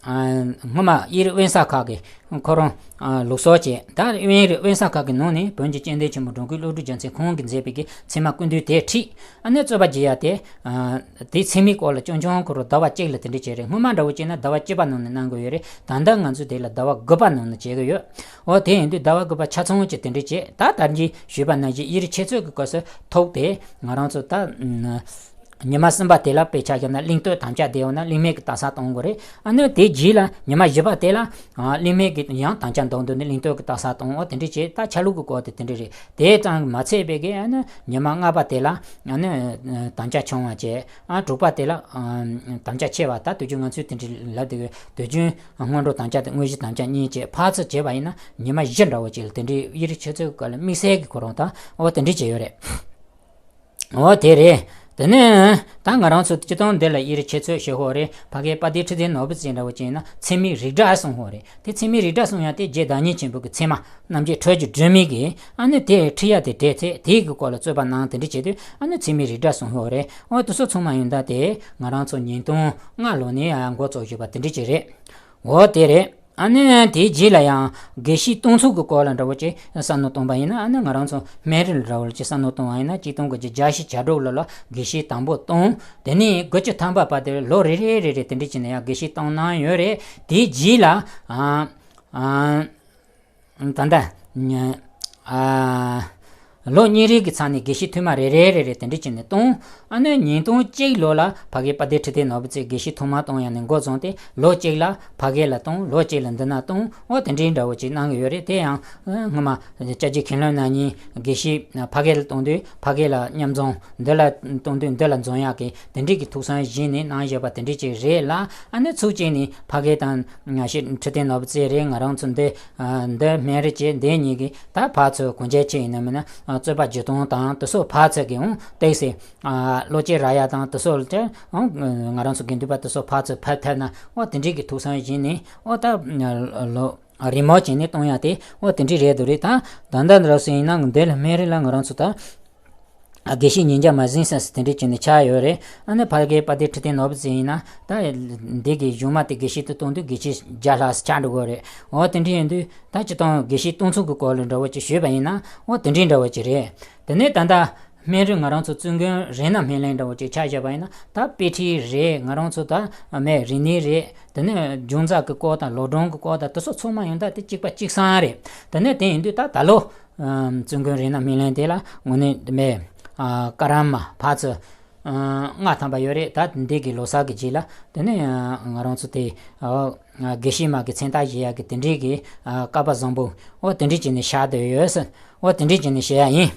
ཨ། སྔོན་མ་དབྱིག་རིག་དབེན་ས་ཁག་གི་ཁོ་རང་ཨ་ལུགས་སྲོལ་བྱས། ད་དབྱིག་རིག་དབེན་ས་ཁག་གི་ནང་ནས་བོན་གྱི་སྐྱེ་ལྡན་ཆེན་མོ་འགྲོ་མགོན་བློ་གྲོས་རྒྱལ་མཚན་ཁོང་གིས་མཛད་པའི་གི་ཚད་མ་ཀུན་བཏུས་དེ་ཁྲིད། ཨ་ནི་རྩོད་པ་རྒྱག་ཡ་དེ། ཨ། དེའི་ཚད་མའི་སྐོར་ལ་རྐྱང་རྐྱང་ཁོ་རང་ཟླ་བ་གཅིག་ལ་དེ་འདྲ་བྱས་རེད། སྔོན་མ་འདྲ་བོ་བྱས་ན་ཟླ་བ་བཅུ་པ་ནང་ནས་གནང་གི་ཡོད་རེད། ད་ལྟ་ང་ཚོས་དེ་ལ་ཟླ་བ་དགུ་པ་ནང་ནས་བྱེད་ཀྱི་ཡོད། འོ་དེ་ཡིན་དུས་ཟླ་བ་དགུ་པ་ཆ་ཚང་གཅིག་དེ་འདྲ་བྱས། ད་ད་གིན་ཞུས་པ་ནང་བཞིན་དབྱིག་རིག་འཆད་རྩོད་ཀྱི་སྐབས་སུ་ཐོག་དེ་ང་རང་ཚོ་ད། ཉི་མ་གསུམ་པ་དེ་ལ་དཔེ་ཆ་བཞག་ན་གླེང་སྟོད་དམ་བཅའ་བསྡད་ཡོད་ན་གླེང་མེད་ཀྱི་རྟགས་གསལ་གཏོང་དགོས་རེད། ཨ་ནི་དེའི་རྗེས་ལ་ཉི་མ་བཞི་པ་དེ་ལ་ཨ་གླེང་མེད་ཀྱི་ཡང་དམ་བཅའ་འདོན་དུས་ནི་གླེང་སྟོད་ཀྱི་རྟགས་གསལ་གཏོང་འོ་དེ་འདྲ་བྱས། ད་ཆ་ལུགས་ཀྱི་སྐོར་དེ་དེ་འདྲ་རེད། དེ་ཙམ་མ་ཚད་པའི་གི་ཨ་ནི་ཉི་མ་ལྔ་པ་དེ་ལ་ཨ་ནི་དམ་བཅའ་ཆུང་བ་བྱས། ཨ་དྲུག་པ་དེ་ལ་ཨ་དམ་བཅའ་ཆེ་བ། ད་དུས་རྒྱུན་ང་ཚོས་དེ་འདྲ་ལབ་བསྡད་ཀྱི་དུས་རྒྱུན་སྔོན་འགྲོ་དམ་བཅའ་དང་དངོས་གཞི་དམ་བཅའ་གཉིས་བྱས། ཕར་ཚུར་བྱས་པ་ཡིན་ན་ཉི་མ་བཞི་འདྲ་བོ་ཅིག་ལ་དེ་འདྲའི་དབྱེ་རིགས་ཆུ་ཚོད་སྐོར་ལ་དམིགས་བསལ་གྱི་ཁོ་རང་དང་འོ་དེ་འདྲ་བྱས་ཡོད་རེད། འོ་དེ་རེད། དེ་ནས་ད་ང་རང་ཚོ་སྤྱིར་བཏང་འདི་ལ་དབྱེ་རིགས་ཆུ་ཚོད་ཞུ་ཧོ་རེད། ཕ་གའི་དཔལ་ལྡན་ཁྲི་བཙན་ནོར་བུ་རྩེ་འདྲ་བོ་ཅིག་ཡིན་ན་ཚད་མའི་རིགས་འདྲ་གསུང་ཧོ་རེད། དེ་ཚད་མའི་རིགས་འདྲ་གསུང་ཡ་དེ་རྗེ་བདག་ཉིད་ཆེན་པོ་གི་ཚད་མ་རྣམ་འབྱེད་འཕྲོ་ཡི་སྒྲོན་མེ་གིས་ཨ་ནི་དེ་ཁྲིད་ཡ་དེ་བྲིས་ཚེ་དེའི་གི་སྐོར་ལ་རྩོད་པ་གནང་། དེ་འདྲ་བྱས་དུས་ཨ་ནི་ཚད་མའི་རིགས་འདྲ་གསུང་ཧོ་རེད། འོ་དེ་ཚོ་ཚང་མ་ཡོན་ཏན་དེ་ང་རང་ཚོ་ཉིས་སྟོང་ལྔ་ལོ་ནས་ཨ་འགོ་བཙུགས་བཞག་པ་དེ་འདྲ་ཅིག་རེད། འོ་དེ་རེད། ཨ་ནི་དེའི་རྗེས་ལ་ཡང་དགེ་བཤེས་སྟོང་ཚོགས་ཀྱི་སྐོར་ལ་འདྲ་བོ་ཅིག་བསམ་བློ་གཏོང་པ་ཡིན་ན། ཨ་ནི་ང་རང་ཚོ་སྨན་རི་ལ་འདྲ་བོ་ཅིག་བསམ་བློ་གཏོང་བ་ཡིན་ན་གཅིག་སྟོང་དགུ་བརྒྱ་བརྒྱད་ཅུ་གྱ་དྲུག་ལོ་ལ་དགེ་བཤེས་དང་པོ་བཏང་། དེ་ནས་དགུ་བཅུ་ཐམ་པ་བར་དུ་ལོ་རེ་རེ་རེ་རེ་དེ་འདྲ་བྱས་ནས་ཡང་དགེ་བཤེས་བཏང་གནང་ཡོད་རེད། དེའི་རྗེས་ལ་ཨ་ཨ་ད་ལྟ་ཉ་ཨ་ལོ་གཉིས་རེ་གི་ཚང་ནས་དགེ་བཤེས་ཐོག་མ་རེ་རེ་རེ་རེ་དེ་འདྲ་བྱས་ནས་བཏང་། ཨ་ནི་ཉིས་སྟོང་གཅིག་ལོ་ལ་ཕ་གའི་དཔལ་ལྡན་ཁྲི་བཙན་ནོར་བུ་རྩེ་དགེ་བཤེས་ཐོག་མ་བཏང་ཡ་ནས་འགོ་བཟུང་སྟེ་ལོ་གཅིག་ལ་ཕ་གི་ལ་བཏང་། ལོ་གཅིག་ལ་འདི་ན་བཏང་། འོ་དེ་འདྲའི་འདྲ་བོ་ཅིག་གནང་གི་ཡོད་རེད། དེ་ཡང་སྔོན་མ་སྐྱབས་རྗེ་མཁན་བློན་རྣམ་གཉིས་དགེ་བཤེས་ཕ་གི་ལ་གཏོང་དུས་ཕ་གི་ལ་མཉམ་འཛོམས། འདི་ལ་གཏོང་དུས་འདི་ལ་འཛོམས་ཡག་གི་དེ་འདྲའི་གི་ཐུགས་བསམ་བཞེས་ནས་གནང་བཞག་པ་དེ་འདྲའི་ཅིག་རེད་ལ། ཨ་ནི་ཚུར་བཅད་ནས་ཕ་གི་དང་ཁྲི་བཙན་ནོར་བུ་རྩེ་རེད། ང་རང་ཚོ་འདི་འདི་སྨན་རི་བཅས་འདི་གཉིས་ཀྱི་ད་ཕར་ཚུར་གོང་ཆེན་ཆེ་ཡིན་ན་མིན་ན་རྩོད་པ་བརྗེ་གཏོང་དང་དེ་སོགས་ཕར་ཚུར་གི་འོང་བཏང་སྟེ། ཨ་བློ་སྐྱེད་རག་ཡ་དང་དེ་སོགས་ལ་ཨང་ང་རང་ཚོ་དགེ་འདུན་པ་དེ་སོགས་ཕར་ཚུར་ཕེབས་ཐུབ་ན་འོ་དེ་འདྲའི་གི་ཐུགས་བསམ་བཞེས་ནས་འོ་ད་ལོ་རེ་མོ་བྱས་ནས་གཏོང་ཡ་དེ་འོ་དེ་འདྲའི་རེད་འདུག་རེད། ད་ད་ལྟ་འདྲ་སེ་ཡིན་ན་འདི་ལ་སྨན་རི་ལ་ང་རང་ཚོ་ད་དགེ་བཤེས་ཉིས་བརྒྱ་མ་ཟིན་ས་དེ་འདྲའི་བྱས་ནས་ཆགས་ཡོད་རེད། ཨ་ནི་ཕ་གིའི་དཔལ་ལྡན་ཁྲི་བཙན་ནོར་བུ་རྩེ་ཡིན་ན་ད་འདི་གི་གཞུང་མ་དེ་དགེ་བཤེས་དུ་གཏོང་དུས་དགེ་བཤེས་བརྒྱ་ལྷག་ཆགས་འགྲོ་གི་རེད། འོ་དེ་འདྲ་ཡིན་དུས་ད་སྤྱིར་བཏང་དགེ་བཤེས་སྟོང་ཚོ་གི་སྐོར་ལ་འདྲ་བོ་ཅིག་ཞུས་པ་ཡིན་ན་འོ་དེ་འདྲའི་འདྲ་བོ་ཅིག་རེད། དེ་ནས་ད་ལྟ་སྨན་རི་ང་རང་ཚོ་བཙུན་དགོན་རིགས་སྣ་སྨིན་གླིང་འདྲ་བོ་ཅིག་ཆ་བཞག་པ་ཡིན་ན་ད་དཔེ་ཁྲིད་རེད། ང་རང་ཚོ་ད་སྨན་རིག་གནས་རེད། དེ་ནས་ལྗོངས་རྩ་གི་སྐོར་དང་ལོ་སྒྲོན་གི་སྐོར་དང་དེ་ཚོ་ཚང་མ་ཡོང་ད་དེ་གཅིག་པ་གཅིག་སང་རེད། དེ་ནས་དེ་ཡིན་དུས་ད་ད་ལོ་བཙུན་དགོན་རིགས་སྣ་སྨིན་གླིང་དེ་ལ་དངོས་གནས་སྨན་ཀ་རམ་མ་ཕར་ཚུར་ལྔ་ཐམ་པ་ཡོད་རེད། ད་འདི་གི་ལོ་གསར་གི་རྗེས་ལ་དེ་ནས་ང་རང་ཚོ་དེ་དགེ་བཤེས་མ་གི་མཚན་རྟགས་བཞེས་ཡག་གི་དེ་འདྲའི་གི་བསྐལ་པ་བཟང་པོ་འོ་དེ་འདྲའི་བྱས་ནས་བཞག་བསྡད་ཡོད་ཟེར། འོ་དེ་འདྲའི་བྱས་ནས་བཤད་ཡ་ཡིན།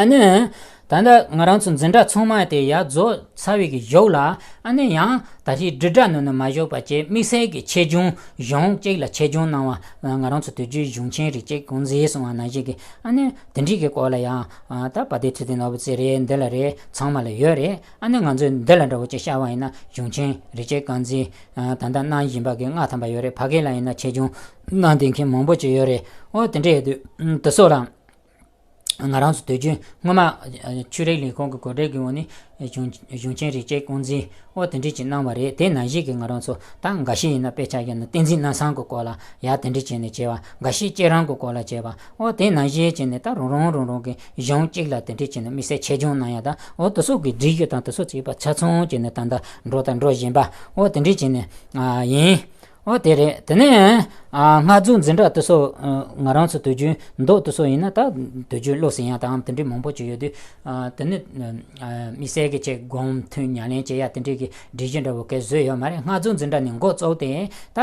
ཨ་ནི། ད་ལྟ་ང་རང་ཚོ་འཛིན་གྲྭ་ཚང་མ་དེ་ཡར་རྫོགས་ཚར་བའི་གི་གཞུག་ལ་ཨ་ནི་ཡང་ད་ལྟའི་དྲིལ་བསྒྲགས་ནང་ནས་མ་བཞག་པ་བྱས་དམིགས་བསལ་གྱི་ཆེད་སྦྱོང་གཞུང་གཅིག་ལ་ཆེད་སྦྱོང་གནང་བ་ང་རང་ཚོ་དུས་རྒྱུན་གཞུང་ཆེན་རིགས་གཅིག་གོང་འཛིན་གསུང་བ་ནང་བཞིན་གྱི་ཨ་ནི་དེ་འདྲའི་གི་སྐོར་ལ་ཡང་ད་དཔལ་ལྡན་ཁྲི་བཙན་ནོར་བུ་རྩེ་རེད། འདི་ལ་རེད། ཚང་མ་ལ་ཡོད་རེད། ཨ་ནི་ང་ཚོས་འདི་ལ་འདྲ་བོ་ཅིག་བཤད་པ་ཡིན་ན་གཞུང་ཆེན་རིགས་གཅིག་གོང་འཛིན་ད་ལྟ་གནང་བཞིན་པ་གི་ལྔ་ཐམ་པ་ཡོད་རེད། ཕ་གི་ལ་ཡིན་ན་ཆེད་སྦྱོང་གནང་བསྡད་མཁན་མང་པོ་ཅིག་ཡོད་རེད། འོ་དེ་འདྲ་ཡོད་དུས་དེ་ཚོ་ལ། ང་རང་ཚོ་དུས་རྒྱུན་སྔོན་མ་ཆོས་རིག་ལས་ཁུངས་ཀྱི་གོ་སྒྲིག་གི་འོག་ནས་གཞུང་གཞུང་ཆེན་རིགས་གཅིག་གོང་འཛིན་འོ་དེ་འདྲས་ཅིག་གནང་བ་རེད། དེ་ནང་བཞིན་གྱི་ང་རང་ཚོ་ད་འགའ་ཤས་ཡིན་ན་དཔེ་ཆ་བཞག་ན་བསྟན་འཛིན་རྣམ་གསུམ་གྱི་སྐོར་ལ་ཡ་དེ་འདྲས་བྱས་ནས་བྱས་པ། འགའ་ཤས་བསྐྱེད་རིམ་གྱི་སྐོར་ལ་བྱས་པ། འོ་དེ་ནང་བཞིན་བྱས་ནས་ད་རང་རང་རང་རང་གི་གཞུང་གཅིག་ལ་དེ་འདྲས་བྱས་ནས་དམིགས་བསལ་ཆེད་སྦྱོང་གནང་ཡ་དང་འོ་དེ་སོགས་ཀྱི་སྒྲིག་གཞི་དང་དེ་སོགས་བྱས་པ་ཆ་ཚང་བྱས་ནས་ད་ལྟ་འགྲོ་དང་འགྲོ་བཞིན་པ་འོ་དེ་འདྲས་བྱས་ནས་ཡིན། འོ་དེ་རེད། དེ་ནས་ཨ་སྔ་རྫོགས་འཛིན་གྲྭ་དེ་ཚོ་ང་རང་ཚོ་དུས་རྒྱུན་མདོ་དེ་ཚོ་ཡིན་ན་ད་དུས་རྒྱུན་བློ་ཟིན་ཡ་དང་དེ་འདྲའི་མང་པོ་ཅིག་ཡོད་དུས། དེ་ནི་དམིགས་བསལ་གྱི་ཆེད་སྒོམ་ཐུན་ཉམས་ལེན་བྱེད་ཡ་དེ་འདྲའི་གི་སྒྲིག་གཞི་འདྲ་བོ་གས་བཟོས་ཡོད་མ་རེད། སྔ་རྫོགས་འཛིན་གྲྭ་ནས་འགོ་བཙུགས་ཏེ་ད་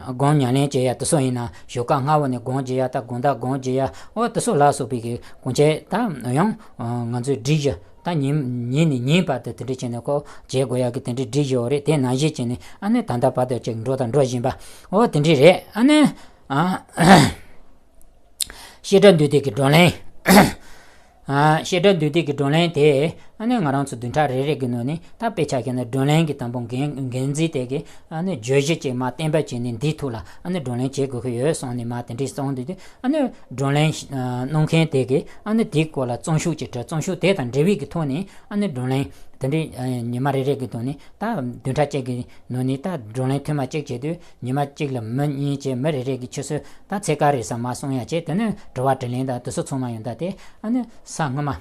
སྒོམ་ཉམས་ལེན་བྱེད་ཡ་དེ་ཚོ་ཡིན་ན་ཞོགས་ཀ་སྔ་བོ་ནས་སྒོམ་བྱེད་ཡ་ད་དགོང་དག་སྒོམ་བྱེད་ཡ་འོ་དེ་ཚོ་ལ་སོགས་པའི་གི་གོང་ཆེད་ད་ཡང་ང་ཚོའི་སྒྲིག་གཞི། ད་ཉིན་ཉིན་ནས་ཉིན་བར་དུ་དེ་འདྲ་བྱས་ནས་ཁོ་བྱེད་དགོས་ཡག་གི་དེ་འདྲའི་སྒྲིག་གཞི་ཡོད་རེད། དེ་ནང་བཞིན་བྱས་ནས་ཨ་ནི་ད་ལྟ་བར་དུ་ཅིག་འགྲོ་དང་འགྲོ་བཞིན་པ་འོ་དེ་འདྲ་རེད། ཨ་ནི་ཨ་བཤད་སྒྲ་འདུས་སྡེ་གི་བགྲོ་གླེང་། ཨ་བཤད་སྒྲ་འདུས་སྡེ་གི་བགྲོ་གླེང་དེ་ཨ་ནི་ང་རང་ཚོ་བདུན་ཕྲག་རེ་རེ་གི་ནང་ནས་ད་དཔེ་ཆ་བཞག་ན་བགྲོ་གླེང་གི་དང་པོ་འགན་འགན་འཛིན་དེ་གི་ཨ་ནི་བརྗོད་གཞི་ཅིག་མར་གཏན་འབེབས་བྱས་ནས་འདིའི་ཐོག་ལ་ཨ་ནི་བགྲོ་གླེང་བྱེད་དགོས་ཀྱི་ཡོད་གསུངས་ནས་མར་དེ་འདྲའི་གསུངས་འདུག་དུས། ཨ་ནི་བགྲོ་གླེང་ཨ་གནང་མཁན་དེ་གིས་ཨ་ནི་དེའི་སྐོར་ལ་རྩོམ་ཤོག་ཅིག་བྲིས། རྩོམ་ཤོག་དེ་དང་འབྲེལ་བའི་གི་ཐོག་ནས་ཨ་ནི་བགྲོ་གླེང་དེ་འདྲའི་ཨ་ཉི་མ་རེ་རེ་གི་ཐོག་ནས་ད་བདུན་ཕྲག་གཅིག་གི་ནང་ནས་ད་བགྲོ་གླེང་ཐེངས་མ་གཅིག་བྱེད་དུས་ཉི་མ་གཅིག་ལ་མི་གཉིས་བྱས་མི་རེ་རེ་གི་ཆུ་ཚོད་ད་ཚེག་ཁ་རེ་ཙམ་མར་གསུང་ཡ་བྱས། དེ་ནས་དྲི་བ་དྲིས་ལན་དང་དེ་ཚོ་ཚང་མ་ཡོང་ད་དེ་ཨ་ནི་ས་སྔོན་མ།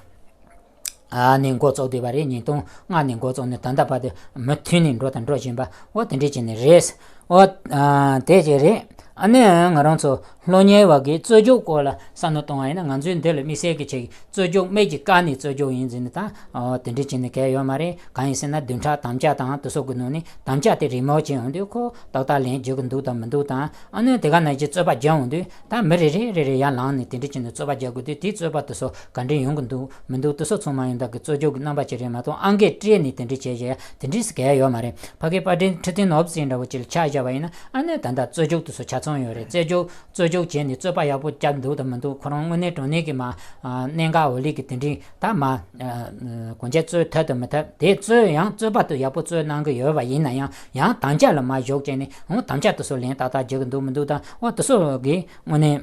ཨ་ནི་འགོ་བཙུགས་བསྡད་པ་རེད། ཉིས་སྟོང་ལྔ་ནས་འགོ་བཙུགས་ནས་ད་ལྟ་བར་དུ་མུ་མཐུད་ནས་འགྲོ་དང་འགྲོ་བཞིན་པ་འོ་དེ་འདྲས་བྱས་ནས་རེད། ཨོ། ཨ། དེ་ཅིག་རེད། ཨ་ནི་ང་རང་ཚོ་སློབ་གཉེར་བ་གིས་རྩོད་རྒྱུགས་སྐོར་ལ་བསམ་བློ་གཏོང་བ་ཡིན་ན། ང་ཚོའི་འདི་ལ་དམིགས་བསལ་གྱི་ཆེད་རྩོད་རྒྱུགས་མིག་གིས་བཀར་ནས་རྩོད་རྒྱུགས་ཡིན་ཟེར་ནས་ད། ཨོ། དེ་འདྲ་བྱས་ནས་གལ་ཡོད་མ་རེད། གང་ཡིན་ཟེར་ན་བདུན་ཕྲག་དམ་བཅའ་དང་དེ་ཚོ་གི་ནང་ནས་དམ་བཅའ་དེ་རེའུ་མིག་ཅན་ཡོང་དུས་ཁོ་ཏག་ཏག་ལན་རྒྱག་གི་འདུག་དང་མི་འདུག་དང་། ཨ་ནི་དེ་ག་ནང་བཞིན་རྩོད་པ་རྒྱག་འོང་དུས་ད་མི་རེ་རེ་རེ་རེ་ཡར་ལངས་ནས་དེ་འདྲ་བྱས་ནས་རྩོད་པ་རྒྱག་དགོས་དུས། དེའི་རྩོད་པ་དེ་ཚོ་ག་འདྲ་ཡོང་གི་འདུག་མི་འདུག་དེ་ཚོ་ཚང་མ་ཡང་བདག་གི་རྩོད་རྒྱུགས་ཀྱི་རྣམ་པ་ཅིག་རེད་མ་གཏོགས། ཨང་ཀི་སྤྲད་ནས་དེ་འདྲ་བྱས་བྱས་དེ་འདྲས་སུ་གལ་ཡོད་མ་རེད། ཕ་གིའི་པར་འཕྲིན་འཕྲོད་བསྟེན་ནོར་བུ་ཟེར་འདྲ་བོ་ཅིག་ལ་ཆ་བཞག་པ་ཡིན་ན། ཨ་ནི་ད་ལྟ་རྩོད་རྒྱུགས་དེ་ཚོ་ཆ་ཚང་ཡོད་རེད། རྩོད་རྒྱུགས་རྩོད་རྒྱུགས་བྱས་ནས་རྩོད་པ་ཡག་པོ་བརྒྱབ་འདུག་དང་མི་འདུག་ཁོ་རང་དངོས་གནས་དྲང་གནས་ཀྱི་མ། ཨ། གནད་འགག་འོ་ལི་གི་དེ་འདྲས་ད་མ། ཨ། གོང་ཆེ་རྩོད་ཐུབ་དང་མི་ཐུབ། དེ་རྩོད་ཡང་རྩོད་པ་དེ་ཡག་པོ་རྩོད་གནང་གི་ཡོད་པ་ཡིན་ན་ཡང་། ཡང་དམ་བཅའ་ལ་མ་ཞུགས་བྱས་ནས། འོ། དམ་བཅའ་དེ་ཚོ་ལན་ཏག་ཏག་རྒྱག་གི་འདུག་མི་འདུག་དང་། འོ། དེ་ཚོ་གི་དངོས་གནས་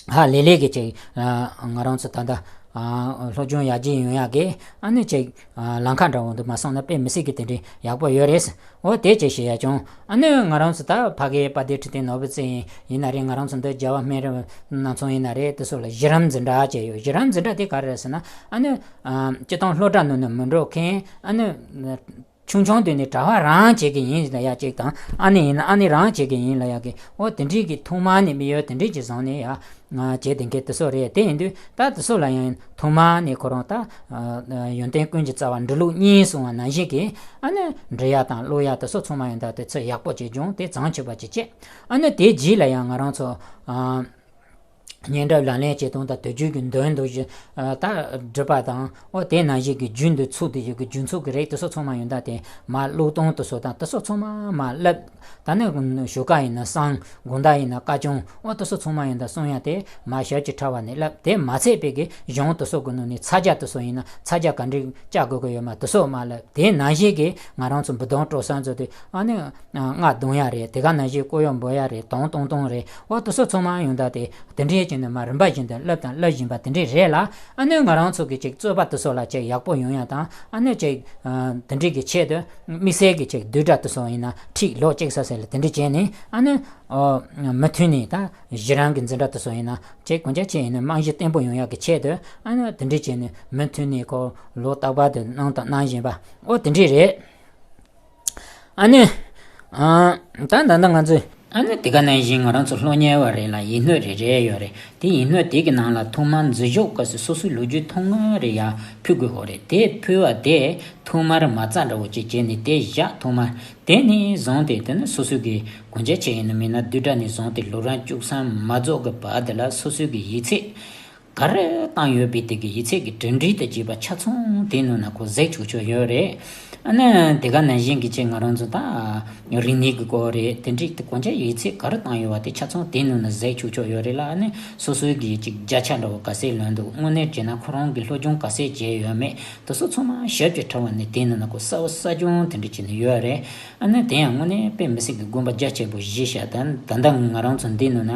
ཧ་ལས་ལས་གི་ཅིག་ཨ། ང་རང་ཚོ་ད་ལྟ། ཨ། སློབ་སྦྱོང་ཡར་རྒྱས་ཡོང་ཡག་གི། ཨ་ནི་ཅིག་ཨ། ལམ་ཁ་འདྲ་བོ་འདུག་མ་སོང་ན་དཔེ་མི་སྲིད་གི་དེ་འདྲའི་ཡག་པོ་ཡོད་རེད། འོ། དེ་ཅིག་བཤད་ཡ་བྱུང་། ཨ་ནི་ང་རང་ཚོ་ད་ཕ་གིའི་པར་འཕྲིན་འཕྲོད་བསྟེན་ནོར་བུ་ཟེར་ཡིན་ན་རེད། ང་རང་ཚོ་འདི་རྒྱལ་བ་སྨན་རི་ནང་ཚང་ཡིན་ན་རེད། དེ་ཚོ་ལ་གཞི་རིམ་འཛིན་གྲྭ་བྱས་ཡོད། གཞི་རིམ་འཛིན་གྲྭ་དེ་ག་རེ་རེད་ཟེར་ན། ཨ་ནི། ཨ། སྤྱིར་བཏང་སློབ་གྲྭ་ནང་ནས་མི་འགྲོ་མཁན། ཨ་ནི། ཆུང་ཆུང་དུས་ནས་གྲྭ་པ་རང་བྱེད་ཀྱི་ཡིན་ལབ་ཡ་ཅིག་དང་། ཨ་ནི་ཡིན་ན་ཨ་ནི་རང་བྱེད་ཀྱི་ཡིན་ལབ་ཡ་གི། འོ། དེ་འདྲའི་གི་ཐོག་མ་ནས་དམིགས་ཡུལ་དེ་འདྲའི་ཅིག་བཟུང་ནས་ཡ། ང་བྱེད་བསྡད་མཁན་དེ་ཚོ་རེད། དེ་ཡིན་དུས་ད་དེ་ཚོ་ལ་ཡང་ཐོག་མ་ནས་ཁོ་རང་ད། ཨ། ཡོན་ཏན་ཀུན་གྱི་རྩ་བ་འབྲི་ཀློག་གཉིས་གསུང་བ་ནང་བཞིན་གྱི། ཨ་ནི་འབྲི་ཡ་དང་ཀློག་ཡ་དེ་ཚོ་ཚང་མ་ཡང་ད་དེ་ཚོ་ཡག་པོ་བྱས་བྱུང་། དེ་བྱང་ཆུབ་པ་ཅིག་བྱས། ཨ་ནི་དེའི་རྗེས་ལ་ཡང་ང་རང་ཚོ། ཨ། བསྙེན་སྒྲུབ་ལག་ལེན་བྱེད་སྟངས་དང་། དུས་རྒྱུན་གྱི་འདོན་འདོན་བཞིན། ཨ། ད་སྒྲུབ་པ་དང་། འོ། དེ་ནང་བཞིན་གྱི་རྒྱུན་དུ་ཚུགས་དེ་བཞིན་གྱི་རྒྱུན་ཚུགས་ཀྱི་རིགས་དེ་ཚོ་ཚང་མ་ཡོང་ད། དེ་མ་ཀློག་སྟངས་དེ་ཚོ་དང་། དེ་ཚོ་ཚང་མ་མ་བསླབ། ད་ནི་ཞོགས་ཀ་ཡིན་ན་བསང་། དགོང་དག་ཡིན་ན་བཀའ་སྐྱོང་། འོ། དེ་ཚོ་ཚང་མ་ཡོང་ད་གསུང་ཡ་དེ་མ་ཞབས་ཀྱི་ཕྲ་བ་ནས་བསླབ། དེ་མ་ཚད་པའི་གི་གཞུང་དེ་ཚོ་གི་ནང་ནས་ཚ་གྱང་དེ་ཚོ་ཡིན་ན་ཚ་གྱང་ག་འདྲས་བཅག་དགོས་ཀྱི་ཡོད་མེད་དེ་ཚོ་མ་བསླབ། དེ་ནང་བཞིན་གྱི་ང་རང་ཚོ་འབུལ་གཏོང་སྤྲོ་གསེང་ཚོ་དེ། ཨ་ནི། ཨ། སྔགས་བརྡུང་ཡ་རེད། དེ་ག་ནང་བཞིན་སྐུ་གཡོག་འབུལ་ཡ་རེད། དོང་གཏོང་གཏོང་རེད། འོ། དེ་ཚོ་ཚང་མ་ཡོང་ད་དེ་དེ་འདྲའི་བྱས་ནས་མར་རིམ་པ་བཞིན་དུ་བསླབ་དང་བསླབ་བཞིན་པ་དེ་འདྲའི་རེད་ལ། ཨ་ནི་ང་རང་ཚོ་གི་ཅིག་རྩོད་པ་དེ་ཚོ་ལ་ཅིག་ཡག་པོ་ཡོང་ཡ་དང་། ཨ་ནི་ཅིག་ཨ། དེ་འདྲའི་གི་ཆེད་དུ་དམིགས་བསལ་གྱི་ཅིག་བསྡུས་གྲྭ་དེ་ཚོ་ཡིན་ན་ཁྲིད་ལོ་གཅིག་ས་ཟེར་ལ་དེ་འདྲ་བྱས་ནས། ཨ་ནི། ཨོ། མུ་མཐུད་ནས་ད་གཞི་རིམ་གྱི་འཛིན་གྲྭ་དེ་ཚོ་ཡིན་ན་ཅིག་གོང་ཆ་ཆེ་ཡིན་ན་རྨང་གཞི་བརྟན་པོ་ཡོང་ཡ་གི་ཆེད་དུ། ཨ་ནི་དེ་འདྲ་བྱས་ནས་མུ་མཐུད་ནས་ཁོ་ལོ་རྟག་པར་དུ་གནང་དང་གནང་བཞིན་པ། ཨོ། དེ་འདྲ་རེད། ཨ་ནི། ཨ། ད་ད་ལྟ་ང་ཚོས། ཨ་ནི་དེ་ག་ནང་བཞིན་ང་རང་ཚོ་སློབ་གཉེར་བ་རེ་ལ་ཡིག་སྣོད་རེ་རེ་ཡོད་རེད། དེ་ཡིག་སྣོད་དེ་གི་ནང་ལ་ཐོག་མར་འཛུལ་ཞུགས་སྐབས་སུ་སོ་སོའི་ལོ་རྒྱུས་ཐུང་ངུ་རེ་ཡར་ཕུལ་དགོས་ཡོད་རེད། དེ་ཕུལ་བ་དེ་ཐོག་མར་མ་རྩ་འདྲ་བོ་ཅིག་བྱས་ནས་དེ་བཞག་ཐོག་མར་དེ་ནས་བཟུང་སྟེ། དེ་ནི་སོ་སོའི་གི་གོང་ཆ་ཆེ་ཡིན་ན་མིན་ན་བསྡུས་གྲྭ་ནས་བཟུང་སྟེ་ལོ་རིམ་བཅུ་གསུམ་མ་རྫོགས་ཀྱི་བར་དེ་ལ་སོ་སོའི་གི་ཡིག་ཚད། ག་རེ་བཏང་ཡོད་པའི་དེ་གི་ཡིག་ཚད་ཀྱི་གྲུབ་འབྲས་དང་བཅས་པ་ཆ་ཚང་དེའི་ནང་ན་ཁོ་གཟིགས་ཆོག་ཆོག་ཡོད་རེད། ཨ་ནི་དེ་ག་ནང་བཞིན་གྱི་ཅིག་ང་རང་ཚོ་ད་རིག་གནས་ཀྱི་སྐོར་རེད། དེ་འདྲའི་དེ་གོང་ཆ་ཡིག་ཚད་ག་རེ་བཏང་ཡོད་པ་དེ་ཆ་ཚང་དེའི་ནང་ན་གཟིགས་ཆོག་ཆོག་ཡོད་རེད་ལ། ཨ་ནི་སོ་སོའི་གི་ཅིག་བརྒྱ་ཆ་འདྲ་བོ་ག་ཚད་ལོན་འདུག་དངོས་གནས་བྱས་ན་ཁོ་རང་གི་སློབ་སྦྱོང་ག་ཚད་བྱས་ཡོད་མེད་དེ་ཚོ་ཚང་མ་ཞིབ་ཀྱི་ཕྲ་བ་ནས་དེའི་ནང་ན་ཁོ་གསལ་པོ་གསལ་རྐྱང་དེ་འདྲ་བྱས་ནས་ཡོད་རེད། ཨ་ནི་དེ་ཡང་དངོས་གནས་དཔེ་མི་སྲིད་ཀྱི་དགོངས་པ་རྒྱ་ཆེ་པོ་བཞེས་ཤག་ད་ད་ལྟ་ང་རང་ཚོ་འདི་ནང་ན།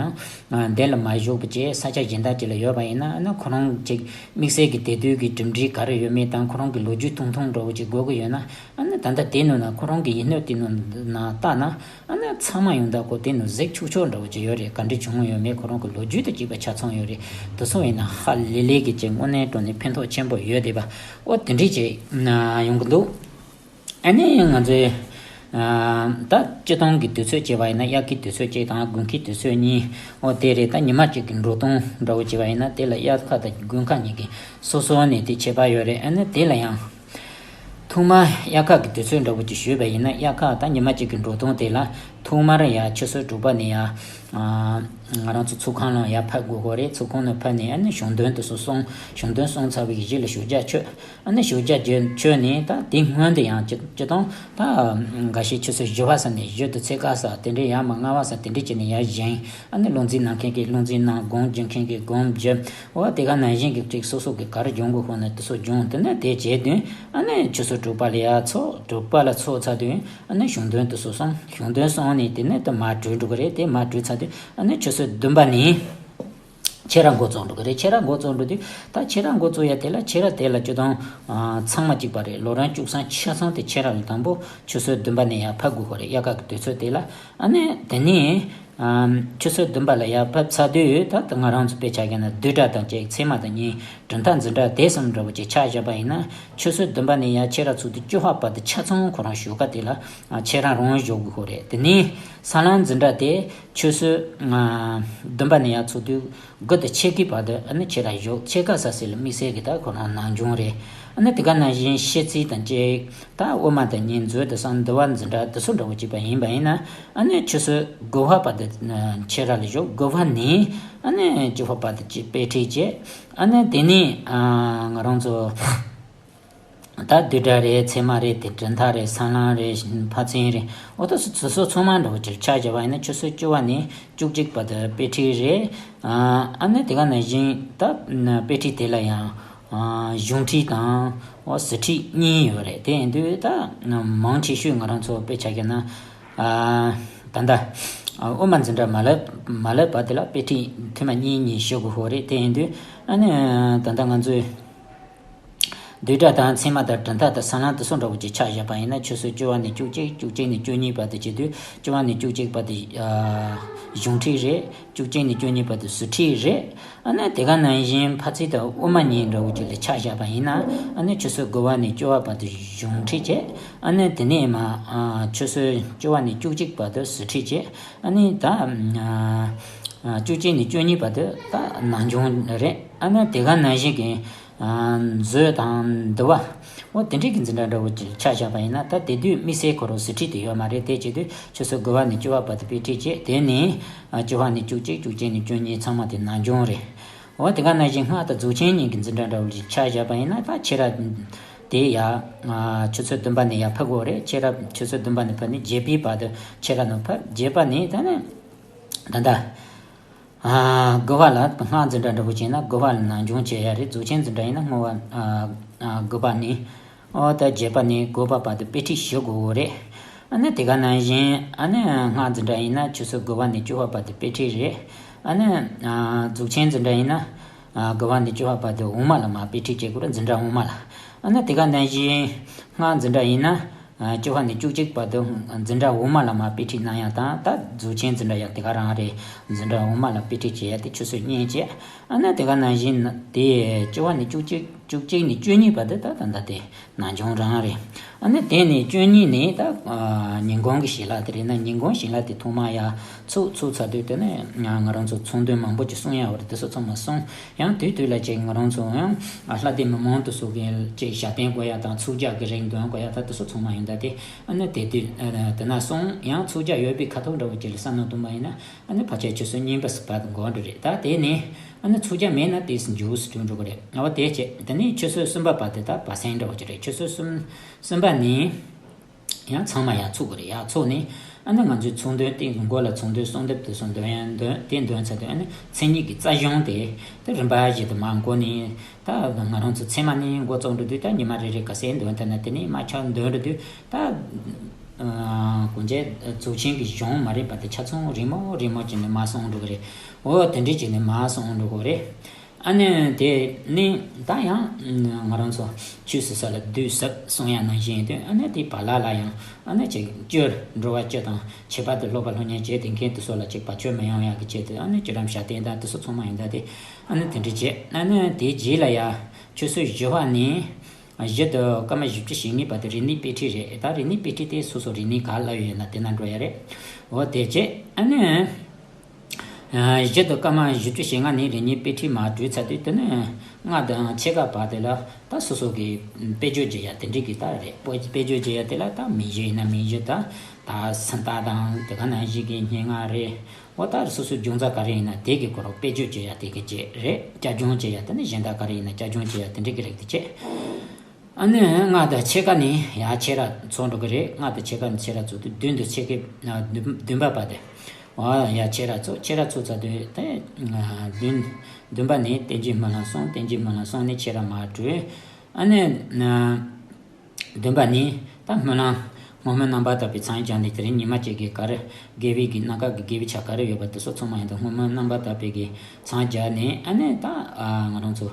ཨ། འདི་ལ་མ་ཞུགས་པ་བྱས་ས་ཆ་གཞན་དག་ཅིག་ལ་ཡོད་པ་ཡིན་ན། ཨ་ནི་ཁོ་རང་ཅིག་དམིགས་བསལ་གྱི་དེ་དུས་ཀྱི་གྲུབ་འབྲས་ག་རེ་ཡོད་མེད་དང་། ཁོ་རང་གི་ལོ་རྒྱུས་ཐུང་ཐུང་འདྲ་བོ་ཅིག་དགོས་ཀྱི་ཡོད་ན། ཨ་ནི་ད་ལྟ་དེ་ནང་ན་ཁོ་རང་གི་ཡིག་སྣོད་དེ་ནང་ན་བལྟས་ན། ཨ་ནི་ཚང་མ་ཡོང་ད་ཁོ་དེ་ནང་གཟིགས་ཆོག་ཆོག་འདྲ་བོ་ཅིག་ཡོད་རེད། ག་འདྲ་བྱུང་ཡོད་མེད་ཁོ་རང་གི་ལོ་རྒྱུས་དང་བཅས་པ་ཆ་ཚང་ཡོད་རེད། དེ་ཚོ་ཡིན་ན་ཧ་ལས་ལས་ཀྱི་ཅིག་དངོས་གནས་དྲང་གནས་ཕན་ཐོགས་ཆེན་པོ་ཡོད་བསྡད་པ། ཨོ། དེ་འདྲས་ཅིག་ཡོང་གི་འདུག་ཨ་ནི་ང་ཚོས། ཨ། ད་སྤྱིར་བཏང་གི་དུས་ཚོད་བྱས་པ་ཡིན་ན། དབྱར་ཁའི་དུས་ཚོད་གཅིག་དང་དགུན་ཁའི་དུས་ཚོད་གཉིས། ཨོ། དེ་རེད། ད་ཉི་མ་གཅིག་གི་འགྲོ་སྟངས་འདྲ་བོ་བྱས་པ་ཡིན་ན། དེ་ལ་དབྱར་ཁ་དང་དགུན་ཁ་གཉིས་ཀྱི་སོ་སོ་ནས་དེ་ཁྱད་པར་ཡོད་རེད། ཨ་ནི་དེ་ལ་ཡང་ཐོག་མར་དབྱར་ཁ་གི་དུས་ཚོད་འདྲ་བོ་ཅིག་ཞུས་པ་ཡིན་ན། དབྱར་ཁ་ད་ཉི་མ་གཅིག་གི་འགྲོ་སྟངས་དེ་ལ་ཐོག་མར་ཡར་ཆུ་ཚོད་དྲུག་པ་ནས་ཡར། ཨ། ང་རང་ཚོ་ཚོགས་ཁང་ནང་ཡར་ཕེབས་དགོས་ཀྱི་རེད། ཚོགས་ཁང་ནང་ཕེབས་ནས། ཨ་ནི་བྱུང་དོན་དེ་ཚོ་གསུང་། བྱུང་དོན་གསུངས་ཚར་བའི་གཞི་ལ་ཞུགས་རྒྱ་ཆོད། ཨ་ནི་ཞུགས་རྒྱ་ཆོད་ནས། ད་དེ་སྔོན་དུ་ཡང་སྤྱིར་བཏང་ད་འགའ་ཤས་ཆུ་ཚོད་བཞི་པ་ཙམ་ནས། བཞི་དང་ཕྱེད་ཀ་ཙམ་དེ་འདྲའི་ཡར་མར་ལྔ་པ་ཙམ་དེ་འདྲའི་བྱས་ནས་ཡར་བཞེངས། ཨ་ནི་བློ་འཛིན་གནང་མཁན་གྱིས་བློ་འཛིན་གནང་། སྒོམ་རྒྱག་མཁན་གྱིས་སྒོམ་རྒྱག། འོ། དེ་ག་ནང་བཞིན་གྱི་ཅིག་སོ་སོ་གི་ག་རེ་སྦྱོང་དགོས་ཁོ་ན་དེ་ཚོ་སྦྱོང་། དེ་ནས་དེ་བྱས་དུས། ཨ་ནི་ཆུ་ཚོད་དྲུག་པ་ལ་ཡར་ཚོགས། དྲུག་པ་ལ་ཚོགས་ཚར་དུས། ཨ་ནི་བྱུང་དོན་དེ་ཚོ་གསུང་། བྱུང་དོན་གསུངས་ནས་དེ་ནས་ད་མར་གྲོལ་འགྲོ་གི་རེད། དེ་མར་གྲོལ་ཚར་དུས། ཨ་ནི་ཆུ་ཚོད་བདུན་པ་ནས་ཁྱེད་རང་འགོ་བཙུགས་འགྲོ་གི་རེད། ཁྱེད་རང་འགོ་བཙུགས་འགྲོ་དུས། ད་ཁྱེད་རང་འགོ་བཙུགས་ཡ་དེ་ལ། ཁྱེད་རང་དེ་ལ་སྤྱིར་བཏང་། ཨ། ཚང་མ་གཅིག་པ་རེད། ལོ་རིམ་བཅུ་གསུམ་ཆ་ཚང་དེ་ཁྱེད་རང་ལ་དང་པོ་ཆུ་ཚོད་བདུན་པ་ནས་ཡར་ཕེབས་དགོས་ཀྱི་རེད། དབྱར་ཁ་གི་དུས་ཚོད་དེ་ལ། ཨ་ནི་དེ་ནས། ཨམ། ཆུ་ཚོད་བདུན་པ་ལ་ཡར་ཕེབས་ཚར་དུས། ད་ལྟ་ང་རང་ཚོ་དཔེ་ཆ་བཞག་ན་བསྡུས་གྲྭ་དང་གཅིག་ཚད་མ་དང་གཉིས། གྲུབ་མཐའ་འཛིན་གྲྭ་དེ་གསུམ་འདྲ་བོ་ཅིག་ཆ་བཞག་པ་ཡིན་ན། ཆུ་ཚོད་བདུན་པ་ནས་ཡར་ཁྱེད་རང་ཚོ་དུས་བཅུ་པ་བར་དུ་ཆ་ཚང་ཁོ་རང་བཞུགས་ཀ་དེ་ལ་ཁྱེད་རང་རང་བཞུགས་དགོས་ཁོ་རེད། དེ་ནས་སྲང་ལམ་འཛིན་གྲྭ་དེ་ཆུ་ཚོད་བདུན་པ་ནས་ཡར་ཚོགས་དུས་དགུ་དང་ཕྱེད་ཀའི་བར་དུ་ཨ་ནི་ཁྱེད་རང་བཞུགས། ཕྱེད་ཀ་ཟ་ཟི་ལ་དམིགས་བསལ་གྱི་ད་ཁོ་རང་ནང་སྦྱོང་རེད། ཨ་ནི་དེ་ག་ནང་བཞིན་ཤེས་ཚིག་དང་གཅིག་ད་དབུ་མ་དང་གཉིས། མཛོད་དང་གསུམ། འདུལ་བ་འཛིན་གྲྭ་དེ་ཚོ་འདྲ་བོ་གཅིག་པ་ཡིན་པ་ཡིན་ན། ཨ་ནི་ཆུ་ཚོད་དགུ་པ་བར་དུ་ཁྱེད་རང་ལ་བཞུགས། དགུ་པ་ནས་ཨ་ནི་བཅུ་པ་བར་དུ་ཅིག་དཔེ་ཁྲིད་བྱས། ཨ་ནི་དེ་ནས་ང་རང་ཚོ་ད་བསྡུས་གྲྭ་རེད། ཚད་མ་རེད། དེ་གྲུབ་མཐའ་རེད། སྲང་ལམ་རེད། འཕར་ཚད་རེད། འོ་ད་སོ་སོ་ཚང་མ་འདྲ་བོ་ཅིག་ཆ་བཞག་པ་ཡིན་ན་ཆུ་ཚོད་བཅུ་པ་ནས་བཅུ་གཅིག་བར་དུ་དཔེ་ཁྲིད་རེད། ཨ་ནི་དེ་ག་ནང་བཞིན་ད་དཔེ་ཁྲིད་དེ་ལ་ཡང་གཞུང་ཁྲིད་དང་། འོ་ཟུར་ཁྲིད་གཉིས་ཡོད་རེད། དེ་ཡིན་དུས་ད་མང་ཆེ་ཤོས་ང་རང་ཚོ་དཔེ་ཆ་བཞག་ན། ད་ལྟ་དབུ་མ་འཛིན་གྲྭ་མ་སླེབས་མ་སླེབས་བར་དེ་ལ་དཔེ་ཁྲིད་ཐེངས་མ་གཉིས་གཉིས་ཞུ་དགོས་ཁོ་རེད། དེ་ཡིན་དུས་ཨ་ནི་ད་ལྟ་ང་ཚོས་བསྡུས་གྲྭ་དང་ཚད་མ་དང་གྲུབ་མཐའ་དང་སྲང་ལམ་དེ་ཚོ་འདྲ་བོ་ཅིག་ཆ་བཞག་པ་ཡིན་ན། ཆུ་ཚོད་བཅུ་པ་ནས་བཅུ་གཅིག་བཅུ་གཅིག་ནས་བཅུ་གཉིས་བར་དུ་བྱེད་དུས། བཅུ་པ་ནས་བཅུ་གཅིག་བར་དུ་གཞུང་ཁྲིད་རེད། བཅུ་གཅིག་ནས་བཅུ་གཉིས་བར་དུ་ཟུར་ཁྲིད་རེད། ཨ་ནི་དེ་ག་ནང་བཞིན་འཕར་ཚད་དང་དབུ་མ་གཉིས་འདྲ་བོ་ཅིག་ལ་ཆ་བཞག་པ་ཡིན་ན། ཨ་ནི་ཆུ་ཚོད་དགུ་པ་ནས་བཅུ་པ་བར་དུ་གཞུང་ཁྲིད་བྱས། ཨ་ནི་དེ་ནས་མ་ཆུ་ཚོད་བཅུ་པ་ནས་བཅུ་གཅིག་བར་དུ་ཟུར་ཁྲིད་བྱས། ཨ་ནི་ད་བཅུ་གཅིག་ནས་བཅུ་གཉིས་བར་དུ་ད་ནང་སྦྱོང་རེད། ཨ་ནི་དེ་ག་ནང་བཞིན་གྱི་མཛོད་དང་འདུལ་བ། འོ་དེ་འདྲའི་གི་འཛིན་གྲྭ་འདྲ་བོ་ཅིག་ཆ་བཞག་པ་ཡིན་ན། ད་དེ་དུས་དམིགས་བསལ་ཁོ་རང་ཟུར་ཁྲིད་དེ་ཡོད་མ་རེད། དེ་བྱེད་དུས་ཆུ་ཚོད་དགུ་པ་ནས་བཅུ་པ་བར་དུ་དཔེ་ཁྲིད་བྱས། དེ་ནས་བཅུ་པ་ནས་བཅུ་གཅིག་བཅུ་གཅིག་ནས་བཅུ་གཉིས་ཚང་མ་དེ་ནང་སྦྱོང་རེད། འོ་དེ་ག་ནང་བཞིན་སྔགས་དང་རྫོགས་ཆེན་གཉིས་ཀྱི་འཛིན་གྲྭ་འདྲ་བོ་ཅིག་ཆ་བཞག་པ་ཡིན་ན། ད་ཁྱེད་རང་དེ་ཡ་ཆུ་ཚོད་བདུན་པ་ནས་ཡར་ཕེབས་དགོས་རེད། ཁྱེད་རང་ཆུ་ཚོད་བདུན་པ་ནས་ཕེབས་ནས་བརྒྱད་པའི་བར་དུ་ཁྱེད་རང་ནང་ཕེབས། བརྒྱད་པ་ནས་ད་ནི་ད་ལྟ་ཨ། དགུ་པ་ལ་སྔགས་འཛིན་གྲྭ་འདྲ་བོ་བྱས་ན་དགུ་པ་ལ་ནང་སྦྱོང་བྱེད་ཡ་རེད། རྫོགས་ཆེན་འཛིན་གྲྭ་ཡིན་ན་བསྔོ་བ་ཨ། ཨ། དགུ་པ་ནས། ཨོ་ད་བརྒྱད་པ་ནས་དགུ་པ་བར་དུ་དཔེ་ཁྲིད་ཞུ་དགོས་རེད། ཨ་ནི་དེ་ག་ནང་བཞིན་ཨ་ནི་སྔགས་འཛིན་གྲྭ་ཡིན་ན་ཆུ་ཚོད་དགུ་པ་ནས་བཅུ་པ་བར་དུ་དཔེ་ཁྲིད་རེད། ཨ་ནི་ཨ། རྫོགས་ཆེན་འཛིན་གྲྭ་ཡིན་ན་ཨ། དགུ་པ་ནས་བཅུ་པ་བར་དུ་འོག་མ་ལ་མར་དཔེ་ཁྲིད་བྱེད་དགོས་རེད། འཛིན་གྲྭ་འོག་མ་ལ། ཨ་ནི་དེ་ག་ནང་བཞིན་སྔགས་འཛིན་གྲྭ་ཡིན་ན། ཨ། བཅུ་པ་ནས་བཅུ་གཅིག་བར་དུ་འཛིན་གྲྭ་འོག་མ་ལ་མར་དཔེ་ཁྲིད་གནང་ཡ་དང་། ད་རྫོགས་ཆེན་འཛིན་གྲྭ་ཡང་དེ་ག་རང་རེད། འཛིན་གྲྭ་འོག་མ་ལ་དཔེ་ཁྲིད་བྱེད་ཡ་དེ་ཆུ་ཚོད་གཉིས་བྱས། ཨ་ནི་དེ་ག་ནང་བཞིན་དེ་བཅུ་པ་ནས་བཅུ་གཅིག་བཅུ་གཅིག་ནས་བཅུ་གཉིས་བར་དུ་ད་ད་ལྟ་དེ་ནང་སྦྱོང་རང་རེད། ཨ་ནི་དེ་ནས་བཅུ་གཉིས་ནས་ད་ཨ། ཉིན་གུང་གི་ཞལ་ལག་དེ་རེད་ན། ཉིན་གུང་ཞལ་ལག་དེ་ཐོག་མར་ཡ་ཚུགས་ཚུགས་ཚར་དུས་དེ་ནས་ང་རང་ཚོ་ཚོགས་འདུ་མང་པོ་ཅིག་གསུང་ཡ་ཡོད་རེད། དེ་ཚོ་ཚང་མ་གསུང་། ཡང་དུས་དུས་ལ་ཅིག་ང་རང་ཚོ་ཡང་ལྷ་སྡེ་མི་མང་དེ་ཚོ་གི་ཅིག་ཞབས་བརྟན་དགོས་ཡ་དང་། ཚོགས་རྒྱག་གི་རིང་འདོན་དགོས་ཡ་དང་། དེ་ཚོ་ཚང་མ་ཡིན་ད་དེ། ཨ་ནི་དེ་དུས་དེ་ན་གསུང་། ཡང་ཚོགས་རྒྱག་ཡོད་པའི་ཁ་ཐོག་འདྲ་བོ་ཅིག་ལ་བསམ་བློ་གཏོང་པ་ཡིན་ན། ཨ་ནི་ཕལ་ཆེར་ཆུ་ཚོད་གཉིས་པ་ཙམ་བར་དུ་འགོར་འགྲོ་རེད། ད་དེ་ནས་ཨ་ནི་ཚོགས་རྒྱག་མེད་ན་དེས་མཇུག་སུ་གྲོལ་འགྲོ་གི་རེད། ཨ་བ་དེ་བྱས། དེ་ནས་ཆུ་ཚོད་གསུམ་པ་བར་དུ་ད་བ་སེང་འདྲ་བོ་ཅིག་རེད། ཆུ་ཚོད་གསུམ་གསུམ་པ་ནས་ཡང་ཚང་མ་ཡར་ཚུགས་དགོས་རེད། ཡར་ཚུགས་ནས་ཨ་ནི་ང་ཚོའི་ཚོགས་འདུ་སྟེང་མགོ་ལ་ཚོགས་འདུའི་གསོལ་འདེབས་དེ་ཚོ་འདོན་ཡ་འདོན། དེ་འདོན་ཚར་དུས་ཨ་ནི་མཚན་ཉིད་ཀྱི་རྩ་གཞུང་དེ་དེ་རིམ་པ་བཞིན་དུ་མར་མགོ་ནས། ད་ང་རང་ཚོ་ཚད་མ་ནས་འགོ་བཙུགས་འགྲོ་དུས་ད་ཉི་མ་རེ་རེ་ག་ཚད་འདོན་ཐུབ་ན། དེ་ནས་མར་ཆ་འདོན་འགྲོ་དུས་ད་ཨ། གོང་ཆེན་རྫོགས་ཆེན་གྱི་གཞུང་མ་རེད་པ། དེ་ཆ་ཚང་རིང་མོ་རིང་མོ་བྱས་ནས་མར་གསུངས་འགྲོ་གི་རེད། འོ་དེ་འདྲ་བྱས་ནས་མར་གསུངས་འགྲོ་གི་རེད། ཨ་ནི་དེ་ནི་ད་ཡང་ང་རང་ཚོ་ཆོས་སྲིད་ས་ལ་བསྡུས་ཟབ་གསུང་ཡ་ནང་བཞིན་དུ། ཨ་ནི་དེ་བར་ལ་ལ་ཡང་ཨ་ནི་ཅིག་སྤྱིར་འགྲོ་བ་སྤྱི་དང་ཁྱད་པར་དུ་སློབ་པ་སློབ་གཉེར་བྱེད་དེ་མཁན་དེ་ཚོ་ལ་ཅིག་བར་ཆད་མི་ཡོང་ཡ་གི་ཆེད་དུ། ཨ་ནི་བཅུ་རམ་ཞལ་བསྟན་དང་དེ་ཚོ་ཚང་མ་ཡིན་ད་དེ། ཨ་ནི་དེ་འདྲ་བྱས། ཨ་ནི་དེའི་རྗེས་ལ་ཡ་ཆུ་ཚོད་བཞི་པ་ནས་བཞི་དང་སྐར་མ་བཞི་བཅུ་ཞེ་གཉིས་བར་དུ་རིག་གནས་དཔེ་ཁྲིད་རེད། ད་རིག་གནས་དཔེ་ཁྲིད་དེ་སོ་སོ་རིག་གནས་ག་ལ་ཡོད་ན་དེ་ན་འགྲོ་ཡ་རེད། འོ་དེ་བྱས། ཨ་ནི་བཞི་དང་སྐར་མ་བཞི་བཅུ་ཞེ་ལྔ་ནས་རིག་གནས་དཔེ་ཁྲིད་མར་གྲོལ་ཚར་དུས། དེ་ནས་ལྔ་དང་ཕྱེད་ཀ་བར་དེ་ལ་ད་སོ་སོ་གི་དཔེ་བརྗོད་བྱེད་ཡ་དེ་འདྲ་གི་ད་རེད། དཔེ་དཔེ་བརྗོད་བྱེད་ཡ་དེ་ལ་ད་མིང་གཞི་ཡིན་ན་མིང་གཞི་དང་། ད་སུམ་རྟགས་དང་དེ་ག་ནང་བཞིན་གྱི་སྙན་ངག་རེད། འོ་ད་སོ་སོའི་སྦྱོང་རྩ་ག་རེ་ཡིན་ན་དེ་གི་སྐོར་དཔེ་བརྗོད་བྱེད་ཡ་དེ་གི་བྱེད་རེད། བསྐྱར་སྦྱོང་བྱེད་ཡ་དེ་ནི་གཞན་དག་ག་རེ་ཡིན་ན་བསྐྱར་སྦྱོང་བྱེད་ཡ་དེ་འདྲ་གི་རིགས་དེ་བྱེད། ཨ་ནི་ལྔ་དང་ཕྱེད་ཀ་ནས་ཡར་ཁྱེད་རང་ཚོགས་འགྲོ་གི་རེད། ལྔ་དང་ཕྱེད་ཀ་ནས་ཁྱེད་རང་ཚོགས་དུས་བདུན་དང་ཕྱེད་ཀའི་བདུན་བདུན་པ་བར་དུ། འོ་ཡར་ཁྱེད་རང་ཚོགས། ཁྱེད་རང་ཚོགས་ཚར་དུས་དེ་བདུན་བདུན་པ་ནས་བསྟན་བཅོས་སྨོན་ལམ་གསུང་། བསྟན་བཅོས་སྨོན་ལམ་གསུང་ནས་ཁྱེད་རང་མར་གྲོལ། ཨ་ནི། བདུན་པ་ནས་ད་སྨོན་ལམ་བསྔོ་སྨོན་རྣམ་པར་དག་པའི་མཚམས་སྦྱར་ནས། དེ་རིང་ཉི་མ་གཅིག་གི་ག་རེ་དགེ་བའི་གི་སྣ་ཁ་གི་དགེ་བའི་ཆ་ག་རེ་ཡོད་པ་དེ་ཚོ་ཚང་མ་ཡིན་ད་བསྔོ་སྨོན་རྣམ་པར་དག་པའི་གི་མཚམས་སྦྱར་ནས། ཨ་ནི་ད་ང་རང་ཚོ་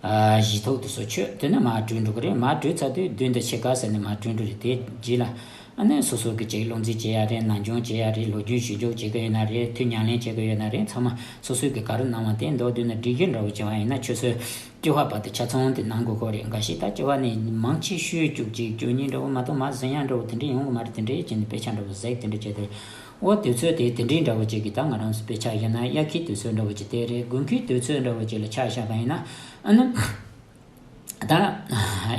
གཞི་ཐོག་དེ་ཚོ་མཆོད། དེ་ནས་མར་གྲོལ་འགྲོ་གི་རེད། མར་གྲོལ་ཚར་དུས་བདུན་དང་ཕྱེད་ཀ་ཟེར་ནས་མར་གྲོལ་འགྲོ་རེད། དེ་རྗེས་ལ་ ཨ་ནི་སོ་སོ་གི་ཅིག་བློ་འཛིན་བྱེད་ཡ་རེད། ནམ་རྒྱུན་བྱེད་ཡ་རེད། ལོ་རྒྱུས་ཞིབ་འཇུག་བྱེད་ཀྱི་ཡོད་ན་རེད། ཐུགས་ཉམས་ལེན་བྱེད་ཀྱི་ཡོད་ན་རེད། ཚང་མ་སོ་སོའི་གི་ག་རེ་གནང་བ་དེ་མདོར་བསྡུས་ན་སྒྲིག་གཞི་འདྲ་བོ་བྱས་པ་ཡིན་ན། ཆུ་ཚོད་བཅུ་པ་བར་དུ་ཆ་ཚང་དེ་གནང་དགོས་ཀྱི་རེད། འགའ་ཞིག་ད་བཅུ་པ་ནས་མང་ཆེ་ཤོས་བཅུ་གཅིག་བཅུ་གཉིས་འདྲ་བོ་མ་གཏོགས་མར་ཟིན་ཡ་འདྲ་བོ་དེ་འདྲ་ཡོང་གི་མ་རེད། དེ་འདྲ་བྱས་ནས་དཔེ་ཆ་འདྲ་བོ་གཟིགས། དེ་འདྲ་བྱས་ཏེ། འོ་དུས་ཚོད་དེ་དེ་འདྲའི་འདྲ་བོ་ཅིག་གི་ད་ང་རང་ཚོ་དཔེ་ཆ་བཞག་ན་དབྱར་ཁའི་དུས་ཚོད་འདྲ་བོ་ཅིག་དེ་རེད། དགུན་ཁའི་དུས་ཚོད་འདྲ་བོ་ཅིག་ལ་ཆ་བཞག་པ་ཡིན་ན། ཨ་ནི། ད།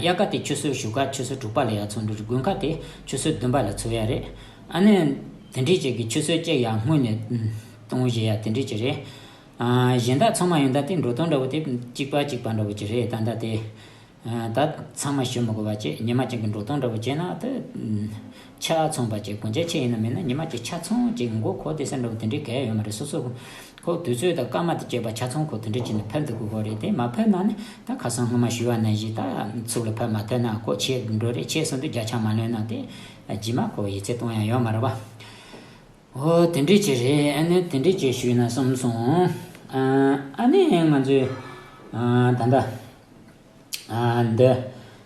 དབྱར་ཁ་དེ་ཆུ་ཚོད་བཞུགས་སྒར་ཆུ་ཚོད་དྲུག་པ་ལ་ཡར་ཚོགས་འདུ་རེད། དགུན་ཁ་དེ་ཆུ་ཚོད་བདུན་པ་ལ་ཚོགས་ཡ་རེད། ཨ་ནི། དེ་འདྲའི་ཅིག་གི་ཆུ་ཚོད་གཅིག་ཡར་སྔོན་ནས་གཏོང་བཞིན་ཡ་དེ་འདྲའི་ཅིག་རེད། ཨ། གཞན་དག་ཚང་མ་ཡོང་ད་དེ་འགྲོ་སྟངས་འདྲ་བོ་དེ་གཅིག་པ་གཅིག་པ་འདྲ་བོ་ཅིག་རེད། ད་ལྟ་དེ། ཨ། ད་ཚང་མ་ཞུ་མི་དགོས་པ་ཅིག་ཉི་མ་གཅིག་གི་འགྲོ་སྟངས་འདྲ་བོ་བྱས་ན་དེ། ཆ་ཚང་པ་ཅིག་གང་ཅི་ཆེ་ཡིན་ན་མིན་ན་ཉི་མ་གཅིག་ཆ་ཚང་ཅིག་མགོ་འཁོར་དེ་སེམས་འདྲ་བོ་དེ་འདྲའི་གལ་ཡོད་མ་རེད། སོ་སོ། ཁོ་དུས་ཚོད་དང་སྐར་མ་དང་བཅས་པ་ཆ་ཚང་ཁོ་དེ་འདྲ་བྱས་ནས་ཕེབས་འདུག་དགོས་ཀྱི་རེད། དེ་མ་ཕེབས་ན་ནི་ད་ཁ་སང་སྔོན་མ་ཞུས་པ་ནང་བཞིན་ད་ཚུགས་ལ་ཕེབས་མ་ཐུབ་ན་ཁོ་ཆད་འགྲོ་རེད། ཆད་སོང་དུས་བརྒྱ་ཆ་མ་ལོན་ན་དེ་རྗེས་མ་ཁོ་ཡིད་ཆེས་གཏོང་ཡ་ཡོད་མ་རེད་པ། འོ་དེ་འདྲ་ཅིག་རེད། ཨ་ནི་དེ་འདྲ་ཅིག་ཞུས་ན་བསམ་སོང་། ཨ་ནི་ང་ཚོས་ད་ལྟ། འདི།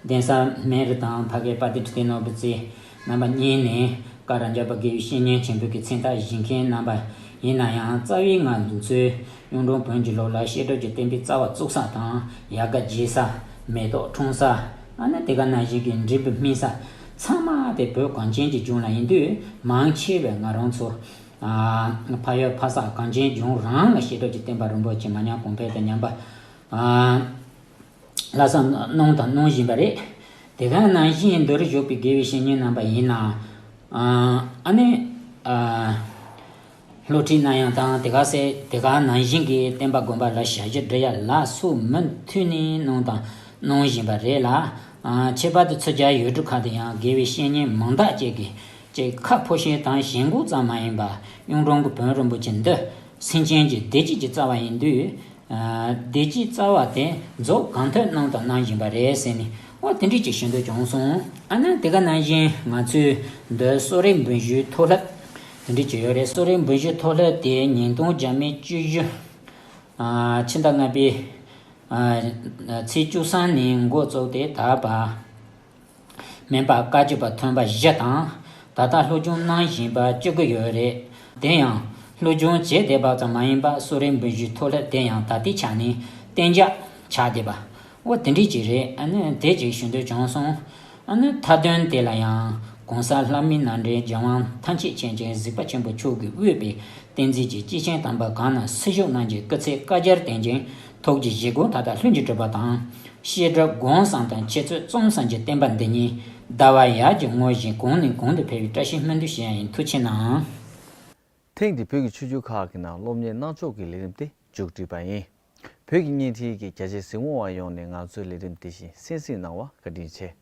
གདན་ས་སྨན་རི་དང་ཕ་གིའི་དཔལ་ལྡན་ཁྲི་བརྟན་ནོར་བུ་རྩེ་རྣམ་པ་གཉིས་ནས་བཀའ་རབ་འབྱམས་པ་དགེ་བའི་བཤེས་གཉེན་ཆེན་པོ་གི་མཚན་རྟགས་བཞེས་མཁན་རྣམ་པ་ཡིན་ན་ཡང་། རྩ་བའི་ང་ཚོའི་གཡུང་དྲུང་བོན་གྱི་ལུགས་ལ་བཤད་སྒྲུབ་ཀྱི་བསྟན་པའི་རྩ་བ་བཙུགས་ས་དང་། ཡལ་ག་རྒྱས་ས། མེ་ཏོག་འཁྲུངས་ས། ཨ་ནི་དེ་ག་ནང་བཞིན་གྱི་འབྲས་བུ་སྨིན་ས། ཚང་མ་དེ་བོད་གངས་ཅན་གྱི་ལྗོངས་ལ་ཡིན་དུས། མང་ཆེ་བས་ང་རང་ཚོ་ཕ་ཡུལ་ཕ་ས་གངས་ཅན་ལྗོངས་རང་ལ་བཤད་སྒྲུབ་ཀྱི་བསྟན་པ་རིན་པོ་ཆེ་མ་ཉམས་གོང་འཕེལ་དང་ཉམས་པ། ལྷག་བསམ་གནང་དང་གནང་བཞིན་པ་རེད། དེ་ག་ནང་བཞིན་མདོ་རུ་བཞུགས་པའི་དགེ་བའི་བཤེས་གཉེན་རྣམ་པ་ཡིན་ན། ཨ་ནི། སློབ་ཁྲིད་གནང་ཡང་དང་། དེ་ག་སེ་དེ་ག་ནང་བཞིན་གྱི་བསྟན་པ་དགོན་པ་ལ་ཞབས་ཕྱི་སྒྲུབ་ཡ་ལ་སོགས་མུ་མཐུད་ནས་གནང་དང་གནང་བཞིན་པ་རེད་ལ། ཁྱད་པར་དུ་ཚུར་རྒྱག་ཡུལ་གྲུ་ཁག་ཏུ་ཡང་དགེ་བའི་བཤེས་གཉེན་མང་དག་ཅིག་གིས་ཅིག་ཁ་ཕོ་ཤེས་དང་ཞེན་ཁོག་ཙམ་མ་ཡིན་པར། གཡུང་དྲུང་གི་བོན་རིན་པོ་ཆེ་འདི་སེམས་ཅན་གྱི་བདེ་སྐྱིད་ཀྱི་རྩ་བ་ཡིན་དུས། བདེ་སྐྱིད་རྩ་བ་དེ་རྫོགས་གང་ཐུབ་གནང་དང་གནང་བཞིན་པ་རེད་ཟེར་ནས། འོ་དེ་འདྲ་ཅིག་ཞུ་འདོད་བྱུང་སོང་། ཨ་ནི་དེ་ག་ནང་བཞིན་ང་ཚོའི་འདི་གསོ་རིག་འབུལ་ཞུའི་མཐོ་སློབ་དེ་འདྲ་ཅིག་ཡོད་རེད། གསོ་རིག་འབུལ་ཞུའི་མཐོ་སློབ་དེ་ཉིས་སྟོང་བརྒྱ་མེད་བཅུ་བཞི། ཕྱི་ཟླ་ལྔ་པའི་ཚེས་བཅུ་གསུམ་ནས་འགོ་བཙུགས་ཏེ་ད་བར། སྨན་པ་བཀའ་བཅུ་པ་ཐོན་པ་བཞི་དང་། ད་ལྟ་སློབ་སྦྱོང་གནང་བཞིན་པ་བཅུ་དགུ་ཡོད་རེད། དེ་ཡང་སློབ་སྦྱོང་བྱས་བསྡད་པ་ཙམ་མ་ཡིན་པར། གསོ་རིག་འབུལ་ཞུའི་མཐོ་སློབ་དེ་ཡང་ད་ལྟའི་ཆ་ནས་གཏན་འཇགས་ཆགས་བསྡད་པ། འོ་དེ་འདྲ་ཅིག་རེད། ཨ་ནི་དེ་ཅིག་ཞུ་འདོད་བྱུང་སོང་། ཨ་ནི་མཐའ་དོན་དེ་ལ་ཡང་གོང་ས་ལྷ་མིའི་རྣམ་འདྲེན་རྒྱལ་དབང་ཐམས་ཅད་མཁྱེན་ཅིང་གཟིགས་པ་ཆེན་པོ་མཆོག་གིས་དབུས་པའི་བསྟན་འཛིན་གྱི་སྐྱེས་ཆེན་དམ་པ་གང་རྣམས་སྲི་ཞུ་གནང་རྒྱུའི་སྐུ་ཚེ་བསྐལ་བརྒྱར་བརྟན་ཅིང་། ཐུགས་ཀྱི་བཞེད་དགོངས་མཐའ་དག་ལྷུན་གྱིས་གྲུབ་པ་དང་། བཤད་སྒྲུབ་སྒོམ་གསུམ་དང་འཆད་རྩོད་རྩོམ་གསུམ་གྱི་བསྟན་པ་འདི་ཉིད་ཟླ་བ་ཡར་གྱི་ངོ་བཞིན་གོང་ནས་གོང་དུ་འཕེལ་བའི་བཀྲ་ཤིས་སྨོན་འདུན་ཞུ་ཡ་ཡིན། ཐུགས་ཆེ་གནང་། ཐེངས་འདིའི་བོད་ཀྱི་ཆོས་བརྒྱུད་ཁག་གི་ནང་སློབ་གཉེར་གནང་ཕྱོགས་ཀྱི་ལས་རིམ་དེ་མཇུག་བསྒྲིལ་པ་ཡིན། བོད་ཀྱི་བརྙན་འཕྲིན་གྱི་རྒྱ་ཆེའི་གཟིགས་མོ་བ་ཡོངས་ནས་ང་ཚོའི་ལས་རིམ་དེ་བཞིན་གསན་གཟིགས་གནང་བར་བཀའ་དྲིན་ཆེ།